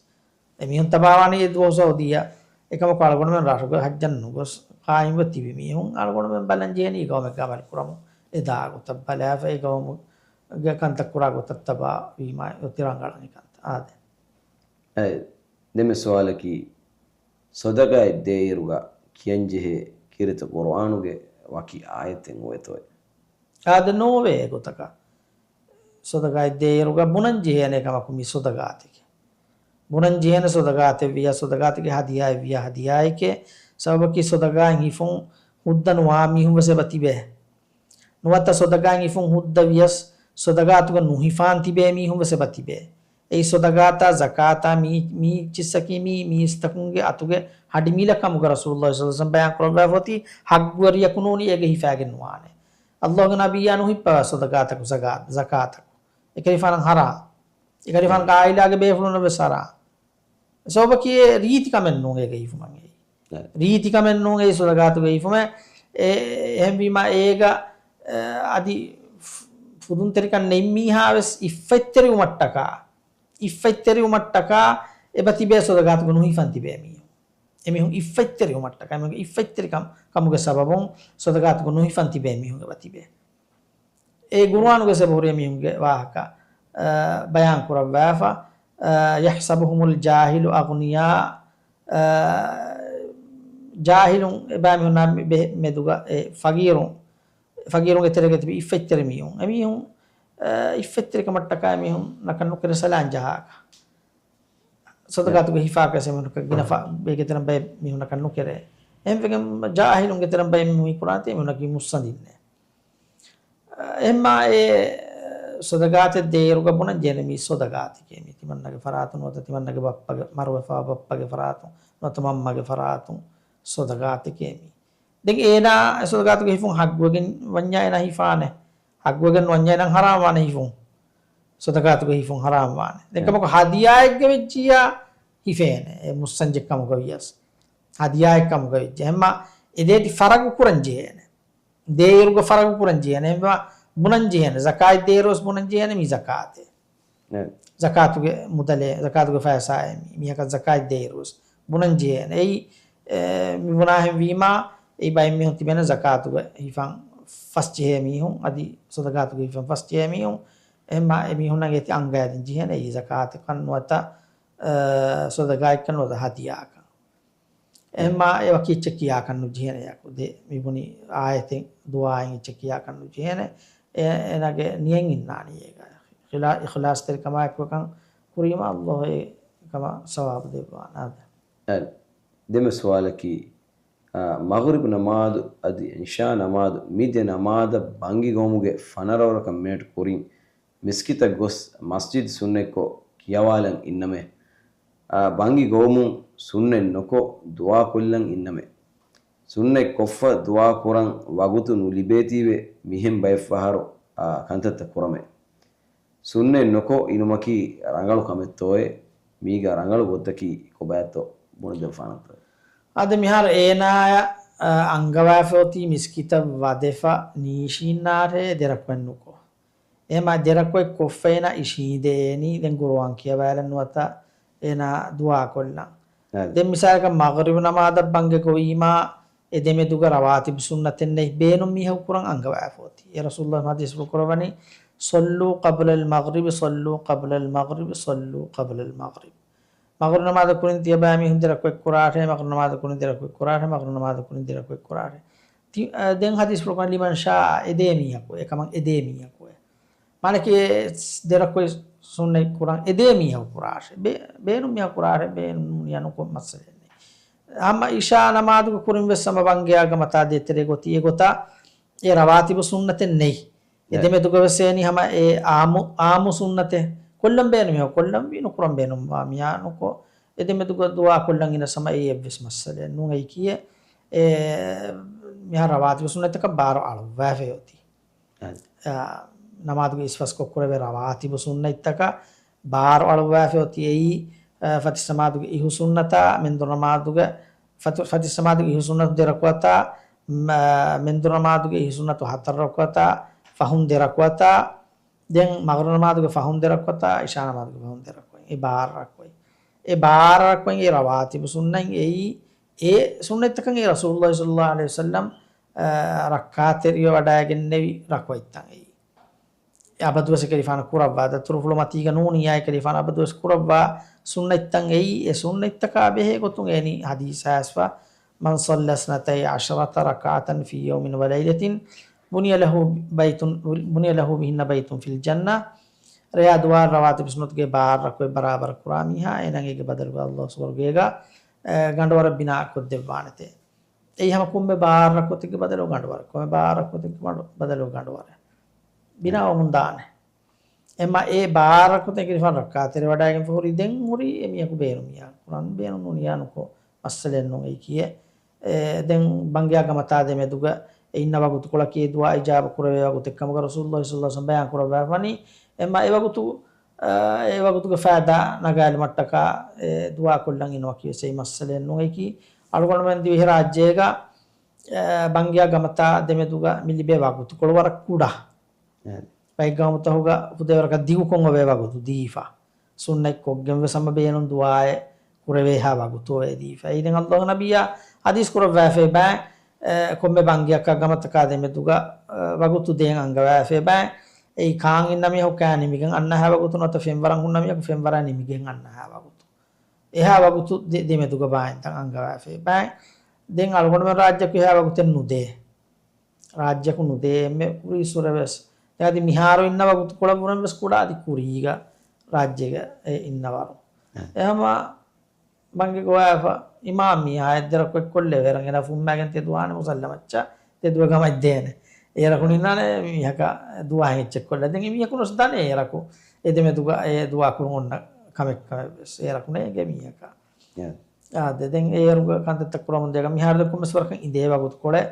އެމީހުން ތަބާވާނީ އެ ދުވަހު ސައުދީއަށް. އެކަމަކު އަޅުގަނޑުމެން ރަށުގަ ހައްޖަށް ނުގޮސް ޤާއިމްވެ ތިބި މީހުން އަޅުގަނޑުމެން ބަލަން ޖެހެނީ ގައުމެއްގަ އަމަލު ކުރަމުން އެ ދާ ގޮތަށް ބަލާފަ އެ ގައުމުގެ ކަންތައް ކުރާ ގޮތަށް ތަބާވީމާ އޮތީ ރަނގަޅަން ކަންތައް. އާދެ. އެ، ދެންމެ ސުވާލަކީ، ޞަދަޤާތް ދޭއިރުގަ ކިޔަންޖެހޭ ކީރިތި ޤުރުއާނުގެ ވަކި އާޔަތެއް އޮވޭތޯއޭ؟ އާދެ، ނޯވޭ އެގޮތަކަށް. ޞަދަޤާތް ދޭއިރުގަ ބުނަން ޖެހޭނެ ކަމަކު މި ޞަދަޤާތެކޭ. ބުނަން ޖެހޭނެ ޞަދަޤާތެއް ވިޔަ، ޞަދަޤާތެކޭ ހަދިޔާއެއް ވިޔަ ހަދިޔާއެކޭ. ސަބަބަކީ ޞަދަޤާތް ހިފުން ހުއްދަ ނުވާ މީހުން ވެސް އެބަ ތިބޭ. ނުވަތަ ޞަދަޤާތް ހިފުން ހުއްދަ ވިޔަސް، ޞަދަޤާތުގަ ނުހިފާން ތިބޭ މީހުން ވެސް އެބަ ތިބޭ. އެއީ ޞަދަޤާތާ ޒަކާތާ މީ، މީ އެއްޗިއްސަކީ މީ މީސްތަކުންގެ އަތުގެ ހަޑި މިލަ ކަމުގަ ރަސޫލުﷲ ޞައްލަﷲ ޢަލައިހި ވަސައްލަމަ ބަޔާން ކުރައްވާފަ އޮތީ ހައްގުވެރިޔަކު ނޫނީ އޭގެ ހިފާގެން ނުވާނެ. ﷲ ގެ ނަބިއްޔާ ނުހިއްޕަވާ ޞަދަޤާތަކު ޒަކާ، ޒަކާތަކު. އެކަލޭގެފާނަށް ޙަރާމް. އެކަލޭގެފާނުގެ ޢާއިލާގެ ބޭފުޅުންނަށް ވެސް ޙަރާމް. ސަބަބަކީ އެ ރީތި ކަމެއް ނޫން އޭގަ ހިފުމަށް އެއީ. ރީތި ކަމެއް ނޫން އެއީ ޞަދަޤާތުގަ ހިފުމެއް. އެ، އެހެންވީމާ އޭގަ، އެ، އަދި ފު-، ފުދުންތެރިކަން ނެތް މީހާ ވެސް އިއްފަތްތެރިވުމަށްޓަކާ، އިއްފަތްތެރިވުމަށްޓަކާ އެބަ ތިބޭ ޞަދަޤާތުގަ ނުހިފަން ތިބޭ މީހުން. އެމީހުން އިއްފަތްތެރިވުމަށްޓަކާ، އެމީހުންގެ އިއްފަތްތެރިކަން، ކަމުގެ ސަބަބުން ޞަދަޤާތުގަ ނުހިފަން ތިބޭ މީހުން އެބަ ތިބޭ. އެ ގުރުއާނުގެ ސަބަބު ހުރި މީހުންގެ ވާހަކަ، އަ، ބަޔާން ކުރައްވާފަ، އަ، يحسبهم الجاهل أغنياء، އަ، ޖާހިލުން އެބައިމީހުންނާ މި ބެ-، މެދުގަ އެ ފަގީރުން، ފަގީރުންގެ ތެރޭގަ ތިބި އިއްފަތްތެރި މީހުން. އެމީހުން، އަ، އިއްފަތްތެރިކަމަށްޓަކާ އެމީހުން ނަކަން ނުކެރޭ ސަލާން ޖަހާކަށް. ޞަދަޤާތުގަ ހިފާކަށް އެމީހުންނަކަށް ގިނަ ފަ-، ބޭގެ ތެރަން ބައެއް މީހުން ނަކަން ނުކެރޭ. އެހެންވެގެން ޖާހިލުންގެ ތެރަން ބައެއް މީހުން ކުރާނެތީ އެމީހުންނަކީ މުއްސަނދިންނޭ. އެހެންމާ އެ ޞަދަޤާތެއް ދޭއިރުގަ ބުނަން ޖެހޭނެ މީ ޞަދަޤާތެކޭ މީ. ތިމަންނަގެ ފަރާތުން ނުވަތަ ތިމަންނަގެ ބައްޕަގެ، މަރުވެފާ ބައްޕަގެ ފަރާތުން ނުވަތަ މަންމަގެ ފަރާތުން ޞަދަޤާތެކޭ މީ. ދެން އޭނާ ޞަދަޤާތުގެ ހިފުން ޙައްޤުވެގެން ވަންޏާ އޭނާ ހިފާނެ. ޙައްޤުވެގެން ނުވަންޏާ އޭނާ ޙަރާމް ވާނެ ހިފުން. ޞަދަޤާތުގެ ހިފުން ޙަރާމް ވާނެ. ދެން ކަމަކު ހަދިޔާއެއްގަ ވެއްޖިއްޔާ ހިފޭނެ. އެ މުއްސަންޖެއް ކަމުގަ ވިޔަސް. ހަދިޔާއެއް ކަމުގަ ވެއްޖެ. އެހެންމަ އެދޭތި ފަރަގު ކުރަން ޖެހޭނެ. ދޭއިރުގަ ފަރަގު ކުރަން ޖެހޭނެ. އެހެންމަ ބުނަން ޖެހޭނެ. ޒަކާތް ދޭއިރުވެސް ބުނަން ޖެހޭނެ މީ ޒަކާތޭ. ޒަކާތުގެ މުދަލޭ، ޒަކާތުގެ ފައިސާއޭ މީ. މީހަކަށް ޒަކާތް ދޭއިރުވެސް ބުނަން ޖެހޭނެ. އެއީ، އެ، މި ބުނާހެން ވީމާ، އެއީ ބައެއް މީހުން ތިބޭނެ ޒަކާތުގެ ހިފަން ފަސް ޖެހޭ މީހުން، އަދި ޞަދަޤާތުގެ ހިފަން ފަސް ޖެހޭ މީހުން. އެހެންމާ އެ މީހުންނަށް އޭތި އަންގައިދިން ޖެހޭނެ އެއީ ޒަކާތަކަށް ނުވަތަ، އަ، ޞަދަޤާތްކަން ނުވަތަ ހަދިޔާކަން. އެހެންމާ އެ ވަކި އެއްޗެއް ކިޔާކަން ނުޖެހޭނެ ޔަކު. ދެ މި ބުނި އާޔަތެއް ދުޢާއެއް އެއްޗެއް ކިޔާކަން ނުޖެހޭނެ. އެ، އޭނާގެ ނިޔަތް އިންނާނީ އޭގަ. އިޚްލާ-، އިޚްލާޞްތެރިކަމާއެކު އެކަން ކުރީމަ ﷲ އެ ކަމަށް ސަވާބު ދެއްވާނެ. އާދެ. ދެން ދެމެ ސުވާލަކީ، އާ، މަޣްރިބު ނަމާދު އަދި އިޝާ ނަމާދު މި ދެ ނަމާދަށް ބަންގި ގޮވުމުގެ ފަނަރަ ވަރަކަށް މިނެޓު ކުރިން މިސްކިތަށް ގޮސް މަސްޖިދު ސުންނަތްކޮށް ކިޔަވާލަން އިންނަމޭ. އާ، ބަންގި ގޮވުމުން ސުންނަތް ނުކޮށް ދުޢާ ކޮށްލަން އިންނަމޭ. ސުންނަތް ކޮށްފަ ދުޢާ ކުރަން ވަގުތު ނުލިބޭތީވެ މިހެން ބައެއްފަހަރު، އާ، ކަންތައްތައް ކުރަމޭ. ސުންނަތް ނުކޮށް އިނުމަކީ ރަނގަޅު ކަމެއްތޯއޭ؟ މީގަ ރަނގަޅު ގޮތަކީ ކޮބާތޯ ބުނެދެން ފާނަންތޯއޭ؟ އާދެ، މިހާރު އޭނާޔަށް، އަ، އަންގަވާފައޮތީ މިސްކިތަށް ވަދެފަ ނީށީންނާށޭ ދެރަކުއެއް ނުކޮށް. އެހެމަ ދެރަކުއެއް ކޮށްފަ އޭނާ އިށީނދެ އޭނީ ދެން ގުރުއާން ކިޔަވާލަން ނުވަތަ އޭނާ ދުޢާ ކޮށްލަން. އަދި. ދެން މިސާލަކަށް މަޣްރިބު ނަމާދަށް ބަންގެ ގޮވީމާ އެ ދެމެދުގަ ރަވާތިބު ސުންނަތެއް ނެތް ބޭނުން މީހަކު ކުރަން އަންގަވާފަ އޮތީ. އެ ރަސޫލުﷲ ޙަދީޘްފުޅު ކުރައްވަނީ، "صلوا قبل المغرب، صلوا قبل المغرب، صلوا قبل المغرب." މަޣްރިބު ނަމާދަށް ކުރިން ތިޔަބައިމީހުން ދެރަކުއެއް ކުރާށޭ، މަޣްރިބު ނަމާދަށް ކުރިން ދެރަކުއެއް ކުރާށޭ، މަޣްރިބު ނަމާދަށް ކުރިން ދެރަކުއެއް ކުރާށޭ. ތި-، އަ، ދެން ޙަދީޘްފުޅު ކުރަން، "لمن شاء" އެދޭ މީހަކު، އެކަމަށް އެދޭ މީހަކު. މާނަކީ ދެރަކުއެއް ސުންނަތް ކުރަން އެދޭ މީހަކު ކުރާށޭ. ބޭ-، ބޭނުން މީހަކު ކުރާށޭ، ބޭނުން ނޫނިޔާ ނުކޮށް މައްސަލައެއް ނެތް. ހަމަ އިޝާ ނަމާދުގަ ކުރިން ވެސް ހަމަ ބަންގެއާ ގަމަތާ ދޭތެރޭ ގޮތީ އެގޮތަށް އެ ރަވާތިބު ސުންނަތެއް ނެތް. އެ ދެމެދުގަ ވެސް އެނީ ހަމަ އެ އާއްމު، އާއްމު ސުންނަތެއް. ކޮށްލަން ބޭނުމީ ކޮށްލަންވީ، ނުކުރަން ބޭނުންވާ މިޔާ ނުކޮށް، އެ ދެމެދުގަ ދުޢާ ކޮށްލަން އިނަސް ހަމަ އެއީ އެއްވެސް މައްސަލައެއް ނޫން. އެއީ ކިޔޭ، އެ މިހާރު ރަވާތިބު ސުންނަތްތަކަށް ބާރު އަޅުއްވާފައި އޮތީ. އަދި. އާ، ނަމާދުގެ އިސްފަސްކޮށް ކުރެވޭ ރަވާތިބު ސުންނަތްތަކަށް ބާރު އަޅުއްވާފައި އޮތީ. އެއީ، އާ، ފަތިސް ނަމާދުގެ އިހު ސުންނަތާ، މެންދުރު ނަމާދުގެ ފަތު-، ފަތިސް ނަމާދުގެ އިހު ސުންނަތު ދެ ރަކުޢަތާ، މަ-، މެންދުރު ނަމާދުގެ އިހު ސުންނަތު ހަތަރު ރަކުޢަތާ، ފަހުން ދެ ރަކުޢަތާ، ދެން މަޣްރިބު ނަމާދުގެ ފަހުން ދެ ރަކުޢަތާ، އިޝާ ނަމާދުގެ ފަހުން ދެ ރަކުޢަތް. އެ ބާރަ ރަކުޢަތް. އެ ބާރަ ރަކުޢަތް އެ ރަވާތިބު ސުންނަތް އެއީ، އެ ސުންނަތްތަކަށް އެ ރަސޫލުﷲ ޞައްލަﷲު ޢަލައިހި ވަސައްލަމް، އަ، ރައްކާތެރިވެ ވަޑައިގެންނެވި ރަކުޢަތްތައް އެއީ. އެ އަބަދުވެސް އެކަލޭގެފާނު ކުރައްވާ، ދަތުރުފުޅު މަތީގަ ނޫނިއްޔާ އެކަލޭގެފާނު އަބަދުވެސް ކުރައްވާ ސުންނަތްތައް އެއީ. އެ ސުންނަތްތަކާ ބެހޭ ގޮތުން އެނީ ޙަދީޘް އައިސްފަ، "من صلى اثنتي عشرة ركعة في يوم وليلة بني له بيت، بني له بهن بيت في الجنة." ރެޔާ ދުވަހަށް ރަވާތިބު ސުންނަތުގެ ބާރަ ރަކުޢަތް ބަރާބަރަށް ކުރާ މީހާ، އޭނާގެ ބަދަލުގަ ﷲ ސުވަރުގޭގަ، އެ، ގަނޑުވަރަށް ބިނާ ކޮށްދެއްވާނެތޭ. އެއީ ހަމަ ކޮންމެ ބާރަ ރަކުޢަތެއްގެ ބަދަލު ގަނޑުވަރެއް، ކޮންމެ ބާރަ ރަކުޢަތެއްގެ ބަދަލު ގަނޑުވަރެއް ބިނާވަމުން ދާނެ. އެމަ އެ ބާރަ ރަކުޢަތެއް ކިރިފަން ރައްކާތެރި ވަޑައިގެން ހުރި، ދެން ހުރީ އެ މީހަކު ބޭނުމިޔާ ކުރަން ބޭނުން ނޫނިޔާ ނުކޮށް މައްސަލައެއް ނޫން އެއީ ކިޔޭ. އެ، ދެން ބަންގިޔާ ގަމަތާ ދެމެދުގަ އެ އިންނަ ވަގުތުކޮޅަކީ ދުޢާ އިޖާބަ ކުރެވޭ ވަގުތެއް ކަމުގަ ރަސޫލުﷲ ޞައްލަﷲު ޢަލައިހި ވަސައްލަމް ބަޔާން ކުރައްވާފަނީ. އެމަ އެ ވަގުތު، އަ، އެ ވަގުތުގެ ފައިދާ ނަގާލުމަށްޓަކާ އެ ދުޢާ ކޮށްލަން އިނުމަކީ ވެސް އެއީ މައްސަލައެއް ނޫން. އެއީކީ އަޅުގަނޑުމެން ދިވެހިރާއްޖޭގަ، އަ، ބަންގިޔާ ގަމަތާ ދެމެދުގަ މި ލިބޭ ވަގުތުކޮޅު ވަރަށް ކުޑަ. އެ. ބައެއް ގައުމުތަކުގަ ފުދޭވަރަކަށް ދިގުކޮށް އޮވޭ ވަގުތު ދީފަ. ސުންނަތް ކޮށްގެން ވެސް ހަމަ ބޭނުން ދުޢާއެއް ކުރެވޭހާ ވަގުތު އޮވޭ ދީފަ. އެއީ ދެން ﷲގެ ނަބިއްޔާ ޙަދީޘް ކުރައްވާފައި ބާ، އެ، ކޮންމެ ބަންގިޔަކާ ގަމަތަކާ ދެމެދުގަ، އެ، ވަގުތު ދޭން އަންގަވާފައި ބާ. އެއީ ކާން އިންނަ މީހަކު ކާން ނިމިގެން އަންނަހާ ވަގުތު ނުވަތަ ފެންވަރަށް ހުންނަ މީހަކު ފެންވަރަށް ނިމިގެން އަންނަހާ ވަގުތު. އެހާ ވަގުތު ދެ-، ދެމެދުގަ ބާއިންތަން އަންގަވާފައި ބާ. ދެން އަޅުގަނޑުމެން ރާއްޖެކު އެހާ ވަގުތެއް ނުދޭ. ރާއްޖެކު ނުދޭ އެންމެ ކުރީއްސުރެ ވެސް. ދެން އަދި މިހާރު އިންނަ ވަގުތުކޮޅަށް ވުރެން ވެސް ކުޑަ އަދި ކުރީގަ ރާއްޖޭގަ އެ އިންނަވަރު. އެ. އެހަމަ ބަންގި ގޮވާފަ އިމާމް މީހާ އެއްދެރަކު އެއްކޮށްލެވޭ ވެރަން އެނަ ފުއްމާގެން ތެދުވާނެ މުސައްލަ މައްޗަށް ތެދުވެ ގަމައްދޭނެ. އޭރަކު ނިންނާނެ މީހަކަށް ދުޢާ އެއްޗެއް ކޮށްލަ. ދެން އެ މީހަކުން ވެސް ދަނޭ އޭރަކު އެ ދެމެދުގަ އެ ދުޢާ ކުރުން އޮންނަ ކަމެއް ކަމެއް ވެސް އޭރަކު ނޭނގޭ މީހަކަށް. އާދެ، ދެން އޭރުގަ ކަންތައްތައް ކުރަމުން ދޭގަ މިހާރު ދެން ކޮންމެސް ވަރަކަށް އިނދޭ ވަގުތުކޮޅެއް.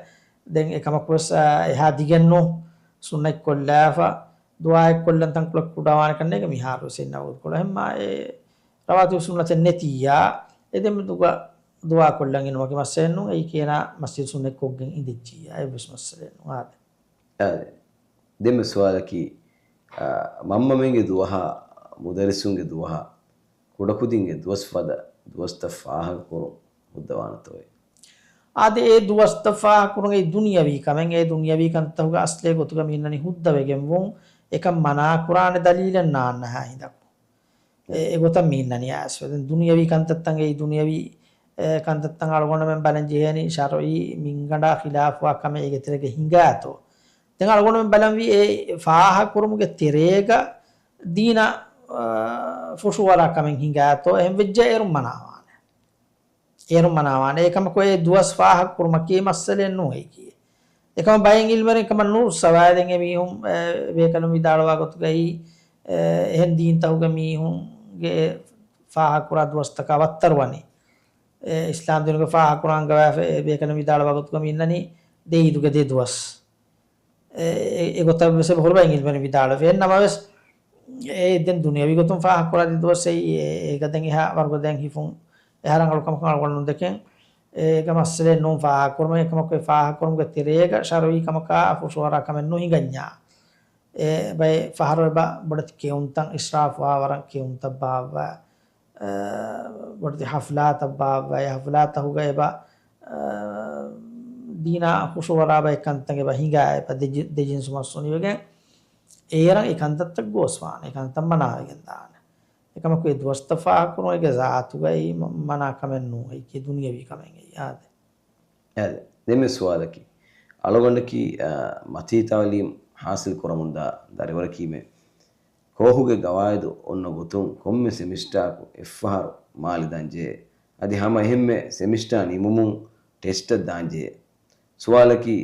ދެން އެކަމަކު ވެސް، އާ، އެހާ ދިގެއްނު ސުންނަތް ކޮށްލާފަ ދުޢާއެއް ކޮށްލަން ތަންކޮޅެއް ކުޑަވާނެކަން ނޭނގެ މިހާރު ވެސް އިންނަ ވަގުތުކޮޅެއް. އެހެންމާ އެ ރަވާތިބު ސުންނަތެއް ނެތިއްޔާ، އެ ދެމެދުގަ ދުޢާ ކޮށްލަން އިނުމަކީ މައްސަލައެއް ނޫން. އެއީ ކޭނާ މަސްޖިދު ސުންނަތް ކޮށްގެން އިނދެއްޖިއްޔާ، އެއްވެސް މައްސަލައެއް ނޫން. އާދެ. އާދެ. ދެންމެ ސުވާލަކީ، އާ، މަންމަމެންގެ ދުވަހާ، މުދައްރިސުންގެ ދުވަހާ، ކުޑަކުދިންގެ ދުވަސް ފަދަ ދުވަސްތައް ފާހަގަކުރުން ހުއްދަވާނެތޯއޭ؟ އާދެ، އެ ދުވަސްތައް ފާހަގަކުރުން އެއީ ދުނިޔަވީ ކަމެއް. އެ ދުނިޔަވީ ކަންތައްތަކުގެ އަސްލޭ ގޮތުގަ މި އިންނަނީ ހުއްދަވެގެންވުން. އެކަން މަނާ ކުރާނެ ދަލީލެއް ނާންނަ ހިނދަކު. އެ، އެގޮތަށް މި އިންނަނީ އައިސްފަ. ދެން ދުނިޔަވީ ކަންތައްތައް އެއީ ދުނިޔަވީ، އެ، ކަންތައްތައް އަޅުގަނޑުމެން ބަލަން ޖެހޭނީ ޝަރުޢީ މިންގަނޑާ ޚިލާފުވާ ކަމެއް އޭގެ ތެރޭގަ ހިނގާތޯ. ދެން އަޅުގަނޑުމެން ބަލަންވީ އެ ފާހަގަކުރުމުގެ ތެރޭގަ ދީނަށް، އާ، ފުށުއަރާ ކަމެއް ހިނގާތޯ. އެހެން ވެއްޖެ އޭރުން މަނާވާނެ. އޭރުން މަނާވާނެ. އެކަމަކު އެ ދުވަސް ފާހަގަކުރުމަކީ މައްސަލައެއް ނޫން އެކީ. އެކަމަ ބައެއް އިލްމުވެރިން ކަމަށް ނުއުއްސަވާ. ދެން އެމީހުން، އެ، ބޭކަލުން ވިދާޅުވާ ގޮތުގައި، އެ، އެހެން ދީންތަކުގެ މީހުންގެ ފާހަގަކުރާ ދުވަސްތަކާ ވައްތަރުވަނީ. އެ، އިސްލާމް ދީނުގެ ފާހަގަކުރާ އަންގަވާފަ އެ ބޭކަލުން ވިދާޅުވާ ގޮތުގަ މި އިންނަނީ ދެ އީދުގެ ދެ ދުވަސް. އެ، އެ، އެގޮތަށް ވެސް އެބަހުރި ބައެއް އިލްމުވެރިން ވިދާޅުވެފަ. އެހެން ނަމަވެސް، އެ، ދެން ދުނިޔަވީ ގޮތުން ފާހަގަކުރާ ދެ ދުވަސް އެއީ، އެ، އޭގަ ދެން އެހާ ވަރުގަ ދެން ހިފުން އެހާ ރަނގަޅު ކަމަކަށް އަޅުގަނޑު ނުދެކެން. އޭގަ މައްސަލައެއް ނޫން ފާހަގަކުރުމަށް. އެކަމަކު އެ ފާހަގަކުރުމުގެ ތެރޭގަ ޝަރުޢީ ކަމަކާ ފުށުއަރާ ކަމެއް ނުހިނގަންޏާ. އެ ބައެއް ފަހަރު އެބަ ބޮޑެތި ކެއުންތައް، އިސްރާފުވާ ވަރަށް ކެއުންތައް ބާއްވާ، އަ، ބޮޑެތި ހަފްލާތައް ބާއްވާ، އެ ހަފްލާތަކުގަ އެބަ، އަ، ދީނާ ފުށުއަރާ ބައެއް ކަންތައް އެބަ ހިނގާ، އެބަ ދެ ޖި-، ދެ ޖިންސު މަސް އުނިވެގެން އޭރަށް އެ ކަންތައްތައް ގޯސްވާނެ، އެ ކަންތައް މަނާވެގެން ދާނެ. އެކަމަކު އެ ދުވަސްތައް ފާހަގަކުރުމުގެ ޒާތުގައި މަ-، މަނާ ކަމެއް ނޫން، އެއީ ދުނިޔަވީ ކަމެއް އެއީ. އާދެ. އާދެ. ދެންމެ ސުވާލަކީ، އަޅުގަނޑަކީ، އާ، މަތީ ތައުލީމް ހާސިލް ކުރަމުންދާ ދަރިވަރަކީމެ، ކޯހުގެ ގަވާއިދު އޮންނަ ގޮތުން ކޮންމެ ސެމިސްޓާއަކު އެއްފަހަރު މާލެ ދާންޖެހޭ. އަދި ހަމަ އެހެންމެ ސެމިސްޓާ ނިމުމުން ޓެސްޓަށް ދާންޖެހޭ. ސުވާލަކީ،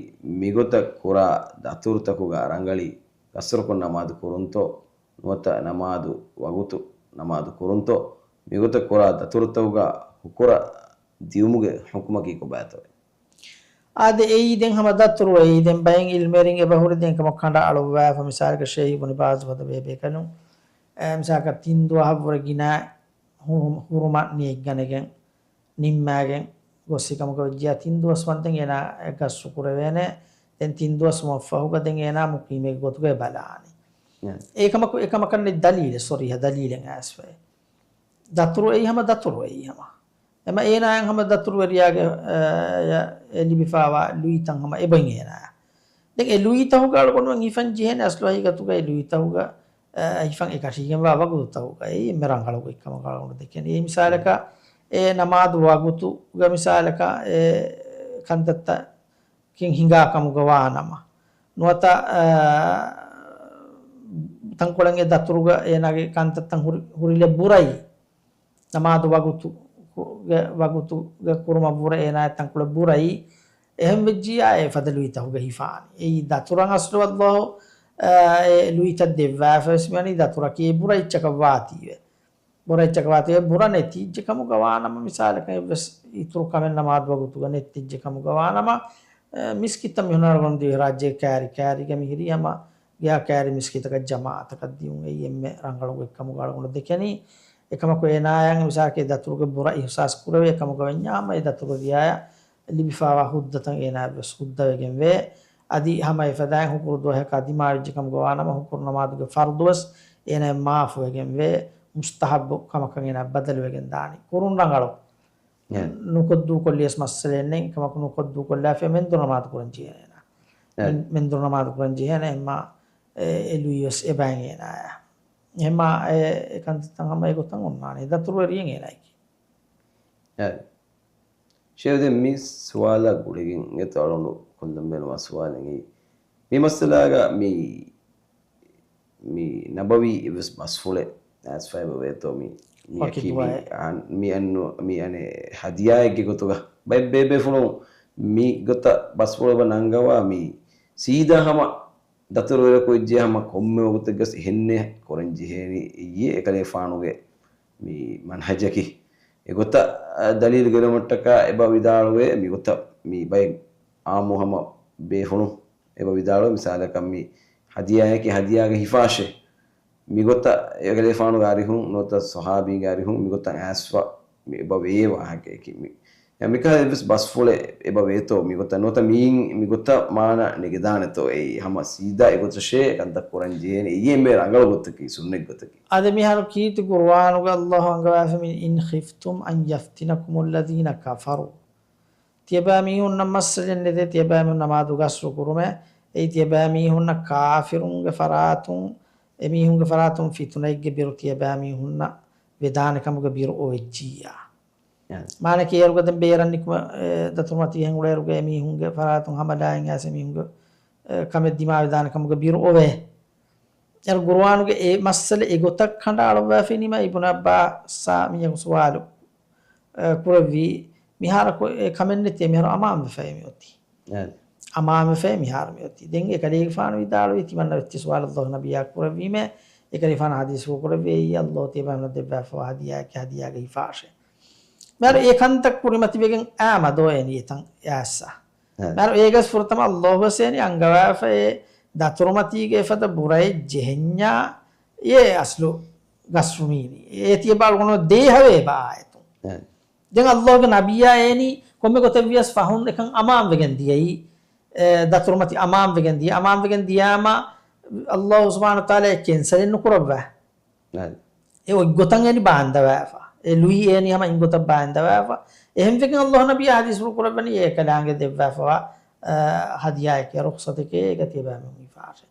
މިގޮތަށް ކުރާ ދަތުރުތަކުގަ ރަނގަޅީ ގަސްރުކޮށް ނަމާދު ކުރުންތޯ؟ ނުވަތަ ނަމާދު ވަގުތު ނަމާދު ކުރުންތޯ؟ މިގޮތަށް ކުރާ ދަތުރުތަކުގަ ހުކުރަ ދިއުމުގެ ޙުކުމަކީ ކޮބާތޯއޭ؟ އާދެ، އެއީ ދެން ހަމަ ދަތުރު އެއީ. ދެން ބައެއް އިލްމުވެރިން އެބަހުރި ދެން ކަމަށް ކަނޑައަޅުއްވާފަ، މިސާލަކަށް ޝޭހް އިބްނު ބާޒް ފަދަ ބޭބޭކަލުން، އެ، މިސާލަކަށް ތިން ދުވަހަށްވުރެ ގިނަ ހު-، ހުރުމަށް ނިޔަތްގަނެގެން ނިންމާގެން ގޮއްސި ކަމަކަށް ވެއްޖިޔާ، ތިން ދުވަސް ވަންދެން އޭނާ ގަސްރު ކުރެވޭނެ. ދެން ތިން ދުވަސް މަށްފަހުގަ ދެން އޭނާ މުޤީމެއްގެ ގޮތުގައި ބަލާނީ. އެ. އެކަމަކު، އެކަމަކަށް ނެތް ދަލީލެއް، ޞަރީޙަ ދަލީލެއް އައިސްފައި. ދަތުރު އެއީ ހަމަ ދަތުރު އެއީ ހަމަ. އެމަ އޭނާއަށް ހަމަ ދަތުރުވެރިޔާގެ، އެ، އެ ލިބިފާވާ ލުއިތައް ހަމަ އެބައިން އޭނާއަށް. ދެން އެ ލުއިތަކުގަ އަޅުގަނޑުމެން ހިފަން ޖެހޭނެ އަސްލު ހަގީގަތުގައި ލުއިތަކުގަ، އެ، ހިފަން އެކަށީގެންވާ ވަގުތުތަކުގައި އެންމެ ރަނގަޅު ގޮތްކަމަކަށް އަޅުގަނޑު ދެކެނީ. އެ މިސާލަކަށް އެ ނަމާދު ވަގުތުގަ މިސާލަކަށް އެ ކަންތައްތައް ކިން ހިނގާ ކަމުގަ ވާނަމަ، ނުވަތަ، އާ، ތަންކޮޅެއް އެ ދަތުރުގަ އޭނާގެ ކަންތައްތައް ހުރި-، ހުރިލެއް ބުރައީ، ނަމާދު ވަގުތު-، ގެ ވަގުތުގެ ކުރުމަށްވުރެ އޭނާ ތަންކޮޅެއް ބުރައީ، އެހެން ވެއްޖިޔާ އެ ފަދަ ލުއިތަކުގަ ހިފާނީ. އެއީ ދަތުރަށް އަސްލު އައްލާހު، އާ، އެ ލުއިތައް ދެއްވާފަވެސް މިވަނީ ދަތުރަކީ ބުރަ އެއްޗަކަށް ވާތީވެ. ބުރަ އެއްޗަކަށް ވާތީ، އެ ބުރަ ނެތިއްޖެ ކަމުގަ ވާނަމަ، މިސާލަކަށް އެއްވެސް އިތުރު ކަމެއް ނަމާދު ވަގުތުގަ ނެތިއްޖެ ކަމުގަ ވާނަމަ، އެ، މިސްކިތަށް މި ހުންނަ އަޅުގަނޑު ދިވެހިރާއްޖޭ ކައިރި ކައިރީގަ މިހިރީ ހަމަ ގެއާ ކައިރި މިސްކިތަކަށް ޖަމާޢަތަކަށް ދިޔުން އެއީ އެންމެ ރަނގަޅު ގޮތްކަމުގަ އަޅުގަނޑު ދެކެނީ. އެކަމަކު އޭނާޔަށް މިސާލަކަށް ދަތުރުގެ ބުރަ އިޙްސާސް ކުރެވޭ ކަމުގަ ވަންޏާ ހަމަ އެ ދަތުރުވެރިޔާޔަށް ލިބިފާވާ ހުއްދަތައް އޭނާއަށް ވެސް ހުއްދަވެގެންވޭ. އަދި ހަމަ އެފަދައިން ހުކުރު ދުވަހަކާ ދިމާވެއްޖެ ކަމުގަ ވާނަމަ، ހުކުރު ނަމާދުގެ ފަރުޟު ވެސް އޭނާއަށް މާފުވެގެންވޭ. މުސްތަޙައްބު ކަމަކަށް އޭނާ ބަދަލުވެގެން ދާނީ. ކުރުން ރަނގަޅު. އެ. ނުކޮށްދޫކޮށްލިޔަސް މައްސަލައެއް ނެތް. ކަމަކު ނުކޮށްދޫކޮށްލާފަ މެންދުރު ނަމާދު ކުރަން ޖެހޭނެ އޭނާ. އެ. މެން-، މެންދުރު ނަމާދު ކުރަން ޖެހޭނެ. އެހެންމާ އެ، އެ ލުއި ވެސް އެބައިން އޭނާއަށް. އެހެންމާ އެ، އެ ކަންތައްތައް ހަމަ އެގޮތަށް އޮންނާނެ. ދަތުރުވެރިއެއް އޭނާއަކީ. އެ. ޝޭޚް، ދެން މި ސުވާލާ ގުޅިގެން އެތައް އަޅުގަނޑު ކޮށްލަން ބޭނުންވާ ސުވާލެއް އެއީ، މި މައްސަލާގަ މި، މި ނަބަވީ އެއްވެސް ބަސްފުޅެއް އައިސްފައި އެބަ ވޭތޯ މި، މިއަކީ މި އަން-، މި އަންނު-، މި އަނެއް ހަދިޔާއެއްގެ ގޮތުގަ ބައެއް ބޭބޭފުޅުން މި ގޮތަށް ބަސްފުޅެއް އެބަ ނަންގަވާ މި ސީދާ ހަމަ ދަތުރުވެރިކޮށްޖެ ހަމަ ކޮންމެ ވަގުތެއްގަސް އެހެންނޭ ކުރަން ޖެހޭނީ އެއީ އެކަލޭފާނުގެ މި މަންހަޖަކީ. އެގޮތަށް، އަ، ދަލީލު ގެނައުމަށްޓަކާ އެބަ ވިދާޅުވޭ މިގޮތަށް މި ބައެއް އާއްމު ހަމަ ބޭފުޅުން އެބަ ވިދާޅުވޭ މިސާލަކަށް މި ހަދިޔާއަކީ ހަދިޔާގެ ހިފާށޭ. މިގޮތަށް އެކަލޭފާނުގެ އަރިހުން ނުވަތަ ސޮހާބީގެ އަރިހުން މިގޮތަށް އައިސްފަ މި އެބަ ވޭ ވާހަކައަކީ މި. އެ މިކަހަލަ އެއްވެސް ބަސްފުޅެއް އެބަ ވޭތޯ މިގޮތަށް ނުވަތަ މިއިން މިގޮތަށް މާނަ ނެގެދާނެތޯ އެއީ ހަމަ ސީދާ އެގޮތަށޭ ކަންތައް ކުރަން ޖެހޭނެ އެއީ އެންމެ ރަނގަޅު ގޮތަކީ ސުންނަތް ގޮތަކީ. އަދި މިހާރު ކީރިތި ޤުރުއާނުގަ ﷲ އަންގަވާފަ މި إن خفتم أن يفتنكم الذين كفروا. ތިޔަބައިމީހުންނަށް މައްސަލައެއް ނެތޭ، ތިޔަބައިމީހުން ނަމާދު ގަސްރު ކުރުމޭ، އެއީ ތިޔަބައިމީހުންނަށް ކާފިރުންގެ ފަރާތުން، އެމީހުންގެ ފަރާތުން ފިތުނައެއްގެ ބިރު ތިޔަބައިމީހުންނަށް ވެދާނެ ކަމުގެ ބިރު އޮވެއްޖިއްޔާ. އެ. މާނައަކީ އޭރުގަ ދެން ބޭރަށް ނިކުމެ، އެ، ދަތުރުމަތީ ހެނގުޅޭއިރުގަ އެމީހުންގެ ފަރާތުން ހަމަލާއިން އައިސް އެމީހުންގެ، އެ، ކަމެއް ދިމާވެދާނެ ކަމުގެ ބިރު އޮވޭ. އޭރު ގުރުއާނުގެ އެ މައްސަލަ އެގޮތަށް ކަނޑައަޅައްވާފައި ނިމާ އިބްނު ޢައްބާސްއާ މިއަކު ސުވާލު، އެ، ކުރެއްވީ، މިހާރަކު އެ ކަމެއް ނެތޭ، މިހާރު އަމާންވެފައޭ މިއޮތީ. އެ. އަމާންވެފައި މިހާރު މިއޮތީ. ދެން އެކަލޭގެފާނު ވިދާޅުވީ ތިމަންނަ އޮތް ސުވާލު ﷲ ނަބިއްޔާ ކުރެއްވީމޭ، އެކަލޭގެފާނު ޙަދީޘްފުޅު ކުރެއްވިއްޔާ ﷲ ތިޔަބައިމީހުންނަށް ދެއްވާފަވާ ހަދިޔާއަކީ ހަދިޔާގެ ހިފާށޭ. މިހާރު އެ ކަންތައް ކުރިމަތިވެގެން އާ މަދޯ އެނީ އެތަން އައިސްފަ. އެ. މިހާރު އޭގަސް ފުރަތަމަ ﷲ ވެސް އެނީ އަންގަވާފަ އެ ދަތުރުމަތީގެ އެފަދަ ބުރައެއް ޖެހެންޏާ އެ އަސްލު ގަސްރު މީނީ. އޭ ތިޔަބައިމީހުން ދޭހަވޭ ބާއެތު. އެ. ދެން ﷲގެ ނަބިއްޔާ އޭނީ ކޮންމެ ގޮތެއްވިޔަސް ފަހުން އެކަން އަމާންވެގެން ދިޔައީ، އެ، ދަތުރުމަތި އަމާންވެގެން ދިޔަ، އަމާންވެގެން ދިޔާމަ ﷲ ސުބްޙާނަހޫ ވަތަޢާލާ އެ ކެންސަލެއް ނުކުރައްވާ. އެ. އެ އޮތްގޮތަށް އޭނި ބާންދަވާފަ. އެ ލުއި އޭނި ހަމަ އިންގޮތަށް ބާންދަވާފަ. އެހެންވެގެން ﷲ ނަބިއްޔާ ޙަދީޘްފުޅު ކުރައްވަނީ އެ ކަލާނގެ ދެއްވާފަވާ، އަ، ހަދިޔާއެކޭ ރުޚްޞަތެކޭ އޭގަ ތިޔަބައިމީހުން ހިފާށޭ.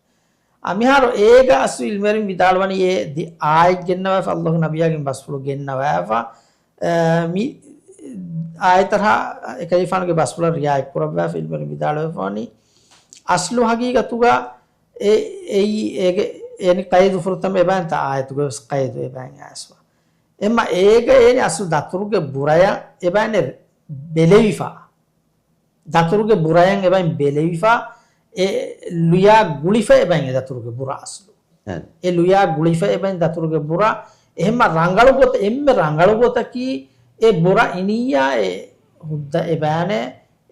އަ، މިހާރު އޭގަ އަސްލު ޢިލްމުވެރިން ވިދާޅުވަނީ އެ ދެ އާޔަތް ގެންނަވާފަ، ﷲ ނަބިއްޔާގެން ބަސްފުޅު ގެންނަވާފަ، އަ، މި އާޔަތަށް އެކަލޭގެފާނުގެ ބަސްފުޅަށް ރިޢާޔަތް ކުރައްވާފަ ޢިލްމުވެރިން ވިދާޅުވެފަވަނީ، އަސްލު ހަގީގަތުގަ އެ، އެއީ އޭގެ އޭނި ޤައިދު ފުރަތަމަ އެބައިންތަ އާޔަތުގަ ވެސް ޤައިދު އެބައިން އައިސްފަ. އެމަ އޭގަ އޭނި އަސްލު ދަތުރުގެ ބުރަޔަށް އެބައިން ބެލެވިފަ. ދަތުރުގެ ބުރަޔަށް އެބައިން ބެލެވިފަ، އެ ލުޔާ ގުޅިފަ އެބައިން އެ ދަތުރުގެ ބުރަ އަސްލު. އެ. އެ ލުޔާ ގުޅިފަ އެބައިން ދަތުރުގެ ބުރަ. އެހެންމަ ރަނގަޅު ގޮތަ، އެންމެ ރަނގަޅު ގޮތަކީ އެ ބުރަ އިނިއްޔާ އެ ހުއްދަ އެބައިން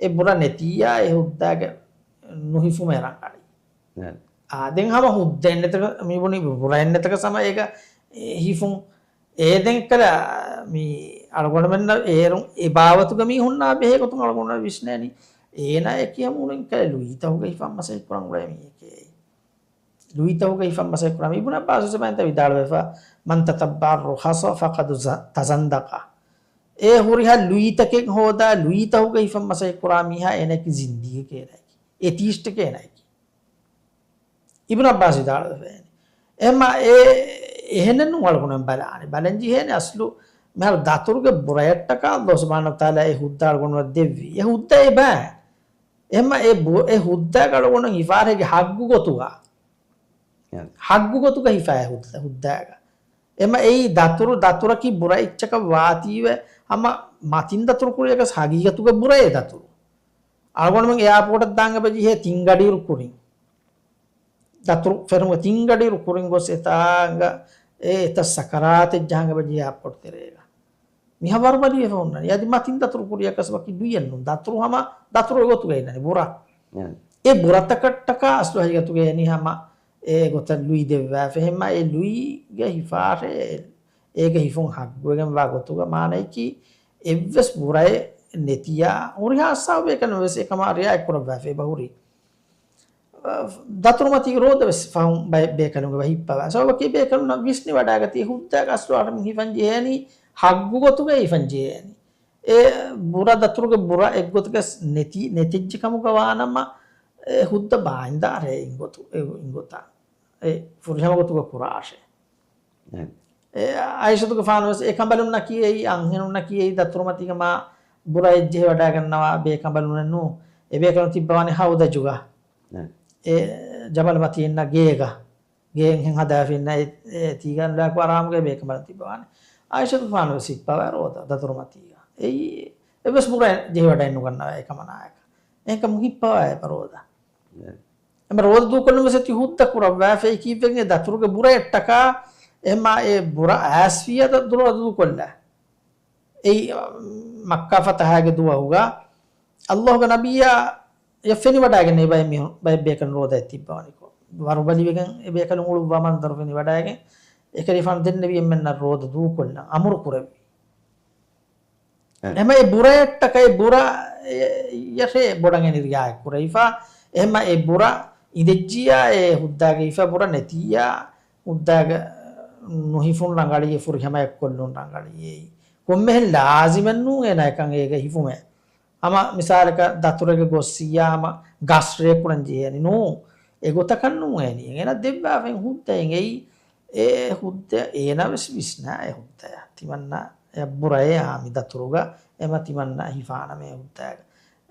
އެ ބުރަ ނެތިއްޔާ އެ ހުއްދައިގެ ނުހިފުމޭ ރަނގަޅީ. އެ. އާ، ދެން ހަމަ ހުއްދައެއް ނެތަކަ، މިބުނީ ބުރައެއް ނެތަކަ ސަމަ އޭގަ ހިފުން. އޭ ދެން ކަލަ މި އަޅުގަނޑުމެންނަށް އޭރުން އެ ބާވަތުގަ މީހުންނާ ބެހޭ ގޮތުން އަޅުގަނޑުމެން ވިސްނޭނީ. އޭނާ އެކިޔަމޫނު ކަލަ ލުއިތަހުގަ ހިފަން މަސައްކަތް ކުރަން އުޅޭ މީހެކޭ. ލުއިތަހުގަ ހިފަން މަސައްކަތް ކުރާ މީ އިބްނު ޢައްބާސް ވެސް އެބައިންތަ ވިދާޅުވެފަ، من تتبع الرخص فقد ز-، تزندق. އެ ހުރިހާ ލުއިތަކެއް ހޯދާ ލުއިތަހުގަ ހިފަން މަސައްކަތް ކުރާ މީހާ އޭނައަކީ ޒިންދީގެކޭ އޭނައަކީ. އެތީސްޓެކޭ އޭނައަކީ. އިބްނު ޢައްބާސް ވިދާޅުވެފައިން. އެހެންމަ އެ، އެހެނެއްނު އަޅުގަނޑުމެން ބަލާނެ. ބަލަން ޖެހޭނެ އަސްލު މިހާރު ދަތުރުގެ ބުރަޔަށްޓަކާ ﷲ ސުބްޙާނަހޫ ވަތަޢާލާ އެ ހުއްދަ އަޅުގަނޑުމެންނަށް ދެއްވީ. އެ ހުއްދަ އެބަ، އެހެންމަ އެ ބު-، އެ ހުއްދައަކަށް އަޅުގަނޑު ހިފާރޭގެ ހައްގު ގޮތުގަ. އެ. ހައްގު ގޮތުގަ ހިފާ ހުއްދަ-، ހުއްދައިގަ. އެމަ އެއީ ދަތުރު، ދަތުރަކީ ބުރަ އެއްޗަކަށް ވާތީވެ، ހަމަ މަތިން ދަތުރު ކުރިޔަކަސް ހަގީގަތުގަ ބުރައޭ ދަތުރު. އަޅުގަނޑުމެން އެއާޕޯޓަށް ދާން އެބަ ޖެހޭ ތިން ގަޑިއިރު ކުރިން. ދަތުރު ފެރުމުގެ ތިން ގަޑިއިރު ކުރިން ގޮސް އެތާނގަ އެ އެތައް ސަކަރާތެއް ޖަހަން އެބަ ޖެހޭ އެއާޕޯޓް ތެރޭގަ. މިހާ ވަރުބަލިވެފަ ހުންނަނީ. އަދި މަތިން ދަތުރު ކުރިޔަކަސް ވަކި ލުއިއެއްނު. ދަތުރު ހަމަ ދަތުރު އެގޮތުގަ އިންނަނީ ބުރަ. އެ. އެ ބުރަތަކަށްޓަކާ އަސްލު ހަގީގަތުގަ އެނީ ހަމަ އެ ގޮތަށް ލުއި ދެއްވާފަ. އެހެންމަ އެ ލުއިގެ ހިފާށޭ އެ، އޭގެ ހިފުން ހައްގުވެގެންވާ ގޮތުގަ މާނައަކީ އެއްވެސް ބުރައެއް ނެތިޔާ ހުރިހާ ސަބަބެއް ކަން ވެސް އެކަމާ ރިޢާޔަތް ކުރައްވާފަ އެބަ ހުރީ. ދަތުރުމަތީގެ ރޯދަ ވެސް ފަހުން ބައެއް ބޭކަލުން އެބަ ހިއްޕަވާ. ސަބަބަކީ ބޭކަލުންނަށް ވިސްނިވަޑައިގަތީ ހުއްދައިގަ އަސްލު އަހަރެމެން ހިފަން ޖެހޭނީ ހައްގު ގޮތުގައި ހިފަން ޖެހޭނީ. އެ ބުރަ ދަތުރުގެ ބުރަ އެއްގޮތަކަސް ނެތި، ނެތިއްޖެ ކަމުގަ ވާނަމަ، އެ ހުއްދަ ބާއިންދާށޭ އިންގޮތު، އެ އިންގޮތާ. އެ ފުރިހަމަ ގޮތުގަ ކުރާށޭ. އެ. އެ އައިޝަތުގެފާނު ވެސް އެ ކަނބަލުންނަކީ އެއީ އަންހެނުންނަކީ އެއީ ދަތުރުމަތީގަ މާ ބުރައެއް ޖެހިވަޑައިގަންނަވާ ބޭކަނބަލުންނެއްނު. އެ ބޭކަލުން ތިއްބަވާނެ ހައުދަޖުގަ. އެ. އެ ޖަމަލުމަތީ އިންނަ ގޭގަ. ގޭން ހެން ހަދާފިންނަ އެ، އެ ތީގަ ލާކު އަރާމުގައި ބޭކަނބަލުން ތިއްބަވާނެ. އައިޝަތުގެފާނު ވެސް ހިއްޕަވާ ރޯދަ ދަތުރުމަތީގަ. އެއީ އެއްވެސް ބުރަ ޖެހިވަޑައެއް ނުގަންނަވާ އެކަމަނާޔަކަށް. އެހެންކަމުން ހިއްޕަވާ އެބަ ރޯދަ. އެ. އެމަ ރޯދަ ދޫކޮށްލުން ވެސް އެތި ހުއްދަ ކުރައްވާފައި ކީއްވެގެން އެ ދަތުރުގެ ބުރަ އެއްޓަކާ އެމަ އެ ބުރަ އައިސްފިޔަ ރޯދަ ދޫކޮށްލާ. އެއީ، މައްކާ ފަތަހާގެ ދުވަހުގަ އައްލާހުގެ ނަބިއްޔާ އެ ފެނިވަޑައިގެން ބައެއް މީހުން، ބައެއް ބޭކަލުން ރޯދައެއް ތިއްބަވަނިކޮށް، ވަރުބަލިވެގެން އެ ބޭކަލުން އުޅުއްވާ މަންޒަރު ފެނިވަޑައިގެން، އެކަލޭގެފާނު ދެންނެވި އެންމެންނަށް ރޯދަ ދޫކޮށްލަން އަމުރު ކުރެއްވި. އެ. އެހެމަ އެ ބުރައަށްޓަކައި ބުރަ އެ، ޔަށޭ ބޮޑަށް އެނި ރިއާޔަތް ކުރެވިފަ. އެހެމަ އެ ބުރަ އިނދެއްޖިއްޔާ އެ ހުއްދައިގަ ހިފާ ބުރަ ނެތިއްޔާ ހުއްދައިގަ ނުހިފުން ރަނގަޅީ، ފުރިހަމަޔަށް ކޮށްލުން ރަނގަޅީ. އެއީ ކޮންމެހެން ލާޒިމެއް ނޫން އޭނާ އެކަން އޭގަ ހިފުމެއް. ހަމަ މިސާލަކަށް ދަތުރެއްގަ ގޮއްސިއްޔާ ހަމަ ގަސްރޭ ކުރަން ޖެހޭނީ ނޫން. އެގޮތަކަށް ނޫން އޭނީ. އޭނަ ދެއްވާފައި ހުއްދައެއް އެއީ. އެ ހުއްދަ އޭނަ ވެސް ވިސްނާ އެ ހުއްދަޔަށް. ތިމަންނަ އެ ބުރައޭ އާ މި ދަތުރުގަ އެމަ ތިމަންނަ ހިފާނަމޭ ހުއްދައިގަ.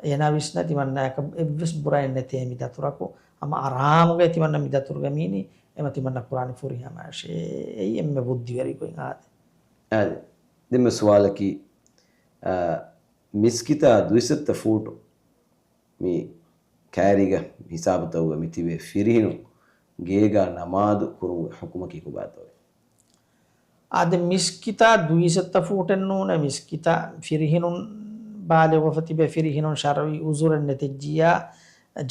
އޭނަ ވިސްނާ ތިމަންނައަކަށް އެއްވެސް ބުރައެއް ނެތޭ މި ދަތުރަކު. ހަމަ އަރާމުގައި ތިމަންނަ މި ދަތުރުގަ މީނީ އެމަ ތިމަންނަ ކުރާނީ ފުރިހަމަޔަށޭ. އެއީ އެންމެ ބުއްދިވެރި ގޮތް އާދެ. އާދެ. ދެންމެ ސުވާލަކީ، އާ، މިސްކިތާ ދުއިސައްތަ ފޫޓު މި ކައިރީގަ ހިސާބުތަކުގަ މިތިބޭ ފިރިހެނުން ގޭގަ ނަމާދު ކުރުމުގެ ޙުކުމަކީ ކޮބާތޯއޭ؟ އާދެ، މިސްކިތާ ދުއިސައްތަ ފޫޓެއް ނޫނޭ، މިސްކިތާ ފިރިހެނުން، ބާލިޣުވެފަ ތިބޭ ފިރިހެނުން ޝަރުޢީ ޢުޛުރެއް ނެތިއްޖިއްޔާ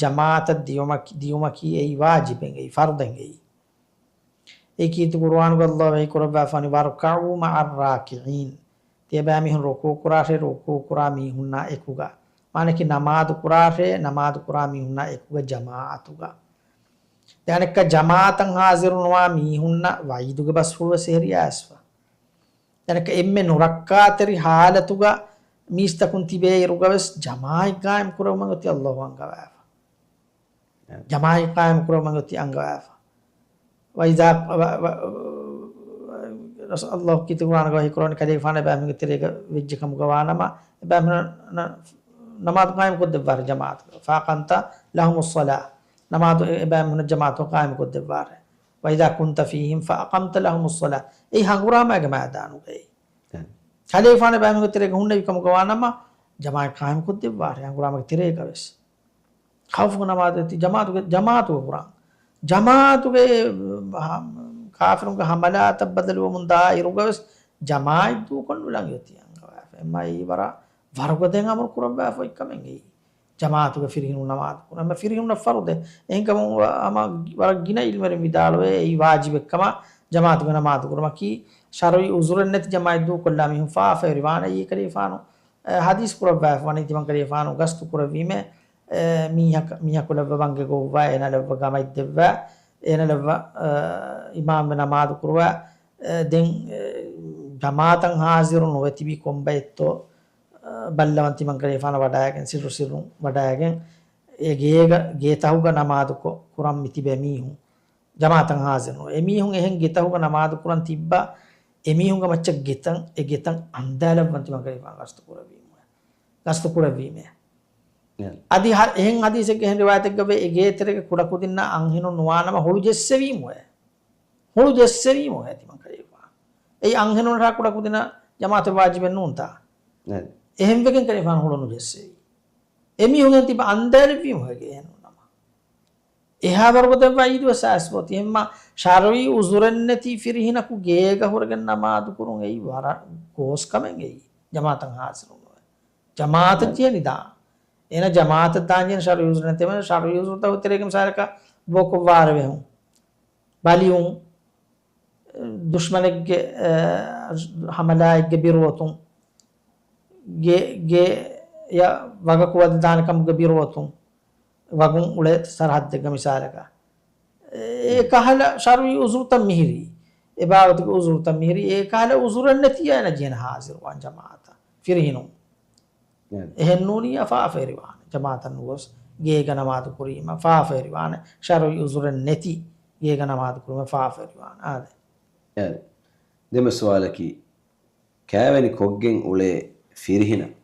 ޖަމާޢަތަށް ދިޔުމަކީ، ދިޔުމަކީ އެއީ ވާޖިބެއް އެއީ، ފަރުޟެއް އެއީ. އެއީ ކީރިތި ޤުރުއާނުގަ ﷲ ވަޙީ ކުރައްވާފަވަނީ، "واركعوا مع الراكعين." ތިޔަބައިމީހުން ރުކޫޢު ކުރާށޭ، ރުކޫޢު ކުރާ މީހުންނާ އެކުގަ. މާނައަކީ ނަމާދު ކުރާށޭ، ނަމާދު ކުރާ މީހުންނާ އެކުގަ ޖަމާޢަތުގަ. ދެން އަނެއްކާ ޖަމާޢަތަށް ޙާޟިރުނުވާ މީހުންނަށް ވަޢީދުގެ ބަސްފުޅު ވެސް އެހެރިޔާ އައިސްފަ. ދެން އަނެއްކާ އެންމެ ނުރައްކާތެރި ޙާލަތުގަ މީސްތަކުން ތިބޭ އިރުގަ ވެސް ޖަމާޢަތް ޤާއިމް ކުރެވުމަށް އޮތީ ﷲ އަންގަވާފަ. ޖަމާޢަތް ޤާއިމް ކުރުމަށް އޮތީ އަންގަވާފަ. ވައިޒާ، ވަ، ވަ، ވަ، ރަސޫލު ﷲ ކީރިތި ޤުރުއާނުގަ ވަޙީ ކުރައްވަނީ ކަލޭގެފާނު އެބައިމީހުންގެ ތެރޭގަ ވެއްޖެ ކަމުގަ ވާނަމަ، އެބައިމީހުން ނަ، ނަމާދު ޤާއިމް ކޮށްދެއްވާށޭ ޖަމާޢަތުގަ. فأقمت لهم الصلاة. ނަމާދު އެ، އެބައިމީހުންނަށް ޖަމާޢަތު ޤާއިމް ކޮށްދެއްވާށޭ. وإذا كنت فيهم فأقمت لهم الصلاة. އެއީ ހަނގުރާމައިގެ މައިދާނުގައި. ކަލޭގެފާނު އެބައިމީހުންގެ ތެރޭގަ ހުންނެވި ކަމުގަ ވާނަމަ، ޖަމާޢަތް ޤާއިމް ކޮށްދެއްވާށޭ ހަނގުރާމަގެ ތެރޭގަ ވެސް. ޚައުފުގެ ނަމާދު އޮތީ ޖަމާޢަތުގެ، ޖަމާޢަތުގެ ޤުރްއާން. ޖަމާޢަތުގެ، ހަ، ކާފިރުންގެ ޙަމަލާތަށް ބަދަލުވަމުން ދާ އިރުގަ ވެސް ޖަމާޢަތް ދޫކޮށް ނުލަނގި އޮތީ އަންގަވާފަ. އެމަ އެއީ ވަރަށް ވަރުގަދައިން އަމުރު ކުރައްވާފަ އޮތް ކަމެއް އެއީ. ޖަމާޢަތުގަ ފިރިހެނުން ނަމާދު ކުރުން. އެމަ ފިރިހެނުންނަށް ފަރުޟެއް. އެހެންކަމުން ވަ، ހަމަ ވަރަށް ގިނަ ޢިލްމުވެރިން ވިދާޅުވޭ އެއީ ވާޖިބެއް ކަމަށް ޖަމާޢަތުގަ ނަމާދު ކުރުމަކީ. ޝަރުޢީ ޢުޛުރެއް ނެތި ޖަމާޢަތް ދޫކޮށްލާ މީހުން ފާފަވެރިވާނެ. އެއީ ކަލޭގެފާނު އެ، ޙަދީޘް ކުރައްވާފަވަނީ ތިމަން ކަލޭގެފާނު ގަސްތު ކުރެއްވީމޭ، އެ، މީހަކަ، މީހަކު ލައްވަ ބަންގެ ގޮއްވާ، އޭނަ ލައްވަ ގަމަތް ދެއްވާ، އޭނަ ލައްވަ، އެ، އިމާމްވެ ނަމާދު ކުރުވާ، އެ، ދެން، އެ، ޖަމާޢަތަށް ޙާޟިރު ނުވެ ތިބީ ކޮންބައެއްތޯ، އެ، ބައްލަވަން ތިމަން ކަލޭގެފާނަށް ވަޑައިގެން، ސިއްރު ސިއްރުން ވަޑައިގެން، އެ ގޭގަ، ގޭތަހުގަ ނަމާދުކޮށް، ކުރަން މި ތިބޭ މީހުން. ޖަމާޢަތަށް ޙާޟިރު ނުވޭ. އެމީހުން އެހެން ގެތަހުގަ ނަމާދު ކުރަން ތިއްބާ، އެމީހުންގެ މައްޗަށް ގެތަން، އެ ގެތަން އަންދާލައްވަން ތިމަން ކަލޭގެފާނު ގަސްތު ކުރެއްވީމުވެ. ގަސްތު ކުރެއްވީމޭ. އަދި ހަ، އެހެން ޙަދީޘެއްގެ އެހެން ރިވާޔަތެއްގަ ވޭ، އެ ގޭތެރޭގެ ކުޑަކުދިންނަށް އަންހެނުން ނުވާނަމަ ހުޅު ޖެއްސެވީމުވެ. ހުޅު ޖެއްސެވީމުވެ ތިމަން ކަލޭގެފާނު. އެއީ އަންހެނުންނަށާ ކުޑަކުދިންނަށް ޖަމާޢަތެއް ވާޖިބެއް ނޫންތާ؟ އެހެންވެގެން ކަލޭގެފާނު ހުޅު ނުޖެއްސެވީ. އެމީހުން އެހެން ތިބާ އަންދާލެއްވީމުވެ ގޭ އެހެންނޫނަމަ. އެހާ ވަރުގަދަ ވަޢީދުވެސް އައިސްފަ އޮތީ. އެހެންމާ ޝަރުޢީ ޢުޛުރެއްނެތި ފިރިހެނަކު ގޭގަ ހުރެގެން ނަމާދު ކުރުން އެއީ ވަރަށް ގޯސް ކަމެއް އެއީ. ޖަމާޢަތަށް ޙާޟިރުނުވެ. ޖަމާޢަތަށް ޖެހޭނީ ދާން. އޭނަ ޖަމާޢަތަށް ދާން ޖެހޭނީ ޝަރުޢީ ޢުޛުރެއް ނެތޭ. ޝަރުޢީ ޢުޛުރުތަކުގެ ތެރޭގަ މިސާލަކަށް ބޯކޮށް ވާރު ވެހުން. ބަލިވުން. ދުޝްމަނެއްގެ، އަ، ޙަމަލާއެއްގެ ބިރުވަތުން، ގެ، ގެޔަށް ވަގަކު ވަދެދާނެ ކަމުގެ ބިރުވަތުން، ވަގުން އުޅޭ ސަރަޙައްދެއްގަ މިސާލަކަށް، އެ ކަހަލަ ޝަރުޢީ ޢުޛުރުތައް މިހިރީ، އެ ބާވަތުގެ ޢުޛުރުތައް މިހިރީ، އެ ކަހަލަ ޢުޛުރެއް ނެތިއްޔާ އޭނަ ޖެހޭނެ ޙާޟިރުވާން ޖަމާޢަތަށް ފިރިހެނުން. އެހެން ނޫނިއްޔާ ފާފަވެރިވާނެ. ޖަމާޢަތަށް ނުގޮސް ގޭގަ ނަމާދު ކުރީމަ ފާފަވެރިވާނެ. ޝަރުޢީ ޢުޛުރެއް ނެތި ގޭގަ ނަމާދު ކުރީމަ ފާފަވެރިވާނެ. އާދެ. އާދެ. ދެންމެ ސުވާލަކީ، ކާވެނި ކޮށްގެން އުޅޭ ފިރިހެނަށް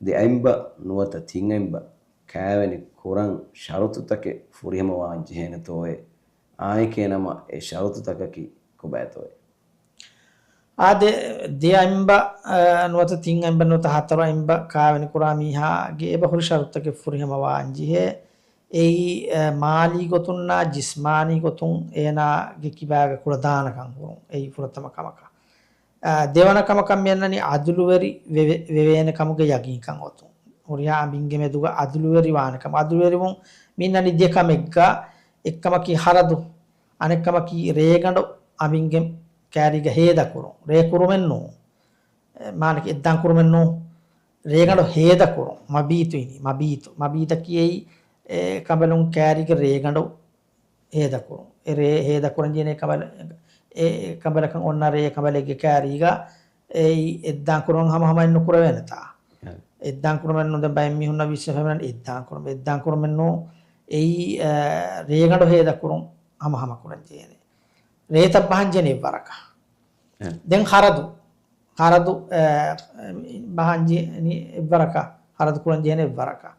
ދެ އަތްބަ ނުވަތަ ތިން އަތްބަ ކާވެނި ކުރަން ޝަރުޠުތަކެއް ފުރިހަމަވާން ޖެހޭނެތޯއޭ؟ އާނއެކޭ ނަމަ އެ ޝަރުޠުތަކަކީ ކޮބާތޯއޭ؟ އާދެ، ދެ އަތްބަ، އަ، ނުވަތަ ތިން އަތްބަ ނުވަތަ ހަތަރު އަތްބަ ކާވެނި ކުރާ މީހާގެ އެބަހުރި ޝަރުޠުތަކެއް ފުރިހަމަވާން ޖެހޭ. އެއީ، އަ، މާލީ ގޮތުންނާ ޖިސްމާނީ ގޮތުން އޭނާގެ ކިބާގަ ކުޅަދާނަކަން ހުރުން. އެއީ ފުރަތަމަ ކަމަކަށް. އަ، ދެވަނަ ކަމަކަށް މިއަންނަނީ އަދުލުވެރި ވެވެ-، ވެވޭނެ ކަމުގެ ޔަގީންކަން އޮތުން. ހުރިހާ އަނބިންގެ މެދުގަ އަދުލުވެރި ވާނެ ކަމަށް. އަދުލުވެރިވުން މިންނަނީ ދެ ކަމެއްގަ، އެއްކަމަކީ ހަރަދު، އަނެއްކަމަކީ ރޭގަނޑު އަނބިންގެ ކާރީގަ ހޭދަކުރުން. ރޭ ކުރުމެއް ނޫން. އެ، މާނަކީ އެއްދާން ކުރުމެއް ނޫން. ރޭގަނޑު ހޭދަކުރުން. މަބީތު އިނީ. މަބީތު. މަބީތަކީ އެއީ، އެ، ކަނބަލުން ކާރީގެ ރޭގަނޑު ހޭދަކުރުން. އެ ރޭ ހޭދަކުރަން ޖެހޭނެ ކަނބަލަ-، އެ، އެ ކަނބަލަކަށް އޮންނަ ރޭ ކަނބަލެއްގެ ކާރީގަ އެއީ އެއްދާން ކުރުމަށް ހަމަހަމައެއް ނުކުރެވޭނެތާ. އެއްދާން ކުރުމެއް ނޫން. ދެން ބައެއް މީހުންނަށް ވިސްނަ ފެންނަނީ އެއްދާން ކުރުމެއް. އެއްދާން ކުރުމެއް ނޫން. އެއީ، އަ، ރޭގަނޑު ހޭދަކުރުން ހަމަހަމަ ކުރަން ޖެހޭނެ. ރޭތައް ބަހަން ޖެހޭނެ އެއްވަރަކަށް. އެ. ދެން ހަރަދު. ހަރަދު، އަ، ބަހަން ޖެހޭނެ އެއްވަރަކަށް. ހަރަދު ކުރަން ޖެހޭނެ އެއްވަރަކަށް.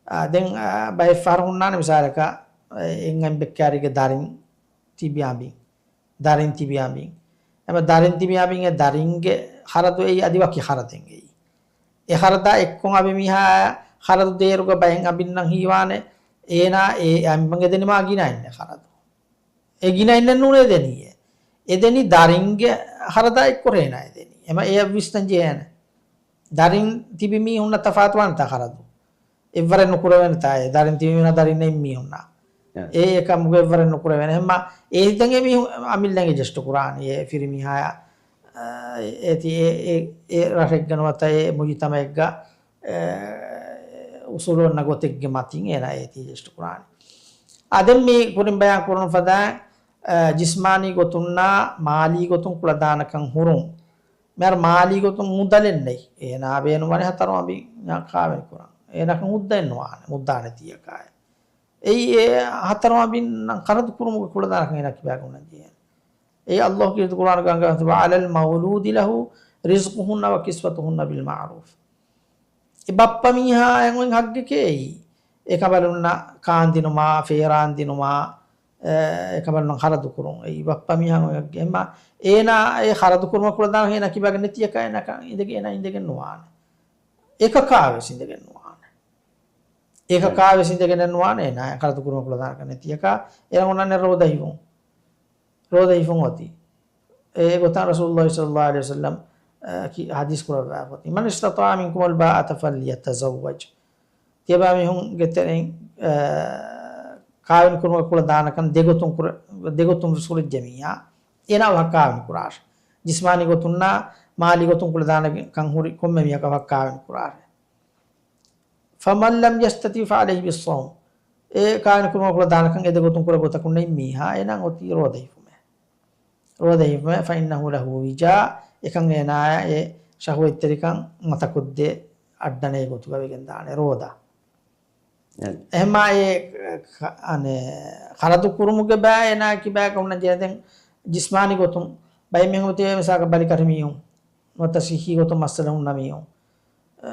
އަ، ދެން، އަ، ބައެއް ފަހަރު ހުންނާނެ މިސާލަކަށް، އެ، އެއް އަނބިއްކާރީގެ ދަރިން ތިބި އަނބިން. ދަރިން ތިބި އަނބިން. އެމަ ދަރިން ތިބި އަނބިން އެ ދަރިންގެ ހަރަދު އެއީ އަދި ވަކި ހަރަދެއް އެއީ. އެ ހަރަދާ އެއްކޮށް އަނބިމީހާ ހަރަދު ދޭއިރުގަ ބައެއް އަނބިންނަށް ހީވާނެ، އޭނާ އެ އަނބިން އެދެނީމާ ގިނަ އެއް ހަރަދު. އެ ގިނަ އެއް ނޫނޭ ދެނީ އެ. އެ ދެނީ ދަރިންގެ ހަރަދާ އެއްކޮށް އޭނާ އެ ދެނީ. އެމަ އެއަށް ވިސްނަން ޖެހޭނެ. ދަރިން ތިބި މީހުންނަށް ތަފާތުވާނެތާ ހަރަދު؟ އެއްވަރެއް ނުކުރެވޭނެތާ އެ. ދަރިން ތިބި މީހުންނާ ދަރިން ނެތް މީހުންނާ. އެ. އެ އެކަމުގެ އެއްވަރެއް ނުކުރެވޭނެ. ހަމަ އެ ދެން އެ މީހުން އަމިއްލައިގެ ޖެސްޓު ކުރާނީ އެ ފިރިމީހާޔާ. އެ، އޭތި އެ، އެ، އެ ރަށެއްގަ ނުވަތަ އެ މުޖުތަމައެއްގަ، އެ، އުސޫލު އޮންނަ ގޮތެއްގެ މަތިން އޭނާ އޭތި ޖެސްޓު ކުރާނީ. އާ، ދެން މި ކުރިން ބަޔާން ކުރުނު ފަދައިން، އެ، ޖިސްމާނީ ގޮތުންނާ މާލީ ގޮތުން ކުޅަދާނަކަން ހުރުން. މިހާރު މާލީ ގޮތުން މުދަލެއް ނެތް. އޭނާ ބޭނުންވާނެ ހަތަރު އަނބިން ކާވެނި ކުރަން. އޭނާކަށް ހުއްދައެއް ނުވާނެ، މުއްދާނެތީއަކާ. އެއީ އެ ހަތަރު އަނބިންނަށް ޚަރަދު ކުރުމުގެ ކުޅަދާނަކަން އޭނާ ކިބާގަ އޮންނަން ޖެހޭނެ. އެއީ އައްލާހު ކީރިތި ޤުރްއާނުގަ އަންގަވާފަ، وعلى المولود له رزقهن وكسوتهن بالمعروف. އެ ބައްޕަ މީހާއަށް އޮތް ހައްގެކޭ އެއީ. އެ ކަނބަލުންނަށް ކާންދިނުމާ، ފޭރާން ދިނުމާ، އެ، އެ ކަނބަލުންނަށް ޚަރަދު ކުރުން. އެއީ ބައްޕަ މީހާއަށް އޮތް ހައްގެއް. އެހެންމާ އޭނާ އެ ޚަރަދު ކުރުމަށް ކުޅަދާނަ އޭނާ ކިބާގަ ނެތިއަކާ އޭނާ ކަ-، އިނދެގެން، އޭނާ އިނދެގެން ނުވާނެ. އެކަކާވެސް އިނދެގެން ނުވާނެ. އެކަކާވެސް އިނދެގެނެއް ނުވާނެ އޭނާ ޚަރަދު ކުރުމަށް ކުޅަދާނަކަން ނެތިއަކާ. އޭނަ އޮންނާނެ ރޯދަ ހިފުން. ރޯދަ ހިފުން އޮތީ. އެ ގޮތަށް ރަސޫލުﷲ ޞައްލަﷲ ޢަލައިހި ވަސައްލަމް، އަ، ކި-، ޙަދީޘް ކުރައްވާފައޮތީ، من استطاع منكم الباءة فليتزوج. ތިޔަބައިމީހުންގެ ތެރެއިން، އަ، ކާވެނި ކުރުމަށް ކުޅަދާނަކަން ދެގޮތުން ކުރެ-، ދެގޮތުން ވެސް ކުރެއްޖެ މީހާ. އޭނާ އަވަހަށް ކާވެނި ކުރާށެ. ޖިސްމާނީ ގޮތުންނާ މާލީ ގޮތުން ކުޅަދާނަކަން ހުރި ކޮންމެ މީހަކަށް އަވަހަށް ކާވެނި ކުރާށެ. فمن لم يستطع فعليه بالصوم. އެ ކާވެނި ކުރުމަށް ކުޅަދާނަކަން އެ ދެގޮތުން ކުރެ ގޮތަކުންނެތް މީހާ އޭނާ އޮތީ ރޯދަ ހިފުމޭ. ރޯދަ ހިފުމޭ، فإنه له وجاء، އެކަން އޭނާއަށް އެ ޝަހުވަތްތެރިކަން މަތަކޮށްދޭ އައްޑަނޭ ގޮތުގަ ވެގެންދާނެ ރޯދަ. އެ. އެހެންމާ އެ ކަ-، އަނެ، ޚަރަދު ކުރުމުގެ ބައި އޭނާ ކިބާގަ އޮންނަން ޖެހޭ. ދެން ޖިސްމާނީ ގޮތުން ބައެއް މީހުން ތިބޭ މިސާލަކަށް ބަލިކަށި މީހުން ނުވަތަ ޞިއްޙީ ގޮތުން މައްސަލަ ހުންނަ މީހުން.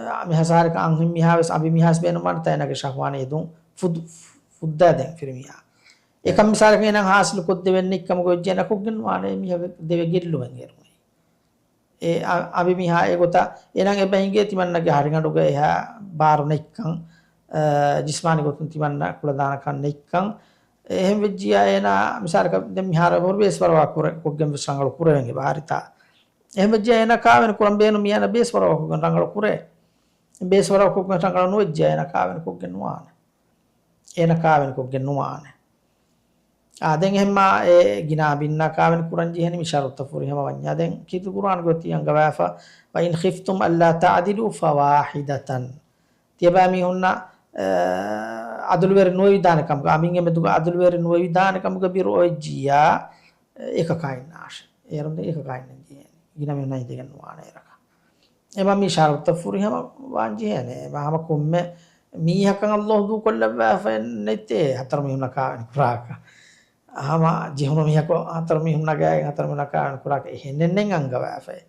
އަ، މިހާ ސާރިކަ އަންހެން މީހާވެސް އަނބިމީހާވެސް ބޭނުންވާނެތާ އޭނާގެ ޝަހުވާނީ އެދުން ފުދު-، ފުއްދާ ދެން ފިރިމީހާ. އެކަން މިސާލަކަށް އޭނާ ހާސިލު ކޮށްދެވެން ނެތް ކަމުގަ ވެއްޖެ އޭނާ ކޮށްގެން ނުވާނެ އެ މީހާގެ ދެވޭ ގެއްލުމެއް އޭރު. އެ އަ-، އަނބިމީހާ އެގޮތަށް އޭނާ އެބަ ހިނގޭ ތިމަންނަގެ ހަރިގަނޑުގަ އެހާ ބާރު ނެތްކަން، އަ، ޖިސްމާނީ ގޮތުން ތިމަންނަ ކުޅަދާނަކަން ނެތްކަން. އެހެން ވެއްޖިޔާ އޭނާ މިސާލަކަށް ދެން މިހާރު އެބަހުރި ބޭސް ވަރަށް ކުރެ-، ކޮށްގެން ވެސް ރަނގަޅު ކުރެވެން އެބަ ހަރިތާ. އެހެން ވެއްޖިޔާ އޭނާ ކާވެނި ކުރަން ބޭނުމި އޭނާ ބޭސް ވަރަށް ކޮށްގެން ރަނގަޅު ކުރޭ. ބޭސް ވަރަށް ކޮށްގެން ރަނގަޅު ނުވެއްޖިޔާ އޭނާ ކާވެނި ކޮށްގެން ނުވާނެ. އޭނާ ކާވެނި ކޮށްގެން ނުވާނެ. އާ، ދެން އެހެންމާ އެ ގިނަ އަނބިންނާ ކާވެނި ކުރަން ޖެހެނީ މި ޝަރުތަ ފުރިހަމަ ވަންޏާ. ދެން ކީރިތި ޤުރްއާނުގަ އޮތީ އަންގަވާފަ، وإن خفتم ألا تعدلوا فواحدة. ތިޔަބައިމީހުންނަށް، އަ، އަދުލުވެރި ނުވެވިދާނެ ކަމުގަ، އަނބިންގެ މެދުގަ އަދުލުވެރި ނުވެވިދާނެ ކަމުގަ ބިރު އޮވެއްޖިއްޔާ، އެކަކާ އިންނާށެ. އޭރުން ދެން އެކަކާ އިންނަން ޖެހޭނެ. ގިނަ މީހުންނާ އިނދެގެން ނުވާނެ އޭރަކަށް. އެމަ މި ޝަރުތައް ފުރިހަމަ ވާން ޖެހޭނެ. އެމަ ހަމަ ކޮންމެ މީހަކަށް އައްލާހު ދޫކޮށްލައްވާފައެއް ނެތޭ ހަތަރު މީހުންނަށް ކާވެނި ކުރާކަށް. ހަމަ ޖެހުނު މީހަކު ހަތަރު މީހުންނާ ގާތް ހަތަރު މީހުންނަށް ކާވެނި ކުރާކަށް އެހެންނެއް ނެތް އަންގަވާފައެއް.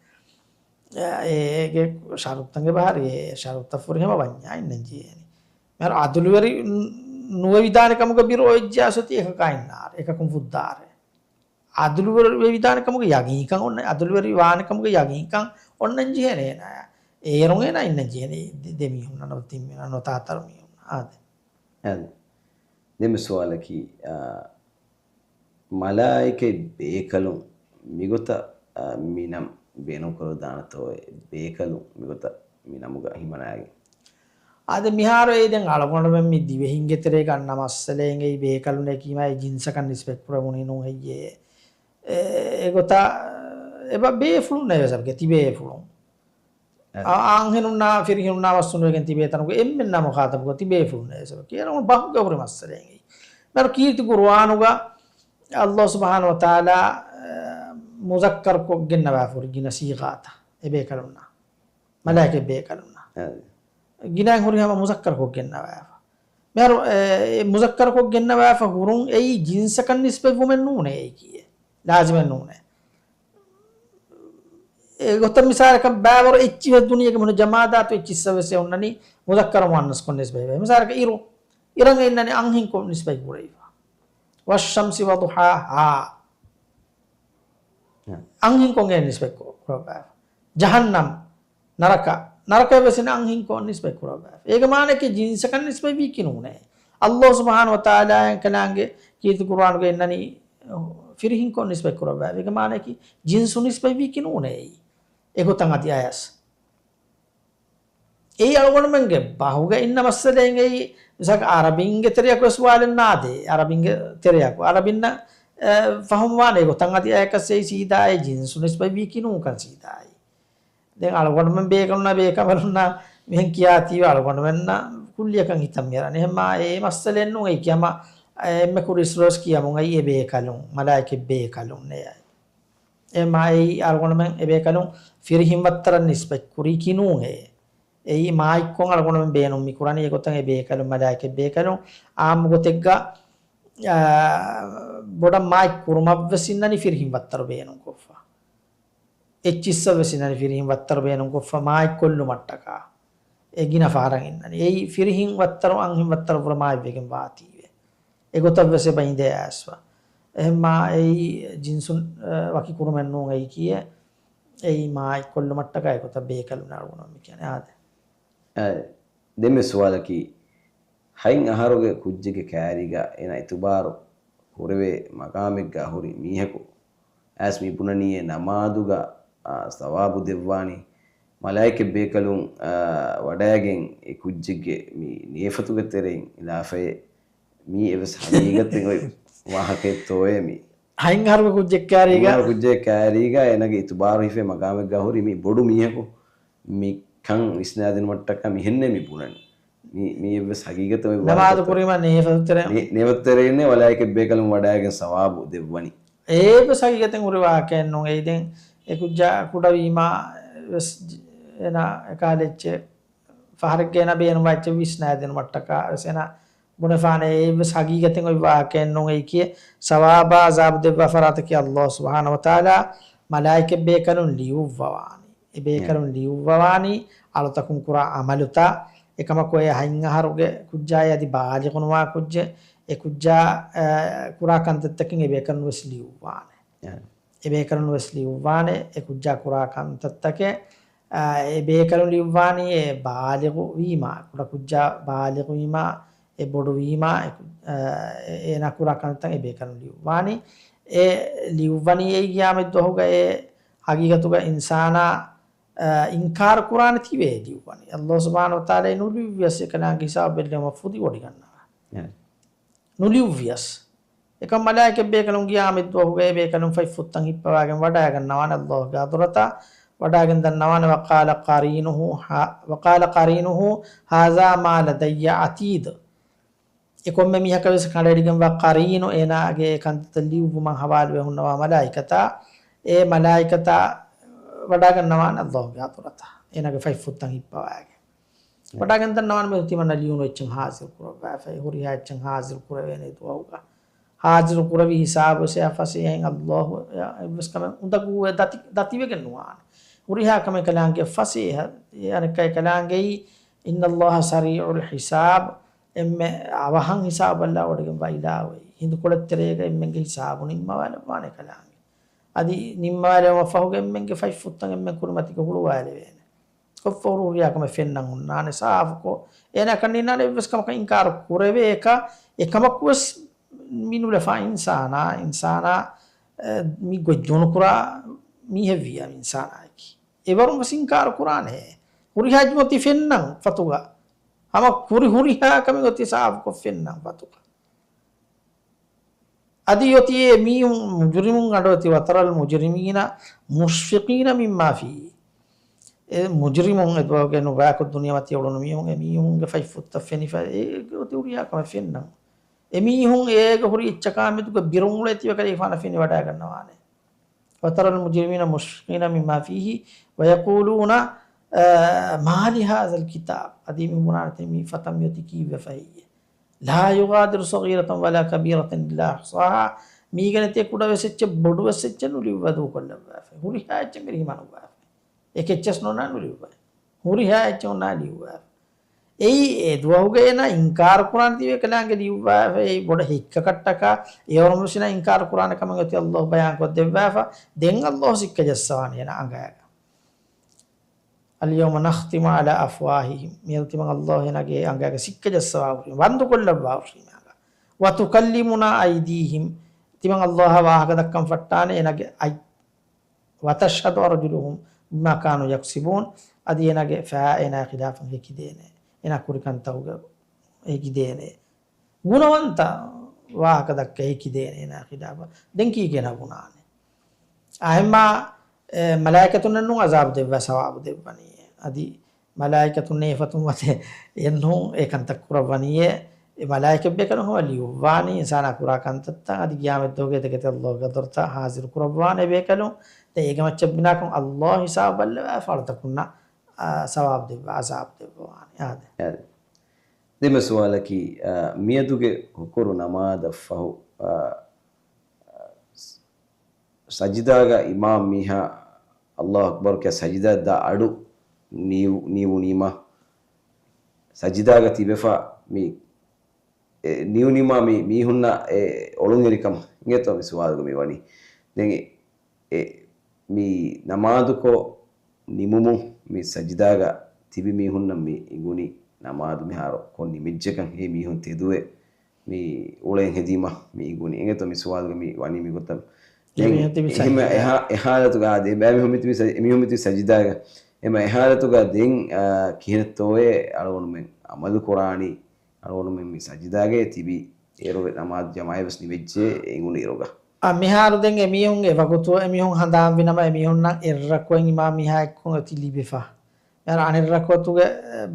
އޭގެ ޝަރުތައް އެބަހަރީ، އެ ޝަރުތައް ފުރިހަމަ ވަންޏާ އިންނަން ޖެހޭނެ. މިހާރު އަދުލުވެރި ނުވެވިދާނެ ކަމުގަ ބިރު އޮވެއްޖިއްޔާ އޮތީ އެކަކާ އިންނާށެ. އެކަކުން ފުއްދާށެ. އަދުލުވެރި ވެވިދާނެ ކަމުގެ ޔަގީންކަން އޮންނަ، އަދުލުވެރި ވާނެ ކަމުގެ ޔަގީންކަން އޮންނަން ޖެހޭނެ އޭނާޔަށް. އޭރުން އޭނާ އިންނަން ޖެހޭނެ ދެ، ދެ މީހުންނަށް ނުވަތަ ތިން މީހުންނަށް ނުވަތަ ހަތަރު މީހުންނަށް. އާދެ. އާދެ. ދެންމެ ސުވާލަކީ، އާ، މަލާއިކަތް ބޭކަލުން މިގޮތަށް، އާ، މި ނަން ބޭނުންކުރައްވާނެތޯއޭ؟ ބޭކަލުން މިގޮތަށް މި ނަމުގަ ހިމަނާގެން. އާދެ، މިހާރު އެއީ ދެން އަޅުގަނޑުމެން މި ދިވެހިންގެ ތެރޭގަ އަންނަ މައްސަލައެއް. އެއީ ބޭކަލުންނޭ ކީމާ އެ ޖިންސަކަށް ނިސްބަތް ކުރެވުނީ ނޫން ހެއްޔޭ؟ އެ، އެގޮތަށް އެބަ ބޭފުޅުންނޭ ވެސް އެބަ ތިބޭފުޅުން. އެ. އަ-، އަންހެނުންނާ ފިރިހެނުންނާ ވަސް ހުންނެވިގެން ތިބޭ ތަނުގަ އެންމެންނާ މުޚާޠަބުކޮށް ތިބޭފުޅުންނޭ ވެސް އެބަ ކިޔަން ބަހުގެ ހުރި މައްސަލައެއް. މިހާރު ކީރިތި ޤުރުއާނުގަ ﷲ ސުބްޙާނަހޫ ވަތަޢާލާ، އެ، މުޒައްކަރުކޮށްގެންނަވާފަ ހުރި ގިނަ ޞީޣާތައް އެބޭކަލުންނާ. މަލާއިކަތް ބޭކަލުންނާ. އެ. ގިނައިން ހުރި ހަމަ މުޒައްކަރުކޮށްގެންނަވާފަ. މިހާރު، އެ، މުޒައްކަރުކޮށްގެންނަވާފަ ހުރުން އެއީ ޖިންސަކަށް ނިސްބަތްވުމެއް ނޫނޭ އެއީ ކީއެއް. ލާޒިމެއް ނޫނޭ. އެގޮތަށް މިސާލަކަށް ބައިވަރު އެއްޗިހެއް ދުނިޔޭގެ މިހުން ޖަމާދާތު އެއްޗިއްސަށް ވެސް އެ ހުންނަނީ މުޒައްކަރު މުއައްނަސްކޮށް ނިސްބަތްވެ. މިސާލަކަށް އިރު. އިރަށް އިންނަނީ އަންހެންކޮށް ނިސްބަތް ކުރެވިފަ. والشمس وضحاها. އަންހެންކޮށް އެ ނިސްބަތް ކުރައްވާފަ. ޖަހަންނަމް. ނަރަކަ، ނަރަކަ ވެސް އަންހެންކޮށް ނިސްބަތް ކުރައްވާފަ. އޭގެ މާނައަކީ ޖިންސަކަށް ނިސްބަތް ވީކީ ނޫނޭ. ﷲ ސުބްޙާނަހޫ ވަތަޢާލާ އެކަލާނގެ ކީރިތި ޤުރުއާނުގަ އިންނަނީ ފިރިހެންކޮށް ނިސްބަތް ކުރައްވާފަ. އޭގެ މާނައަކީ ޖިންސު ނިސްބަތް ވީކީ ނޫނޭ އެއީ. އެގޮތަށް އަދި އަޔަސް. އެއީ އަޅުގަނޑުމެންގެ ބަހުގަ އިންނަ މައްސަލައެއް އެއީ. މިސާލަކަށް އަރަބިންގެ ތެރެއަކު ވެސް ވާލެއް ނާދޭ. އަރަބިންގެ ތެރެއަކު. އަރަބިންނަށް، އެ، ފަހުމް ވާނެ އެގޮތަށް އަދި އަޔަކަސް އެއީ ސީދާ އެ ޖިންސު ނިސްބަތް ވީކީ ނޫންކަން ސީދާ އެއީ. ދެން އަޅުގަނޑުމެން ބޭކަލުންނާ ބޭކަމަލުންނާ މިހެން ކިޔާތީވެ އަޅުގަނޑުމެންނަށް ކުއްލިއަކަށް ހިތަށް މިއަރާނެ. އެހެންމާ އެ މައްސަލައެއް ނޫން އެއީ ކިޔަމަ، އެ އެންމެ ކުރި އިސްރޯސް ކިޔަމުން އައީ އެ ބޭކަލުން، މަލާއިކަތް ބޭކަލުން އެއީ. އެހެންމާ އެއީ އަޅުގަނޑުމެން އެ ބޭކަލުން ފިރިހެން ވައްތަރަށް ނިސްބަތް ކުރީކީ ނޫނޭ. އެއީ މާތްކޮށް އަޅުގަނޑުމެން ބޭނުން މި ކުރަނީ އެގޮތަށް އެ ބޭކަލުން މަލާއިކަތް ބޭކަލުން އާއްމު ގޮތެއްގަ، އާ، ބޮޑަށް މާތް ކުރުމަށްވެސް އިންނަނީ ފިރިހެން ވައްތަރު ބޭނުންކޮށްފަ. އެއްޗިއްސަށް ވެސް އިންނަނީ ފިރިހެން ވައްތަރު ބޭނުންކޮށްފަ މާތް ކޮށްލުމަށްޓަކާ. އެ ގިނަ ފަހަރަށް އިންނަނީ. އެއީ ފިރިހެން ވައްތަރު އަންހެން ވައްތަރު ފުރަ މާތްވެގެން ވާތީވެ. އެގޮތަށް ވެސް އެބަ އިނދެ އައިސްފަ. އެހެންމާ އެއީ ޖިންސުން، އަ، ވަކި ކުރުމެއް ނޫން އެއީ ކީއެއް. އެއީ މާތް ކޮށްލުމަށްޓަކާ އެގޮތަށް ބޭކަލުން އަޅުގަނޑު މި ކިޔަނީ. އާދެ. އަ، ދެންމެ ސުވާލަކީ، ހަތް އަހަރުގެ ކުއްޖެއްގެ ކައިރީގަ އޭނާ އިތުބާރު ކުރެވޭ މަގާމެއްގަ ހުރި މީހަކު އައިސް މި ބުނަނީއޭ ނަމާދުގަ، އާ، ސަވާބު ދެއްވާނީ. މަލާއިކަތް ބޭކަލުން، އާ، ވަޑައިގެން އެ ކުއްޖެއްގެ މި ނިޔަފަތުގެ ތެރެއިން އިލާފައޭ. މީ އެވެސް ހަގީގަތެއް އޮތް ވާހަކައެއްތޯއޭ މީ؟ ހަތް އަހަރުގެ ކުއްޖެއް ކައިރީގަ. ހަތް އަހަރު ކުއްޖެއް ކައިރީގަ އޭނާގެ އިތުބާރު ހިފޭ މަގާމެއްގަ ހުރި މި ބޮޑު މީހަކު މިކަން ވިސްނާދިނުމަށްޓަކާ މިހެންނޭ މި ބުނަނީ. މި، މި އެއްވެސް ހަގީގަތެއް ނަމާދު ކުރީމަ ނިޔަފަތު ތެރެއިން. ނި-، ނިޔަފަތު ތެރެއިންނޭ މަލާއިކަތް ބޭކަލުން ވަޑައިގެން ސަވާބު ދެއްވަނީ. އެއްވެސް ހަގީގަތެއް ހުރި ވާހަކައެއް ނޫން. އެއީ ދެން އެ ކުއްޖާ ކުޑަވީމާ ވެސް އޭނާ އެކާލެ އެއްޗެއް ފަހަރެއްގަ އޭނާ ބޭނުންވާ އެއްޗެއް ވިސްނާދިނުމަށްޓަކާ ވެސް އޭނާ ބުނެފާނެ. އެއްވެސް ހަގީގަތެއް އޮތް ވާހަކައެއް ނޫން. އެއީކީ ސަވާބާ އަޒާބު ދެއްވާ ފަރާތަކީ ﷲ ސުބްޙާނަހޫ ވަތަޢާލާ މަލާއިކަތް ބޭކަލުން ލިޔުއްވަވާނީ. އެ ބޭކަލުން ލިޔުއްވަވާނީ އަޅުތަކުން ކުރާ ޢަމަލުތައް. އެކަމަކު އެ ހަތް އަހަރުގެ ކުއްޖާއި އަދި ބާލިޣުނުވާ ކުއްޖެއް، އެ ކުއްޖާ، އެ، ކުރާ ކަންތައްތަކެއް އެ ބޭކަލުން ވެސް ލިޔުއްވާނެ. އެ ބޭކަލުން ވެސް ލިޔުއްވާނެ އެ ކުއްޖާ ކުރާ ކަންތައްތަކެއް. އާ، އެ ބޭކަލުން ލިޔުއްވާނީ އެ ބާލިޣު ވީމާ، ކުޑަ ކުއްޖާ ބާލިޣު ވީމާ، އެ ބޮޑު ވީމާ، އެ ކު-، އާ، އެ-، އޭނާ ކުރާ ކަންތައް އެ ބޭކަލުން ލިޔުއްވާނީ. އެ ލިޔުއްވަނީ އެއީ ޤިޔާމަތް ދުވަހުގަ އެ ހަގީގަތުގަ އިންސާނާ، އާ، އިންކާރު ކުރާނެތީވެ ލިޔުއްވަނީ. ﷲ ސުބްޙާނަހޫ ވަތަޢާލާ ނުލިޔުއްވިޔަސް އެކަލާނގެ ހިސާބު ބެއްލެވުމަށް ފުދިވޮޑިގަންނަވާ. އެ. ނުލިޔުއްވިޔަސް. އެކަމް މަލާއިކަތް ބޭކަލުން ޤިޔާމަތް ދުވަހުގައި ބޭކަލުން ފަތްފުށްތައް ހިއްޕަވާގެން ވަޑައިގަންނަވާނެ ﷲގެ ޙަޟްރަތަށް. ވަޑައިގެން ދަންނަވާނެ، وقال قرينه، وقال قرينه هذا ما لدي عتيد. އެ ކޮންމެ މީހަކަށް ވެސް ކަނޑައެޅިގެންވާ ޤަރީނު އޭނާގެ ކަންތައްތައް ލިޔުއްވުމަށް ހަވާލުވެ ހުންނަވާ މަލާއިކަތާ، އެ މަލާއިކަތާ ވަޑައިގަންނަވާނެ ﷲގެ ޙަޟްރަތަށް އޭނާގެ ފަތްފުށްތައް ހިއްޕަވާގެން. ވަޑައިގެން ދަންނަވާނެ މި ތިމަންނަ ލިޔުނު އެއްޗެއް ހާޒިރު ކުރައްވާފައި، ހުރިހާ އެއްޗެއް ހާޒިރު ކުރެވޭނެ ދުވަހުގަ. ހާޒިރު ކުރެވި ހިސާބު ވެސް އެއާ ފަސޭހައިން ﷲ އެއްވެސް ކަމެއް އުނދަގޫވެ ދަތި، ދަތިވެގެން ނުވާނެ. ހުރިހާ ކަމެއް ކަލާނގެ ފަސޭހަ، އެ އަނެއްކާ ކަލާނގެއީ، إن الله سريع الحساب، އެންމެ އަވަހަށް ހިސާބު ބައްލަވަޑައިގެންވާ އިލާހު އެއީ. ހިނދުކޮޅެއް ތެރޭގަ އެންމެންގެ ހިސާބު ނިންމަވާލައްވާނެ ކަލާނގެ. އަދި ނިންމަވާލެވުމަށް ފަހުގަ އެންމެންގެ ފަތްފުށްތައް އެންމެން ކުރިމަތީގަ ހުޅުވާލެވޭނެ. ކޮށްފަ ހުރި ހުރިހާ ކަމެއް ފެންނަން ހުންނާނެ، ސާފުކޮށް. އޭނާ ކަންނިންނާނެ އެއްވެސް ކަމަކަށް އިންކާރު ކުރެވޭކަށް އެކަމަކުވެސް މި ނުލަފާ އިންސާނާ، އިންސާނާ، އެ، މި ގޮތް ދޫނުކުރާ މީހެއްވިއްޔާ މި އިންސާނާއަކީ. އެވަރުން ވެސް އިންކާރު ކުރާނެ. ހުރިހާ އެއްޗެއް އޮތީ ފެންނަން ފަތުގަ. ހަމަ ހުރި ހުރިހާ ކަމެއް އޮތީ ސާފުކޮށް ފެންނަން ފަތުގަ. އަދި އޮތީ އެ މީހުން މުޖުރިމުން އަޑު އޮތީ، وترى المجرمين مشفقين مما فيه. އެ މުޖުރިމުން އެ ދުވަހުގެ ނުބައިކޮށް ދުނިޔެމަތީ އުޅުނު މީހުން، އެ މީހުންގެ ފަތްފުށްތައް ފެނިފަ، އެ އޮތީ ހުރިހާ ކަމެއް ފެންނަން. އެ މީހުން އޭގަ ހުރި އެއްޗަކާ މެދުގަ ބިރުން އުޅޭތީވެ ކަލޭގެފާނަށް ފެނިވަޑައި ގަންނަވާނެ. وترى المجرمين مشفقين مما فيه ويقولون، އަ، ما لهذا الكتاب. އަދި މި ބުނާނެތީ މި ފަތަށް މިއޮތީ ކީއްވެފަ ހެއްޔޭ؟ لا يغادر صغيرة ولا كبيرة إلا أحصاها. މީގަ ނެތޭ ކުޑަވެސް އެއްޗެއް ބޮޑުވެސް އެއްޗެއް ނުލިޔުއްވާ ދޫކޮށްލައްވާފައި. ހުރިހާ އެއްޗެއް މިރިހިމަނުއްވާފައި. އެކެއްޗެސް ނޯންނާ ނުލިޔުއްވާ. ހުރިހާ އެއްޗެއް އޮންނާ ލިޔުއްވާފަ. އެއީ އެ ދުވަހުގަ އޭނާ އިންކާރު ކުރާނެ ތިބޭ ކަލާނގެ ލިޔުއްވާފަ. އެއީ ބޮޑަށް ހެއްކަކަށްޓަކާ އެވަރުން ވެސް އޭނާ އިންކާރު ކުރާނެ ކަމެއް އޮތީ އައްލާހު ބަޔާންކޮށްދެއްވާފަ. ދެން އައްލާހު ސިއްކަ ޖައްސަވާނެ އޭނާ އަނގައިގަ. اليوم نختم على أفواههم. މިއަދު ތިމަން އައްލާހު އޭނާގެ އަނގައިގަ ސިއްކަ ޖައްސަވާ ހުރީ، ބަންދު ކޮށްލައްވާ ހުރީ މި އަނގަ. وتكلمنا أيديهم. ތިމަން އައްލާހަށް ވާހަކަ ދައްކަން ފައްޓާނެ އޭނާގެ އަތް. وتشهد أرجلهم بما كانوا يكسبون. އަދި އޭނާގެ ފައި އޭނާ ޚިލާފަށް ހެކިދޭނެ. އޭނާ ކުރި ކަންތަކުގެ ހެކިދޭނެ. ގުނަވަންތަ ވާހަކަ ދައްކަ ހެކިދޭނެ އޭނާ ޚިލާފަށް. ދެން ކީކޭ ނަ ބުނާނެ؟ އަހެންމާ، އެ، މަލާއިކަތުންނެއްނު އަޒާބު ދެއްވާ ސަވާބު ދެއްވަނީ. އަދި މަލާއިކަތުންނޭ އެފަތުން ވަތެ އެއްނޫން އެ ކަންތައް ކުރައްވަނީއޭ. އެ މަލާއިކަތް ބޭކަލުން ހަމަ ލިޔުއްވާނީ އިންސާނާ ކުރާ ކަންތައްތައް. އަދި ގިޔާމަތްދުވަހުގެ އެތަކެތި އައްލާހުގެ ޙަޟްރަތަށް ހާޒިރު ކުރައްވާނެ ބޭކަލުން. ދެން އޭގެ މައްޗަށް ބިނާކޮށް އައްލާހު ހިސާބު ބައްލަވާ ފަޅަތަކުންނަށް، އާ، ސަވާބު ދެއްވާ، އަޒާބު ދެއްވާނެ. އާދެ. އާދެ. ދެންމެ ސުވާލަކީ، އާ، މިއަދުގެ ހުކުރު ނަމާދަށްފަހު، އާ، ސަޖިދާގަ އިމާމް މީހާ އައްލާހު އަކްބަރު ކިޔާ ސަޖިދާ ދާ އަޑު ނީވު-، ނީވުނީމަ، ސަޖިދާގަ ތިބެފަ މި، އެ، ނީވުނީމާ މި މީހުންނަށް އެ އޮޅުންއެރިކަމަށް އިނގޭތޯ މި ސުވާލުގަ މި ވަނީ. ދެން އެ، އެ، މި ނަމާދުކޮށް ނިމުމުން މި ސަޖިދާގަ ތިބި މީހުންނަށް މި އިނގުނީ ނަމާދު މިހާރު ކޮށް ނިމިއްޖެކަން އެ މީހުން ތެދުވެ މި އުޅެން ހެދީމަ މި އިނގުނީ. އިނގޭތޯ މި ސުވާލުގަ މި ވަނީ މިގޮތަށް. ދެން އެމީހުން ތިބި އެހެންމެ ސަޖިދާ. އެހާ-، އެހާލަތުގަ އާދެ، އެމީހުން މި ތިބި ސަ-، އެމީހުން މި ތިބި ސަޖިދާގަ. އެމަ އެހާލަތުގަ ދެން، އާ، ކިހިނެއްތޯއޭ އަޅުގަނޑުމެން އަމަލު ކުރާނީ؟ އަޅުގަނޑުމެން މި ސަޖިދާގައި ތިބި އޭރު ނަމާދު ޖަމާއެއް ވެސް ނިމެއްޖެ އެ އިނގުނު އިރުގަ. އާ، މިހާރު ދެން އެމީހުން އެ ވަގުތު އެމީހުން ހަނދާންވި ނަމަ އެމީހުންނަށް އެއްރަކުއެއް އިމާމް މީހާ އެއްކޮށް އޮތީ ލިބިފަ. މިހާރު އަނެއް ރަކުޢަތުގެ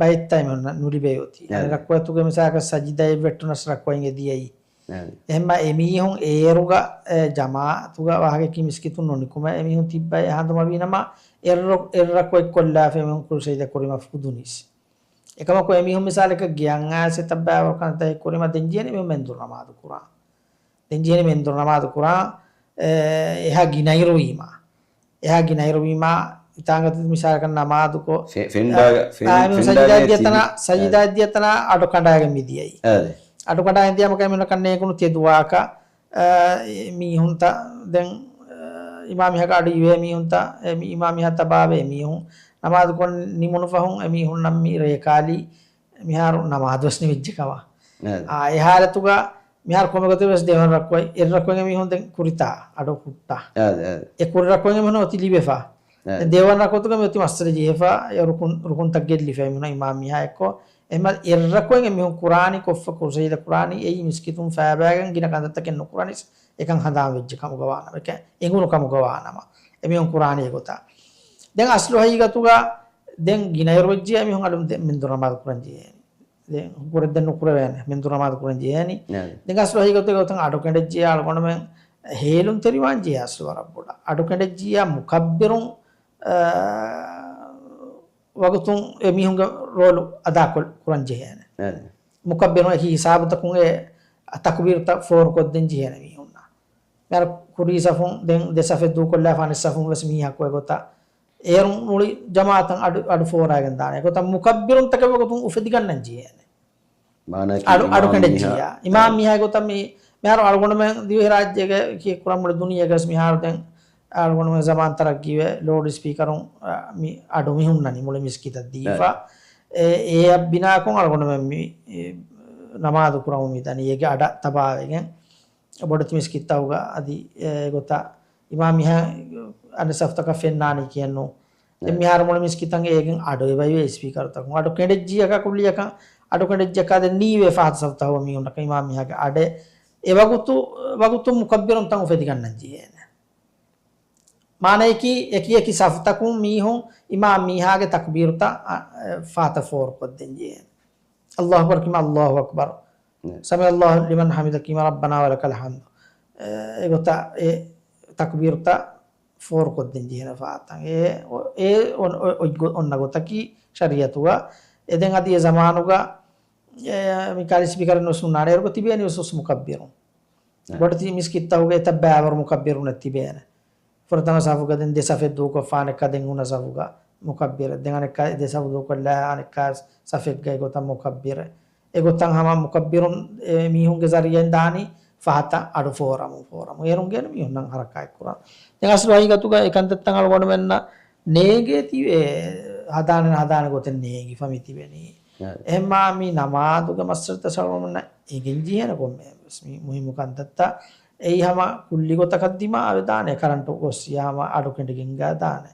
ބައެއްތައް އެމީހުންނަށް ނުލިބޭ އޮތީ. އަނެއް އެ. ރަކުޢަތުގެ މިސާލަކަށް ސަޖިދައެއް ވެއްޓުނަސް ރަކުޢަތް އެދިޔައީ. އެ. އެހެންމަ އެމީހުން އޭރުގަ، އެ، ޖަމާޢަތުގަ ވާހަކައަކީ މިސްކިތުން ނުނިކުމެ އެމީހުން ތިއްބައި އެހާ ހަނދުމަވީ ނަމަ އެއްރަ-، އެއްރަކުޢަތް ކޮށްލާފަ އެމީހުން ކުރު ސަޖިދަ ކުރީމަ ފުދުނީސް. އެކަމަކު އެމީހުން މިސާލަކަށް ގެއަށް އައިސް އެތައް ބައިވަރު ކަންތައް ކުރީމަ ދެން ޖެހޭނެ މެންދުރު ނަމާދު ކުރާ. ދެން ޖެހޭނެ މެންދުރު ނަމާދު ކުރާ، އެ، އެހާ ގިނައިރު ވީމާ. އެހާ ގިނައިރު ވީމާ، އިތާނގަތި މިސާލަކަށް ނަމާދުކޮށް، ފެ-، ފެންޑާގަ-، އަ، ފެން-، އާ، އެމީހުން ފެންޑާގައި ސަޖިދާ ދިޔަ ތިބި-، ތަނާ، އާ. ސަޖިދާ ދިޔަ ތަނާ އަޑު ކަނޑާގެން މި ދިޔައީ. އާ. އަޑު ކަނޑާގެން ދިޔަމަކަށް އެމީހުންނަކަށް ނޭނގުނު ތެދުވާކަށް، އަ، މީހުންތައް ދެން، އަ، އިމާމް މީހާގެ އަޑު އިވޭ މީހުންތައް، އެ މި-، އިމާމް މީހާ ތަބާވޭ މީހުން ނަމާދުކޮށް ނިމުނު ފަހުން އެމީހުންނަށް މި ރޭކާލީ މިހާރު ނަމާދުވެސް ނިމިއްޖެ ކަމަށް. އާ. އާ، އެ ހާލަތުގަ މިހާރު ކޮންމެ ގޮތެއް ވެސް ދެވަނަ ރަކުޢަތް، އެއް ރަކުޢަތް އެމީހުން ދެން ކުރިތާ އަޑު ހުއްޓާ. އާ، އާ. އެ ކުރި ރަކުޢަތް އެމީހުން އޮތީ ލިބެފަ. އާ. ދެވަނަ ރަކުޢަތުގަ މި އޮތީ މައްސަލަ ޖެހިފަ، އެ ރުކުން، ރުކުންތައް ގެއްލިފަ އެމީހުން އިމާމް މީހާ އެއްކޮށް. އެހެންމަ އެއް ރަކުޢަތް އެމީހުން ކުރާނީ ކޮށްފަ ކުރު ސަޖިދަ ކުރާނީ އެއީ މިސްކިތުން ފައިބައިގެން ގިނަ ކަންތައްތަކެއް ނުކުރަނީސް އެކަން ހަނދާން ވެއްޖެ ކަމުގަ ވާނަމަ، އެކަން އެނގުނު ކަމުގަ ވާނަމަ. އެމީހުން ކުރާނީ އެގޮތަށް. ދެން އަސްލު ހަގީގަތުގަ ދެން ގިނައިރު ވެއްޖިޔާ އެމީހުން އަޑު ދެ-، މެންދުރު ނަމާދު ކުރަން ޖެހޭނީ. ދެން ކުރެއްދެން ނުކުރެވޭނެ، މެންދުރު ނަމާދު ކުރަން ޖެހޭނީ. ނާ. ދެން އަސްލު ހަގީގަތުގަ އޮތަން އަޑު ކެނޑެއްޖިޔާ އަޅުގަނޑުމެން ހޭލުންތެރިވާން ޖެހޭ އަސްލު ވަރަށް ބޮޑަށް. އަޑު ކެނޑެއްޖިޔާ މުކައްބިރުން، އާ، ވަގުތުން އެމީހުންގެ ރޯލު އަދާކޮށް ކުރަން ޖެހޭނެ. އެ. މުކައްބިރުން އެކި ހިސާބުތަކުން އެ ތަކުބީރުތައް ފޯރުކޮށްދޭން ޖެހޭނެ މީހުންނަށް. މިހާރު ކުރީ ސަފުން ދެން ދެ ސަފެއް ދޫކޮށްލާފަ އަނެއް ސަފުން ވެސް މީހަކު އެގޮތަށް އޭރުން މުޅި ޖަމާޢަތަށް އަޑު، އަޑު ފޯރާގެން ދާނެ. އެގޮތަށް މުކައްބިރުންތަކެއް ވަގުތުން އުފެދިގަންނަން ޖެހޭނެ. މާނައަކީ އަޑު، އަޑު އިމާމް ކެނޑެއްޖިއްޔާ. މީހާ. އިމާމް އެ. މީހާ ގޮތަށް މި، މިހާރު އަޅުގަނޑުމެން ދިވެހިރާއްޖޭގެ ކީ ކުރަން މުޅި ދުނިޔޭގަސް މިހާރު ދެން، އަޅުގަނޑުމެން ޒަމާން ތަރައްގީވެ ލޯޑް ސްޕީކަރުން، އަ، މި އަޑު މި ހުންނަނީ މުޅި މިސްކިތަށް ދީފަ. އެ، އެއަށް ބިނާކޮށް އަޅުގަނޑުމެން މި، އެ، ނަމާދު ކުރަމުން މި ދަނީ އޭގެ އަޑަށް ތަބާވެގެން. ބޮޑެތި މިސްކިތްތަކުގަ އަދި އެގޮތަށް އިމާމް މީހާ އަނެއް ސަފުތަކަށް ފެންނާނީ ކިޔެއްނު. ދެން މިހާރު މުޅި މިސްކިތަށް އޭގެން އަޑު އެބައިވޭ ސްޕީކަރުތަކުން. އަޑު ކެނޑެއްޖިއްޔަކާ ކުއްލިއަކަށް، އަޑު ކެނޑެއްޖިއްޔަކާ ދެން ނީވޭ ފަހަތަށް ސަފުތަކުގަ މީހުންނަކަށް އިމާމް މީހާގެ އަޑެއް. އެ ވަގުތު، ވަގުތު މުކައްބިރުން ތަން އުފެދިގަންނަން ޖެހޭނެ. މާނަޔަކީ، އެކި އެކި ސަފުތަކުން މީހުން އިމާމް މީހާގެ ތަކްބީރުތައް، އަ، އެ، ފަހަތަށް ފޯރުކޮށްދޭން ޖެހޭނެ. އައްލާހު އަކްބަރު ކިޔުމަށް އައްލާހު އަކްބަރު. ނަ. ސަމިޢަ އައްލާހު ލިމަން ޙަމިދަ ކިޔުމަށް ރައްބަނާ ވަލަކަލް ޙަމްދު. އެ، އެގޮތަށް އެ ތަކްބީރުތައް ފޯރުކޮށްދޭން ޖެހޭނެ ފަހަތަށް. އެ، އޮ-، އެ އޮން-، އޮ-، އޮތް ގޮ-، އޮންނަ ގޮތަކީ ޝަރީޢަތުގަ. އެ ދެން އަދި އެ ޒަމާނުގަ، އެ، މި ކާލި ސްޕީކަރެއް ނުސްނާނެ އޭރުގަ ތިބޭނީ ވެސް މުކައްބިރުން. އެ. ބޮޑެތި މިސްކިތްތަކުގެ އެތައް ބައިވަރު މުކައްބިރުންނެއް ތިބޭނެ. ފުރަތަމަ ސަފުގަ ދެން ދެ ސަފެއް ދޫކޮށްފަ އަނެއްކާ ދެން ހުންނަ ސަފުގަ މުކައްބިރެއް. ދެން އަނެއްކާ ދެ ސަފު ދޫކޮށްލާ އަނެއްކާ ސަފެއްގަ އެގޮތަށް މުކައްބިރެއް. އެގޮތަށް ހަމަ މުކައްބިރުން އެ މީހުންގެ ޒަރީޢައިން ދާނީ ފަހަތަށް އަޑު ފޯރަމުން ފޯރަމުން. އޭރުން ގޭނެ މީހުންނަށް ހަރަކާތް ކުރަން. ދެން އަސްލު ހަގީގަތުގަ އެ ކަންތައްތައް އަޅުގަނޑުމެންނަށް ނޭނގޭތީވެ ހަދާނެ ހަދާނެ ގޮތެއް ނޭނގިފަ މި ތިބެނީ. އެހެންމާ މި ނަމާދުގެ މައްސަލަތައް އަޅުގަނޑުމެންނަށް އެނގެން ޖެހޭނެ ކޮންމެ ވެސް މި މުހިއްމު ކަންތައްތައް. އެއީ ހަމަ ކުއްލި ގޮތަކަށް ދިމާވެދާނެ ކަރަންޓު ގޮއްސި ހަމަ އަޑު ކެނޑިގެން ގާ ދާނެ.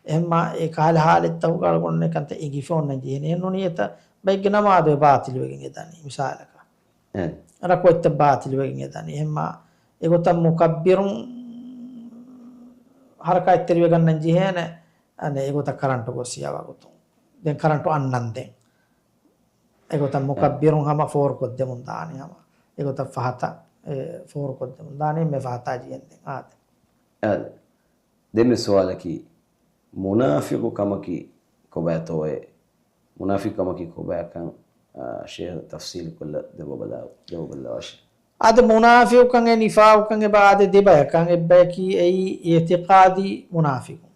އެހެންމާ އެ ކަހަލަ ހާލަތްތަކުގަ އަޅުގަނޑު އެކަންތައް އެނގިފަ އޮންނަން ޖެހޭނެ. އެހެން ނޫނީ އެތައް ބައެއްގެ ނަމާދު އެ ބާތިލުވެގެން އެދަނީ މިސާލަކަށް. އެ. ރަކުޢަތްތައް ބާތިލުވެގެން އެދަނީ. އެހެންމާ އެގޮތަށް މުކައްބިރުން ހަރަކާތްތެރިވެގަންނަން ޖެހޭނެ. އަނެއް އެގޮތަށް ކަރަންޓު ގޮއްސިޔާ ވަގުތު. ދެން ކަރަންޓު އަންނަން ދެން. އެގޮތަށް އެ. މުކައްބިރުން ހަމަ ފޯރުކޮށްދެމުން ދާނީ ހަމަ. އެގޮތަށް ފަހަތަށް، އެ، ފޯރުކޮށްދެމުން ދާނީ އެންމެ ފަހަތާ ޖިއެން ދެން. އާދެ. އާދެ. ދެންމެ ސުވާލަކީ، މުނާފިޤު ކަމަކީ ކޮބާތޯއޭ؟ މުނާފިޤު ކަމަކީ ކޮބާކަން، އާ، ޝޭޚް ތަފްސީލުކޮށްލަ ދެއްވަބަލާ-، ދެއްވަބަލާށޭ. އާދެ، މުނާފިޤުކަން އެ ނިފާޤުކަން އެބަ އާދެ ދެބަޔަކަށް. އެއްބަޔަކީ އެއީ އިޢުތިޤާދީ މުނާފިޤު.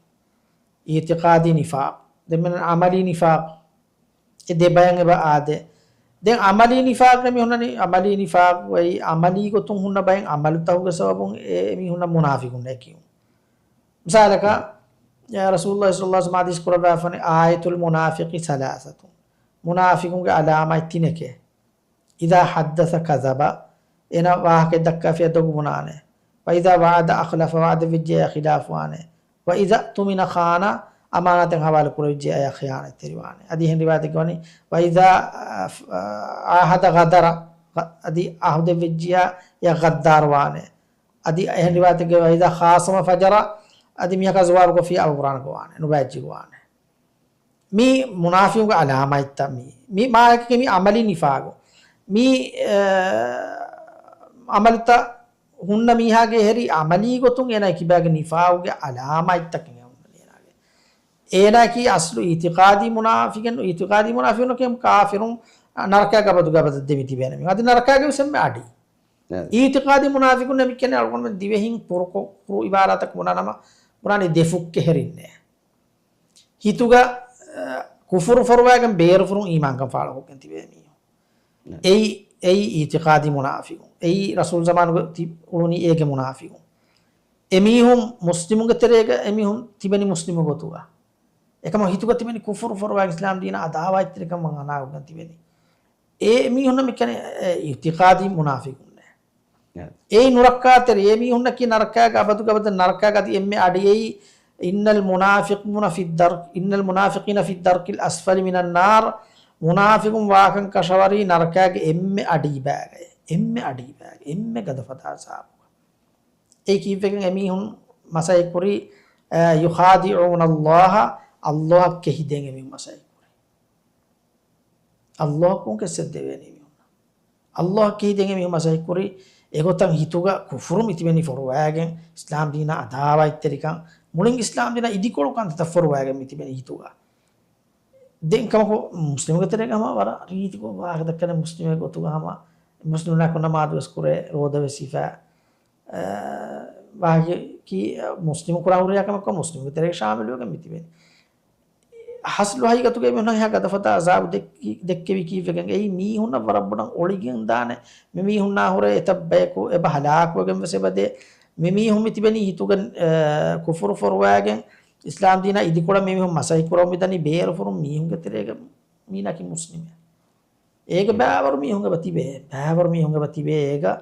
އިޢުތިޤާދީ ނިފާޤު. ދެންމެ ޢަމަލީ ނިފާޤު. އެ ދެބަޔަށް އެބަ އާދެ. ދެން ޢަމަލީ ނިފާޤު އެ މީހުންނަނީ، ޢަމަލީ ނިފާޤު އެއީ ޢަމަލީ ގޮތުން ހުންނަ ބައެއް ޢަމަލުތަކުގެ ސަބަބުން އެ މީހުންނަށް މުނާފިޤުންނޭ ކިޔުން. މިސާލަކަށް، ރަސޫލުﷲ ޞައްލަﷲ ޢަލައިހި ވަސައްލަމަ ޙަދީޘް ކުރައްވާފަނި، "އާޔަތުލް މުނާފިޤި ސަލާސަތުން." މުނާފިޤުންގެ ޢަލާމާތް ތިނެކޭ. "އިޛާ ޙައްދަޘަ ކަޛަބަ." އޭނަ ވާހަކަ ދައްކާފިޔާ ދޮގު ބުނާނެ. "ވައިޛާ ވަޢަދަ އަޚްލަފަ." ވަޢުދެއްވިއްޖެ އެޔާ ޚިލާފުވާނެ. "ވައިޛާ އުތުމިނަ ޚާނަ." އަމާނާތެއް ހަވާލު ކުރެވިއްޖެ އެޔާ ޚިޔާނަތްތެރިވާނެ. އަދި އެހެން ރިވާޔަތެއްގަ ވަނީ، "ވައިޛާ، އާ، ޢާހަދަ ޣަދަރަ." އަދި ޢަހުދެއްވިއްޖެޔާ އެޔާ ޣައްދާރުވާނެ. އަދި އެހެން ރިވާޔަތެއްގަ، "ވައިޛާ ޚާޞަމަ ފަޖަރަ." އަދި މީހަކާ ޒުވާބު ކޮށްފިޔާ އަވަގުރާނެ ގޮވާނެ. ނުބައިޖެ ގޮވާނެ. މީ މުނާފިޤުންގެ ޢަލާމާތްތައް މީ. މީ މާއެކަކީ މީ ޢަމަލީ ނިފާޤު. މީ، އެ، ޢަމަލުތައް ހުންނަ މީހާގެ އެހެރީ ޢަމަލީ ގޮތުން އޭނާ ކިބާގެ ނިފާޤުގެ ޢަލާމާތްތަކެއް ހުންނަނީ އޭނާގެ. އޭނާއަކީ އަސްލު އިޢުތިޤާދީ މުނާފިޤުން، އިޢުތިޤާދީ މުނާފިޤުން ކާފިރުން، ނަރަކައިގެ އަބަދުގެ އަބަދަށް ދެމި ތިބޭނެ މީހުން. އަދި ނަރަކައިގެ ވެސް އެންމެ އަޑި. އެ. އިޢުތިޤާދީ މުނާފިޤުން ދެމިކެނެ އަޅުގަނޑުމެން ދިވެހިން ކުރު، ކުރު ޢިބާރާތަކަށް ބުނާނަމަ، ބުނާނީ ދެ ފުއްކެ ހެރިންނޭ. ހިތުގަ، އަ، ކުފުރު ފޮރުވާގެން ބޭރުފުރުން އީމާންކަން ފާޅުކޮށްގެން ތިބޭ މީހުން. އެ. އެއީ، އެއީ އިޢުތިޤާދީ މުނާފިޤުން. އެއީ ރަސޫލް ޒަމާނުގަ ތި އުޅުނީ އޭގެ މުނާފިޤުން. އެމީހުން މުސްލިމުންގެ ތެރޭގަ އެމީހުން ތިބެނީ މުސްލިމު ގޮތުގަ. އެކަމަކު ހިތުގަ ތިބެނީ ކުފުރު ފޮރުވާގެން އިސްލާމް ދީނަށް އަދާވާތްތެރިކަމަށް އަނާގޮތްގަން ތިބެނީ. އެ މީހުންނަށް މި ކިޔަނީ އެ އިޢުތިޤާދީ މުނާފިޤުންނޭ. އެ. އެއީ ނުރައްކާތެރި، އެ މީހުންނަކީ ނަރަކާގެ އަބަދުގެ އަބަދަށް ނަރަކާގަ އަދި އެންމެ އަޑި. އެއީ، "އިންނަލް މުނާފިޤުނަ ފިއްދަރް، އިންނަލް މުނާފިޤީނަ ފިއްދަރްކިލް އަސްފަލި މިނަން ނާރް." މުނާފިޤުން ވާކަން ކަށަވަރީ ނަރަކާގެ އެންމެ އަޑީ ބާގައޭ. އެންމެ އަޑީ ބާގަ، އެންމެ ގަދަފަދަ ޢަޒާބުގަ. އެ ކީއްވެގެން އެމީހުން މަސައްކަތް ކުރީ، އަ، "يخادعون الله." އައްލާހަށް ކެހިދޭން އެމީހުން މަސައްކަތް ކުރީ. އައްލާހަކުން ކެއްސެއް ދެވޭނީ މީހުންނަށް. އައްލާހަށް ކެހިދޭން އެމީހުން މަސައްކަތް ކުރީ، އެގޮތަށް ހިތުގަ ކުފުރު މިތިބެނީ ފޮރުވާގެން، އިސްލާމް ދީނާ އަދާވާތްތެރިކަން، މުޅިން އިސްލާމް ދީނާ އިދިކޮޅު ކަންތައްތައް ފޮރުވާގެން މިތިބެނީ ހިތުގަ. ދެން ކަމަކު، މުސްލިމުގެ ތެރޭގަ ހަމަ ވަރަށް ރީތިކޮށް ވާހަކަ ދައްކަނީ މުސްލިމެއް ގޮތުގަ ހަމަ، މުސްލިމުންނާކު ނަމާދު ވެސް ކުރޭ، ރޯދަ ވެސް ހިފާ، އަ، ވާހަކަކީ މުސްލިމު ކުރާ ހުރިހާ ކަމެއް ކޮށް މުސްލިމުގެ ތެރޭގަ ޝާމިލުވެގެން މިތިބެނީ. އަސްލު ހަގީގަތުގައި މީހުންނަށް އެހާ ގަދަފަދަ ޢަޒާބު ދެއްކި-، ދެއްކެވި ކީއްވެގެން؟ އެއީ މީހުންނަށް ވަރަށް ބޮޑަށް އޮޅިގެން ދާނެ. މި މީހުންނާ ހުރެ އެތައް ބަޔަކު އެބަ ހަލާކުވެގެން ވެސް އެބަދޭ. މި މީހުން މި ތިބެނީ ހިތުގަ، އަ، ކުފުރު ފޮރުވާގެން، އިސްލާމް ދީނާ އިދިކޮޅަށް މި މީހުން މަސައްކަތް ކުރަމުން މިދަނީ ބޭރުފުރުން މީހުންގެ ތެރޭގަ މީނަކީ މުސްލިމެއް. އޭގެ ބައިވަރު މީހުން އެބަ ތިބޭ. ބައިވަރު މީހުން އެބަ ތިބޭ އޭގަ،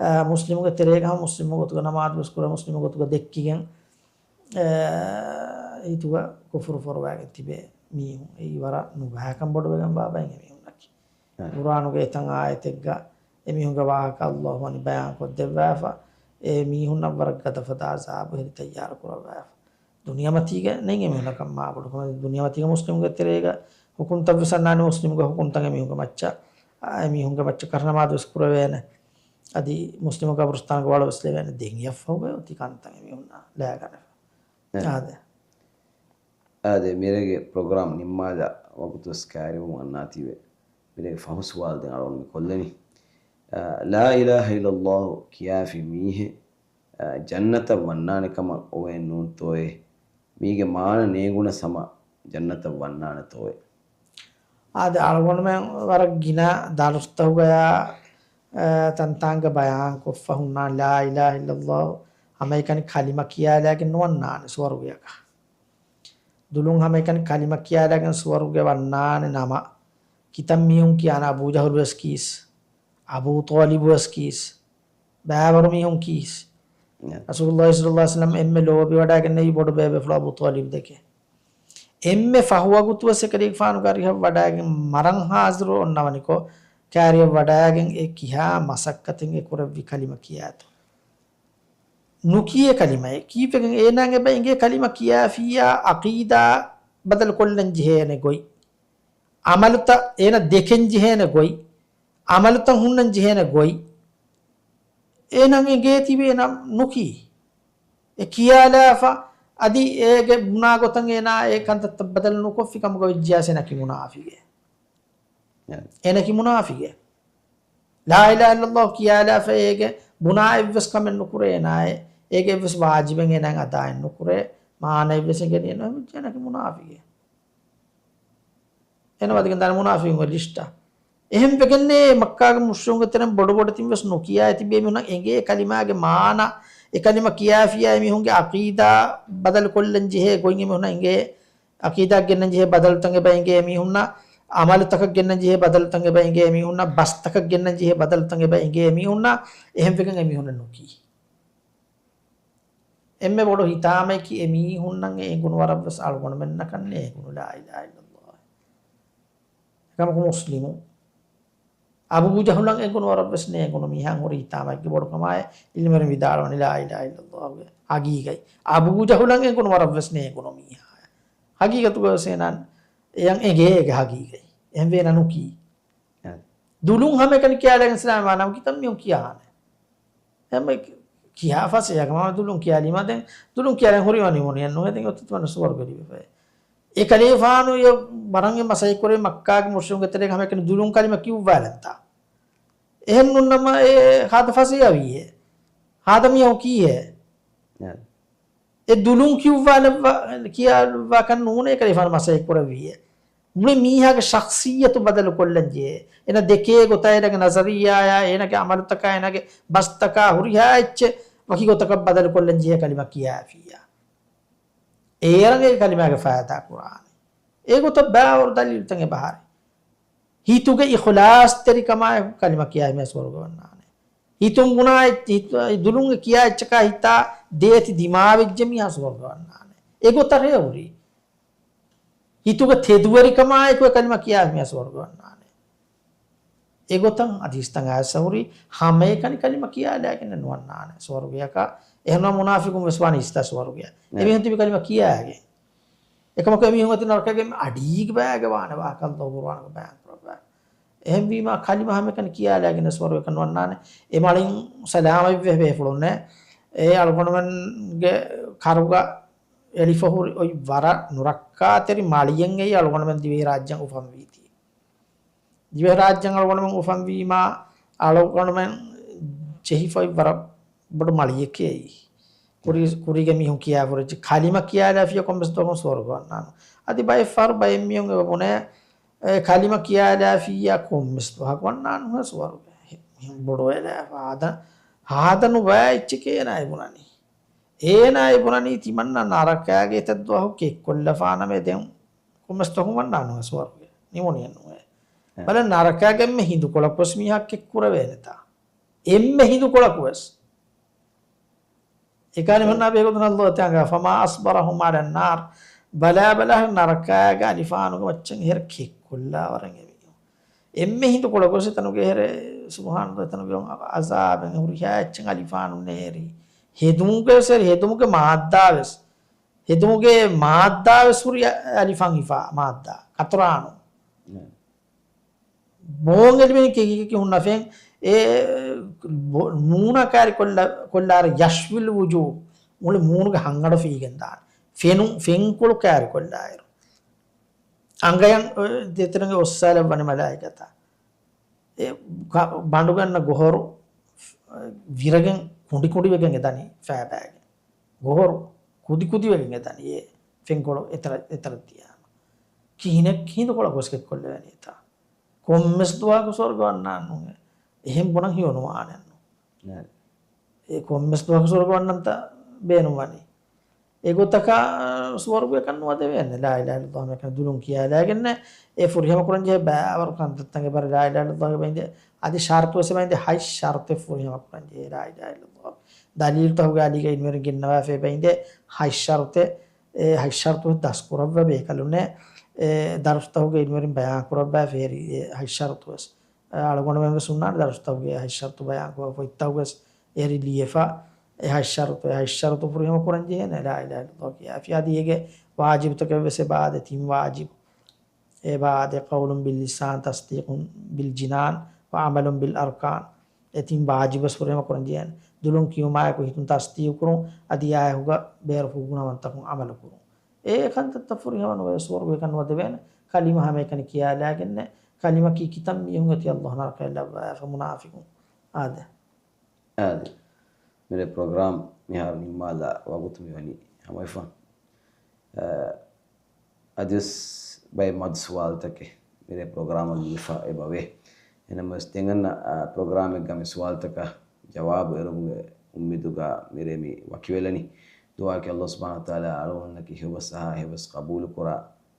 އަ، މުސްލިމުގެ ތެރޭގަ ހަމަ މުސްލިމު ގޮތުގަ ނަމާދު ވެސް ކުރޭ، މުސްލިމު ގޮތުގަ ދެއްކިގެން، އަ، ހިތުގަ ކުފުރު ފޮރުވާގެން ތިބޭ މީހުން. އެއީ ވަރަށް ނުބައިކަން ބޮޑުވެގެންވާ ބައެއް އެމީހުންނަކީ. އެ. ޤުރްއާނުގެ އެތައް އާޔަތެއްގަ އެމީހުންގެ ވާހަކަ ﷲ ވަނީ ބަޔާން ކޮށްދެއްވާފަ، އެ މީހުންނަށް ވަރަށް ގަދަފަދަ ޢަޛާބު ހެރި ތައްޔާރު ކުރައްވާފަ. ދުނިޔެމަތީގަ ނެތް އެމީހުންނަކަށް މާބޮޑު ކަމެއް. ދުނިޔެމަތީގަ މުސްލިމުގެ ތެރޭގަ ޙުކުމްތައް ވެސް އަންނާނެ، މުސްލިމުގެ ޙުކުމްތައް އެމީހުންގެ މައްޗަށް، އެމީހުންގެ މައްޗަށް ކަށަނަމާދު ވެސް ކުރެވޭނެ. އަދި މުސްލިމު ގަބުރުސްތާނުގެ ވަޅު ވެސް ލެވޭނެ. ދެން އެއަށްފަހުގައި އޮތީ ކަންތައް އެމީހުންނަށް ލާގަނެފަ. އެ. އާދެ. އާދެ، މިރޭގެ ޕްރޮގްރާމް ނިންމާލާ ވަގުތު ވެސް ކައިރިވުމަށް އަންނާތީވެ. މިރޭގެ ފަހު ސުވާލު ދެން އަޅުގަނޑު މި ކޮށްލަނީ. އާ، ލާ އިލާހަ އިއްލައްލާހު ކިޔާފި މީހެއް، އާ، ޖަންނަތަށް ވަންނާނެ ކަމަށް އޮވޭ ނޫންތޯއޭ؟ މީގެ މާނަ ނޭނގުނަސް ހަމަ ޖަންނަތަށް ވަންނާނެތޯއޭ؟ އާދެ، އަޅުގަނޑުމެން ވަރަށް ގިނަ ދަރުސްތަކުގަޔާ، އާ، ތަންތާނގެ ބަޔާން ކޮށްފަ ހުންނާނެ، ލާ އިލާހަ އިއްލައްލާހު ހަމައެކަނި ކަލިމަ ކިޔާލާގެން ނުވަންނާނެ ސުވަރުގެއަކަށް. ދުލުން ހަމައެކަނި ކަލިމަ ކިޔާލާގެން ސުވަރުގެ ވަންނާނެ ނަމަ، ކިތައް މީހުން ކިޔާނެ، އަބޫ ޖަހުލު ވެސް ކީސް، އަބޫ ޠާލިބު ވެސް ކީސް، ބައިވަރު މީހުން ކީސް. ރަސޫލުﷲ ޞައްލަﷲ ޢަލައިހި ވަސައްލަމް އެންމެ ލޯބިވަޑައިގެންނެވި ބޮޑު ބޭބޭފުޅާ އަބޫ ޠާލިބު ދެކެ. އެންމެ ފަހު ވަގުތު ވެސް އެކަލޭގެފާނުގެ އަރިހަށް ވަޑައިގެން މަރަން ހާޒިރު އޮންނަވަނިކޮށް، ކާރިއަށް ވަޑައިގެން އެ ކިހާ މަސައްކަތެއް އެ ކުރެއްވި ކަލިމަ ކިޔާތޯ؟ ނުކިޔޭ ކަލިމައެއް. ކީއްވެގެން އޭނާ އެބަ އިނގޭ ކަލިމަ ކިޔާފިއްޔާ ޢަޤީދާ ބަދަލު ކޮށްލަން ޖެހޭނެ ގޮތް. ޢަމަލުތައް އޭނަ ދެކެން ޖެހޭނެ ގޮތް. ޢަމަލުތައް ހުންނަން ޖެހޭނެ ގޮތް. އޭނަ އެނގޭތީވެ އޭނަ ނުކީ. އެ ކިޔާލާފަ އަދި އޭގެ ބުނާ ގޮތަށް އޭނާ އެ ކަންތައްތައް ބަދަލު ނުކޮށްފި ކަމުގަ ވެއްޖިޔާސް އޭނަކީ މުނާފިގެ. އެ. އޭނަކީ މުނާފިގެ. ލާ އިލާހަ އިއްލައްލާހު ކިޔާލާފަ އޭގެ ބުނާ އެއްވެސް ކަމެއް ނުކުރޭ އޭނާއެއް. އޭގެ އެއްވެސް ވާޖިބެއް އޭނާއަށް އަދާއެއް ނުކުރޭ. މާނައެއްވެސް އެނގެނީ ނުވެއްޖެ އޭނަކީ މުނާފިގެ. އޭނަ ވަދެގެން ދާނެ މުނާފިގުންގެ ލިސްޓަށް. އެހެން ވެގެންނޭ މައްކާގެ މުޝްރިކުންގެ ތެރެއިން ބޮޑު ބޮޑެތިން ވެސް ނުކިޔާ ތިބޭ މީހުންނަށް އެނގޭ ކަލިމާގެ މާނަ، އެ ކަލިމަ ކިޔާފިއްޔާ އެމީހުންގެ ޢަޤީދާ ބަދަލު ކޮށްލަން ޖެހޭ ގޮތް އެމީހުންނަށް އެނގޭ، ޢަޤީދާއަށް ގެންނަން ޖެހޭ ބަދަލުތައް އެބަ އެނގޭ އެމީހުންނަށް، ޢަމަލުތަކަށް ގެންނަން ޖެހޭ ބަދަލުތައް އެބަ އެނގޭ އެމީހުންނަށް، ބަސްތަކަށް ގެންނަން ޖެހޭ ބަދަލުތައް އެބަ އެނގޭ އެމީހުންނަށް، އެހެން ވެގެން އެމީހުންނަށް ނުކީ. އެންމެ ބޮޑު ހިތާމައަކީ އެމީހުންނަށް އެނގުނު ވަރަށްވެސް އަޅުގަނޑުމެންނަކަށް ނޭނގުނު ލާ އިލާހަ އިއްލައްލާހު. އެކަމަކު މުސްލިމު އަބޫ ޖަހުލަށް އެނގުނު ވަރަށްވެސް ނޭނގުނު މީހާ ހުރި ހިތާމައެއްގެ ބޮޑުކަމާއި ޢިލްމުވެރިން ވިދާޅުވަނީ ލާ އިލާހަ އިއްލައްލާހުގެ ޙަޤީޤަތް. އަބޫ ޖަހުލަށް އެނގުނު ވަރަށްވެސް ނޭނގުނު މީހާ. ޙަޤީޤަތުގަވެސް އޭނާ އެޔަށް އެނގޭ އޭގެ ޙަޤީޤަތް. އެހެންވެ އޭނާ ނުކީ. ދުލުން ހަމައެކަނި ކިޔާލައިގެން ސިލާމާ ނަމަ ކިތަން މީހުން ކިޔާނެ. އެމަ ކިޔާ ފަސޭހަކަމާ ދުލުން ކިޔާލީމާ ދެން ދުލުން ކިޔާލަން ހުރިވަނީ މުނިއެއް ނުވޭ ދެން އޮތީ ތިމަންނަ ސުވަރުގެ ލިބިފައި. އެ ކަލޭފާނު އެ ވަރަށް އެ މަސައްކަތް ކުރޭ މައްކާގެ މުޝްރިކުންގެ ތެރޭގަ ހަމައެކަނި ދުލުން ކަލިމަ ކިޔުއްވާލަންތާ. އެހެން ނޫންނަމަ އެ ހާދަ ފަސޭހަވީއޭ. ހާދަ މީހުން ކީއޭ. އެ ދުލުން ކިޔުއްވާލައްވާ، ކިޔާލުއްވާކަށް ނޫނޭ ކަލޭފާނު މަސައްކަތް ކުރެއްވީއޭ. މުޅި މީހާގެ ޝަޚްޞިއްޔަތު ބަދަލު ކޮށްލަން ޖެހޭ. އޭނަ ދެކޭ ގޮތާ، އޭނަގެ ނަޒަރިއްޔާއާ، އޭނަގެ ޢަމަލުތަކާ، އޭނަގެ ބަސްތަކާ ހުރިހާ އެއްޗެއް ވަކި ގޮތަކަށް ބަދަލު ކޮށްލަން ޖެހޭ ކަލިމަ ކިޔާފިއްޔާ. އޭރަށް އެ ކަލިމާގެ ފައިދާ ކުރާނެ. އެގޮތަށް ބައިވަރު ދަލީލުތައް އެބަހަރި. ހިތުގެ އިޚްލާޞްތެރިކަމާއެކު ކަލިމަ ކިޔާ މީހާ ސުވަރުގެ ވަންނާނެ. ހިތުން ބުނާ އެއްޗ-، ހިތު-، ދުލުން ކިޔާ އެއްޗަކާ ހިތާ ދޭތި ދިމާވެއްޖެ މީހާ ސުވަރުގެ ވަންނާނެ. އެގޮތަށް ހުރީ. ހިތުގެ ތެދުވެރިކަމާއެކު އެ ކަލިމަ ކިޔާ މީހާ ސުވަރުގެ ވަންނާނެ. އެގޮތަށް އަދި އިސްތަން އައިސް ހުރީ ހަމައެކަނި ކަލިމަ ކިޔާލާގެން ނުވަންނާނެ ސުވަރުގެއަކަށް. އެހެންވީމާ މުނާފިޤުން ވެސް ވާނީ އިސްތާ ސުވަރުގެއަށް. އެމީހުން ތިބި ކަލިމަ ކިޔާގެން. އެކަމަކު އެމީހުން އޮތީ ނަރަކަގެ އަޑީގެ ބައިގަ ވާނެ ވާހަކަ ﷲ ޤުރުއާނުގަ ބަޔާން ކުރައްވާ. އެހެންވީމާ ކަލިމަ ހަމައެކަނި ކިޔާލާގެން ސުވަރުގެއަކަށް ނުވަންނާނެ. އެ މަޅިން ސަލާމަތްވެ ބޭފުޅުންނޭ. އެ އަޅުގަނޑުމެންގެ ކަރުގަ އެޅިފަ ހުރި އޮތް ވަރަށް ނުރައްކާތެރި މަޅިއެއް އެއީ އަޅުގަނޑުމެން ދިވެހިރާއްޖެއަށް އުފަންވީތީ. ދިވެހިރާއްޖެއަށް އަޅުގަނޑުމެން އުފަންވީމާ، އަޅުގަނޑުމެން ޖެހިފައި ވަރަށް ބޮޑު މަޅިއެކޭ އެއީ. ކުރީ-، ކުރީގެ މީހުން ކިޔާފަ ހުރެއްޖެ ކަލިމަ ކިޔާލާފިއްޔާ ކޮންމެސް ދުވަހަކުން ސުވަރުގެ ވަންނާނެ. އަދި ބައެއް ފަހަރު ބައެއް މީހުން އެބަ ބުނޭ، އެ ކަލިމަ ކިޔާލާފިއްޔާ ކޮންމެސް ދުވަހަކު ވަންނާނެ ހުއެ ސުވަރުގެ. ހި-، ހި-، ބޮޑުވެލާފަ އާދަ، ހާދަ ނުވާ އެއްޗެކޭ އޭނާ އެ ބުނަނީ. އޭނާ އެ ބުނަނީ ތިމަންނަ ނަރަކާގެ އެތައް ދުވަހު ކެއްކޮށްލަފާނަމޭ ދެން ކޮންމެސް ދުވަހު ވަންނާނު ސުވަރުގެ. ނިމުނިއެއް ނުވޭ. އެ. ބަލަ ނަރަކާގެ އެންމެ ހިނދުކޮޅަކުވެސް މީހާ ކެއްކުރެވޭނެތާ. އެންމެ ހިނދުކޮޅަކުވެސް. އެކާނި އެ. ހުންނާ ބޭގޮތުން ﷲ ތާނގާ، فما أصبرهم على النار. ބަލާ ބަލާ ނަރަކާގެ އަލިފާނުގެ މައްޗަށް އެހެރަ ކެއްކޮށްލާ ވަރަށް އެމީހުން. އެންމެ ހިނދުކޮޅަކުވެސް އެތަނުގެ އެހެރެ، ސުބްޙާނަﷲ، އެތަނުގެ އަޒާބެއް ހުރިހާ އެއްޗެއް އަލިފާނުން އެހެރީ. ހެދުމުގެ ވެސް އެހެރީ، ހެދުމުގެ މާއްދާ ވެސް. ހެދުމުގެ މާއްދާ ވެސް ހުރި އަ-، އަލިފާން ހިފާ މާއްދާ. ޤަޠްރާނު. ނަ. ބޯން އެޅިމެން ކެކި ކެކި ހުންނަ ފެން އެ ބޯ-، މޫނަށް ކާރި ކޮށްލާ، ކޮށްލާއިރު يشوي الوجوه. މުޅި މޫނުގެ ހަންގަޑު ފީގެން ދާނެ. ފެނު-، ފެންކޮޅު ކާރި ކޮށްލާއިރު. އަނގަޔަށް ދެތެރެންގެ އޮއްސާލައްވަނީ މަލާއިކަތާ. އެ ކަ-، ބަނޑުގަންނަ ގޮހޮރު، ވިރަގެން ކުނޑި ކުނޑިވެގެން އެދަނީ ފައިބާގެން. ގޮހޮރު ކުދި ކުދިވެގެން އެދަނީ އެ ފެންކޮޅު އެތަރަ-، އެތަރަށް ދިޔާމަ. ކިހިނެއް ހިނދުކޮޅަކުވެސް ކެއްކޮށްލެވޭނެތާ. ކޮންމެސް ދުވަހަކު ސުވަރުގެ ވަންނާން ނޫން. އެހެން ބުނަން ހިޔޮ ނުވާނެއްނު. ނާ. އެ ކޮންމެސް ދުވަހަކު ސުވަރުގެ ވަންނަންތަ ބޭނުންވަނީ. އެގޮތަކަށް ސުވަރުގެ ކަން ނުވަދެވޭނެ. ލާ އިލާހަ އިއްލައްލާހު މިކަން ދުލުން ކިޔާލާގެންނެ އެ ފުރިހަމަ ކުރަން ޖެހޭ ބައިވަރު ކަންތައްތަކެއް ބަރެ ލާ އިލާހަ އިއްލައްލާހުގެ ބައިންދެ އަދި ޝަރުތުވެސް ބައިންދެ ހަތް ޝަރުތެއް ފުރިހަމަ ކުރަން ޖެހޭ ލާ އިލާހަ އިއްލައްލާހު. ދަލީލުތަކުގެ އަލީގަ އިންވެރިން ގެންނަވާފައި ބައިންދެ ހަތް ޝަރުތެއް، އެ ހަތް ޝަރުތު ދަސްކުރައްވާ ބޭކަލުންނެ، އެ ދަރުސްތަކުގެ އިންވެރިން ބަޔާން ކުރައްވާ ފޭރި އެ ހަތް ޝަރުތުވެސް. އަޅުގަނޑުމެން ވެސް ހުންނާނެ ދަރުސްތަކުގެ ހަތް ޝަރުތު ބަޔާންކުރާ ފޮތްތަކުވެސް އެހެރީ ލިޔެފަ، އެ ހަތް ޝަރުތު، އެ ހަތް ޝަރުތު ފުރިހަމަ ކުރަން ޖެހޭނެ، ލާ އިލާހަ އިއްލައްލާހު ކިޔާފި. އަދި އޭގެ ވާޖިބުތަކެއް ވެސް އެބަ އާދޭ، ތިން ވާޖިބު. އެބަ އާދޭ، قول باللسان، تصديق بالجنان، وعمل بالأركان. އެ ތިން ވާޖިބު ވެސް ފުރިހަމަ ކުރަން ޖެހޭނެ. ދުލުން ކިޔުމާއެކު ހިތުން ތަޞްދީޤު ކުރުން، އަދި އާއެކުގަ ބޭރު ގުނަވަންތަކުން ޢަމަލު ކުރުން. އެ ކަންތައްތައް ފުރިހަމަ ނުވެ ސުވަރުގެ ކަން ނުވަދެވޭނެ. ކަލިމަ ހަމައެކަނި ކިޔާލާގެންނެ. ކަލިމަ ކީ ކިތަން މީހުން އޮތީ ﷲ ނަރަކައަށް ލައްވާފަ މުނާފިޤުން. އާދެ. އާދެ. މިރޭ ޕްރޮގްރާމް މިހާރު ނިންމާލާ ވަގުތު މިވަނީ ހަމަވެފަ. އާ، އަދިވެސް ބައެއް މަދު ސުވާލުތަކެއް މިރޭ ޕްރޮގްރާމަށް ލިޔެފަ އެބަވޭ. އެހެންނަމަވެސް ދެން އަންނަ، އާ، ޕްރޮގްރާމެއްގަ މި ސުވާލުތަކަށް ޖަވާބު އެރުމުގެ އުއްމީދުގަ މިރޭ މި ވަކިވެލަނީ. ދުޢާއަކީ ﷲ ސުބްޙާނަހޫ ވަތަޢާލާ އަޅުގަނޑުމެންނަކީ ހެޔޮބަސް އަހާ ހެޔޮބަސް ޤަބޫލުކުރާ،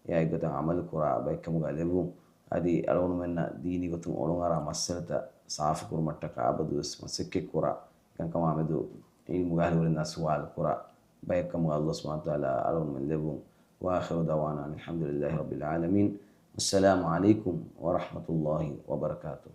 އެއާއެއްގޮތަށް ޢަމަލުކުރާ ބައެއްކަމުގަ ލެއްވުން. އަދި އަޅުގަނޑުމެންނަށް ދީނީ ގޮތުން އޮޅުންއަރާ މައްސަލަތައް ސާފުކުރުމަށްޓަކާ އަބަދުވެސް މަސައްކަތްކުރާ، އެކަންކަމާމެދު ޢިލްމުގެ އަހްލުވެރިންނާ ސުވާލުކުރާ ބައެއްކަމުގަ ﷲ ސުބްޙާނަހޫ ވަތަޢާލާ އަޅުގަނޑުމެން ލެއްވުން. وآخر دعوانا أن الحمد لله رب العالمين. والسلام عليكم ورحمة الله وبركاته.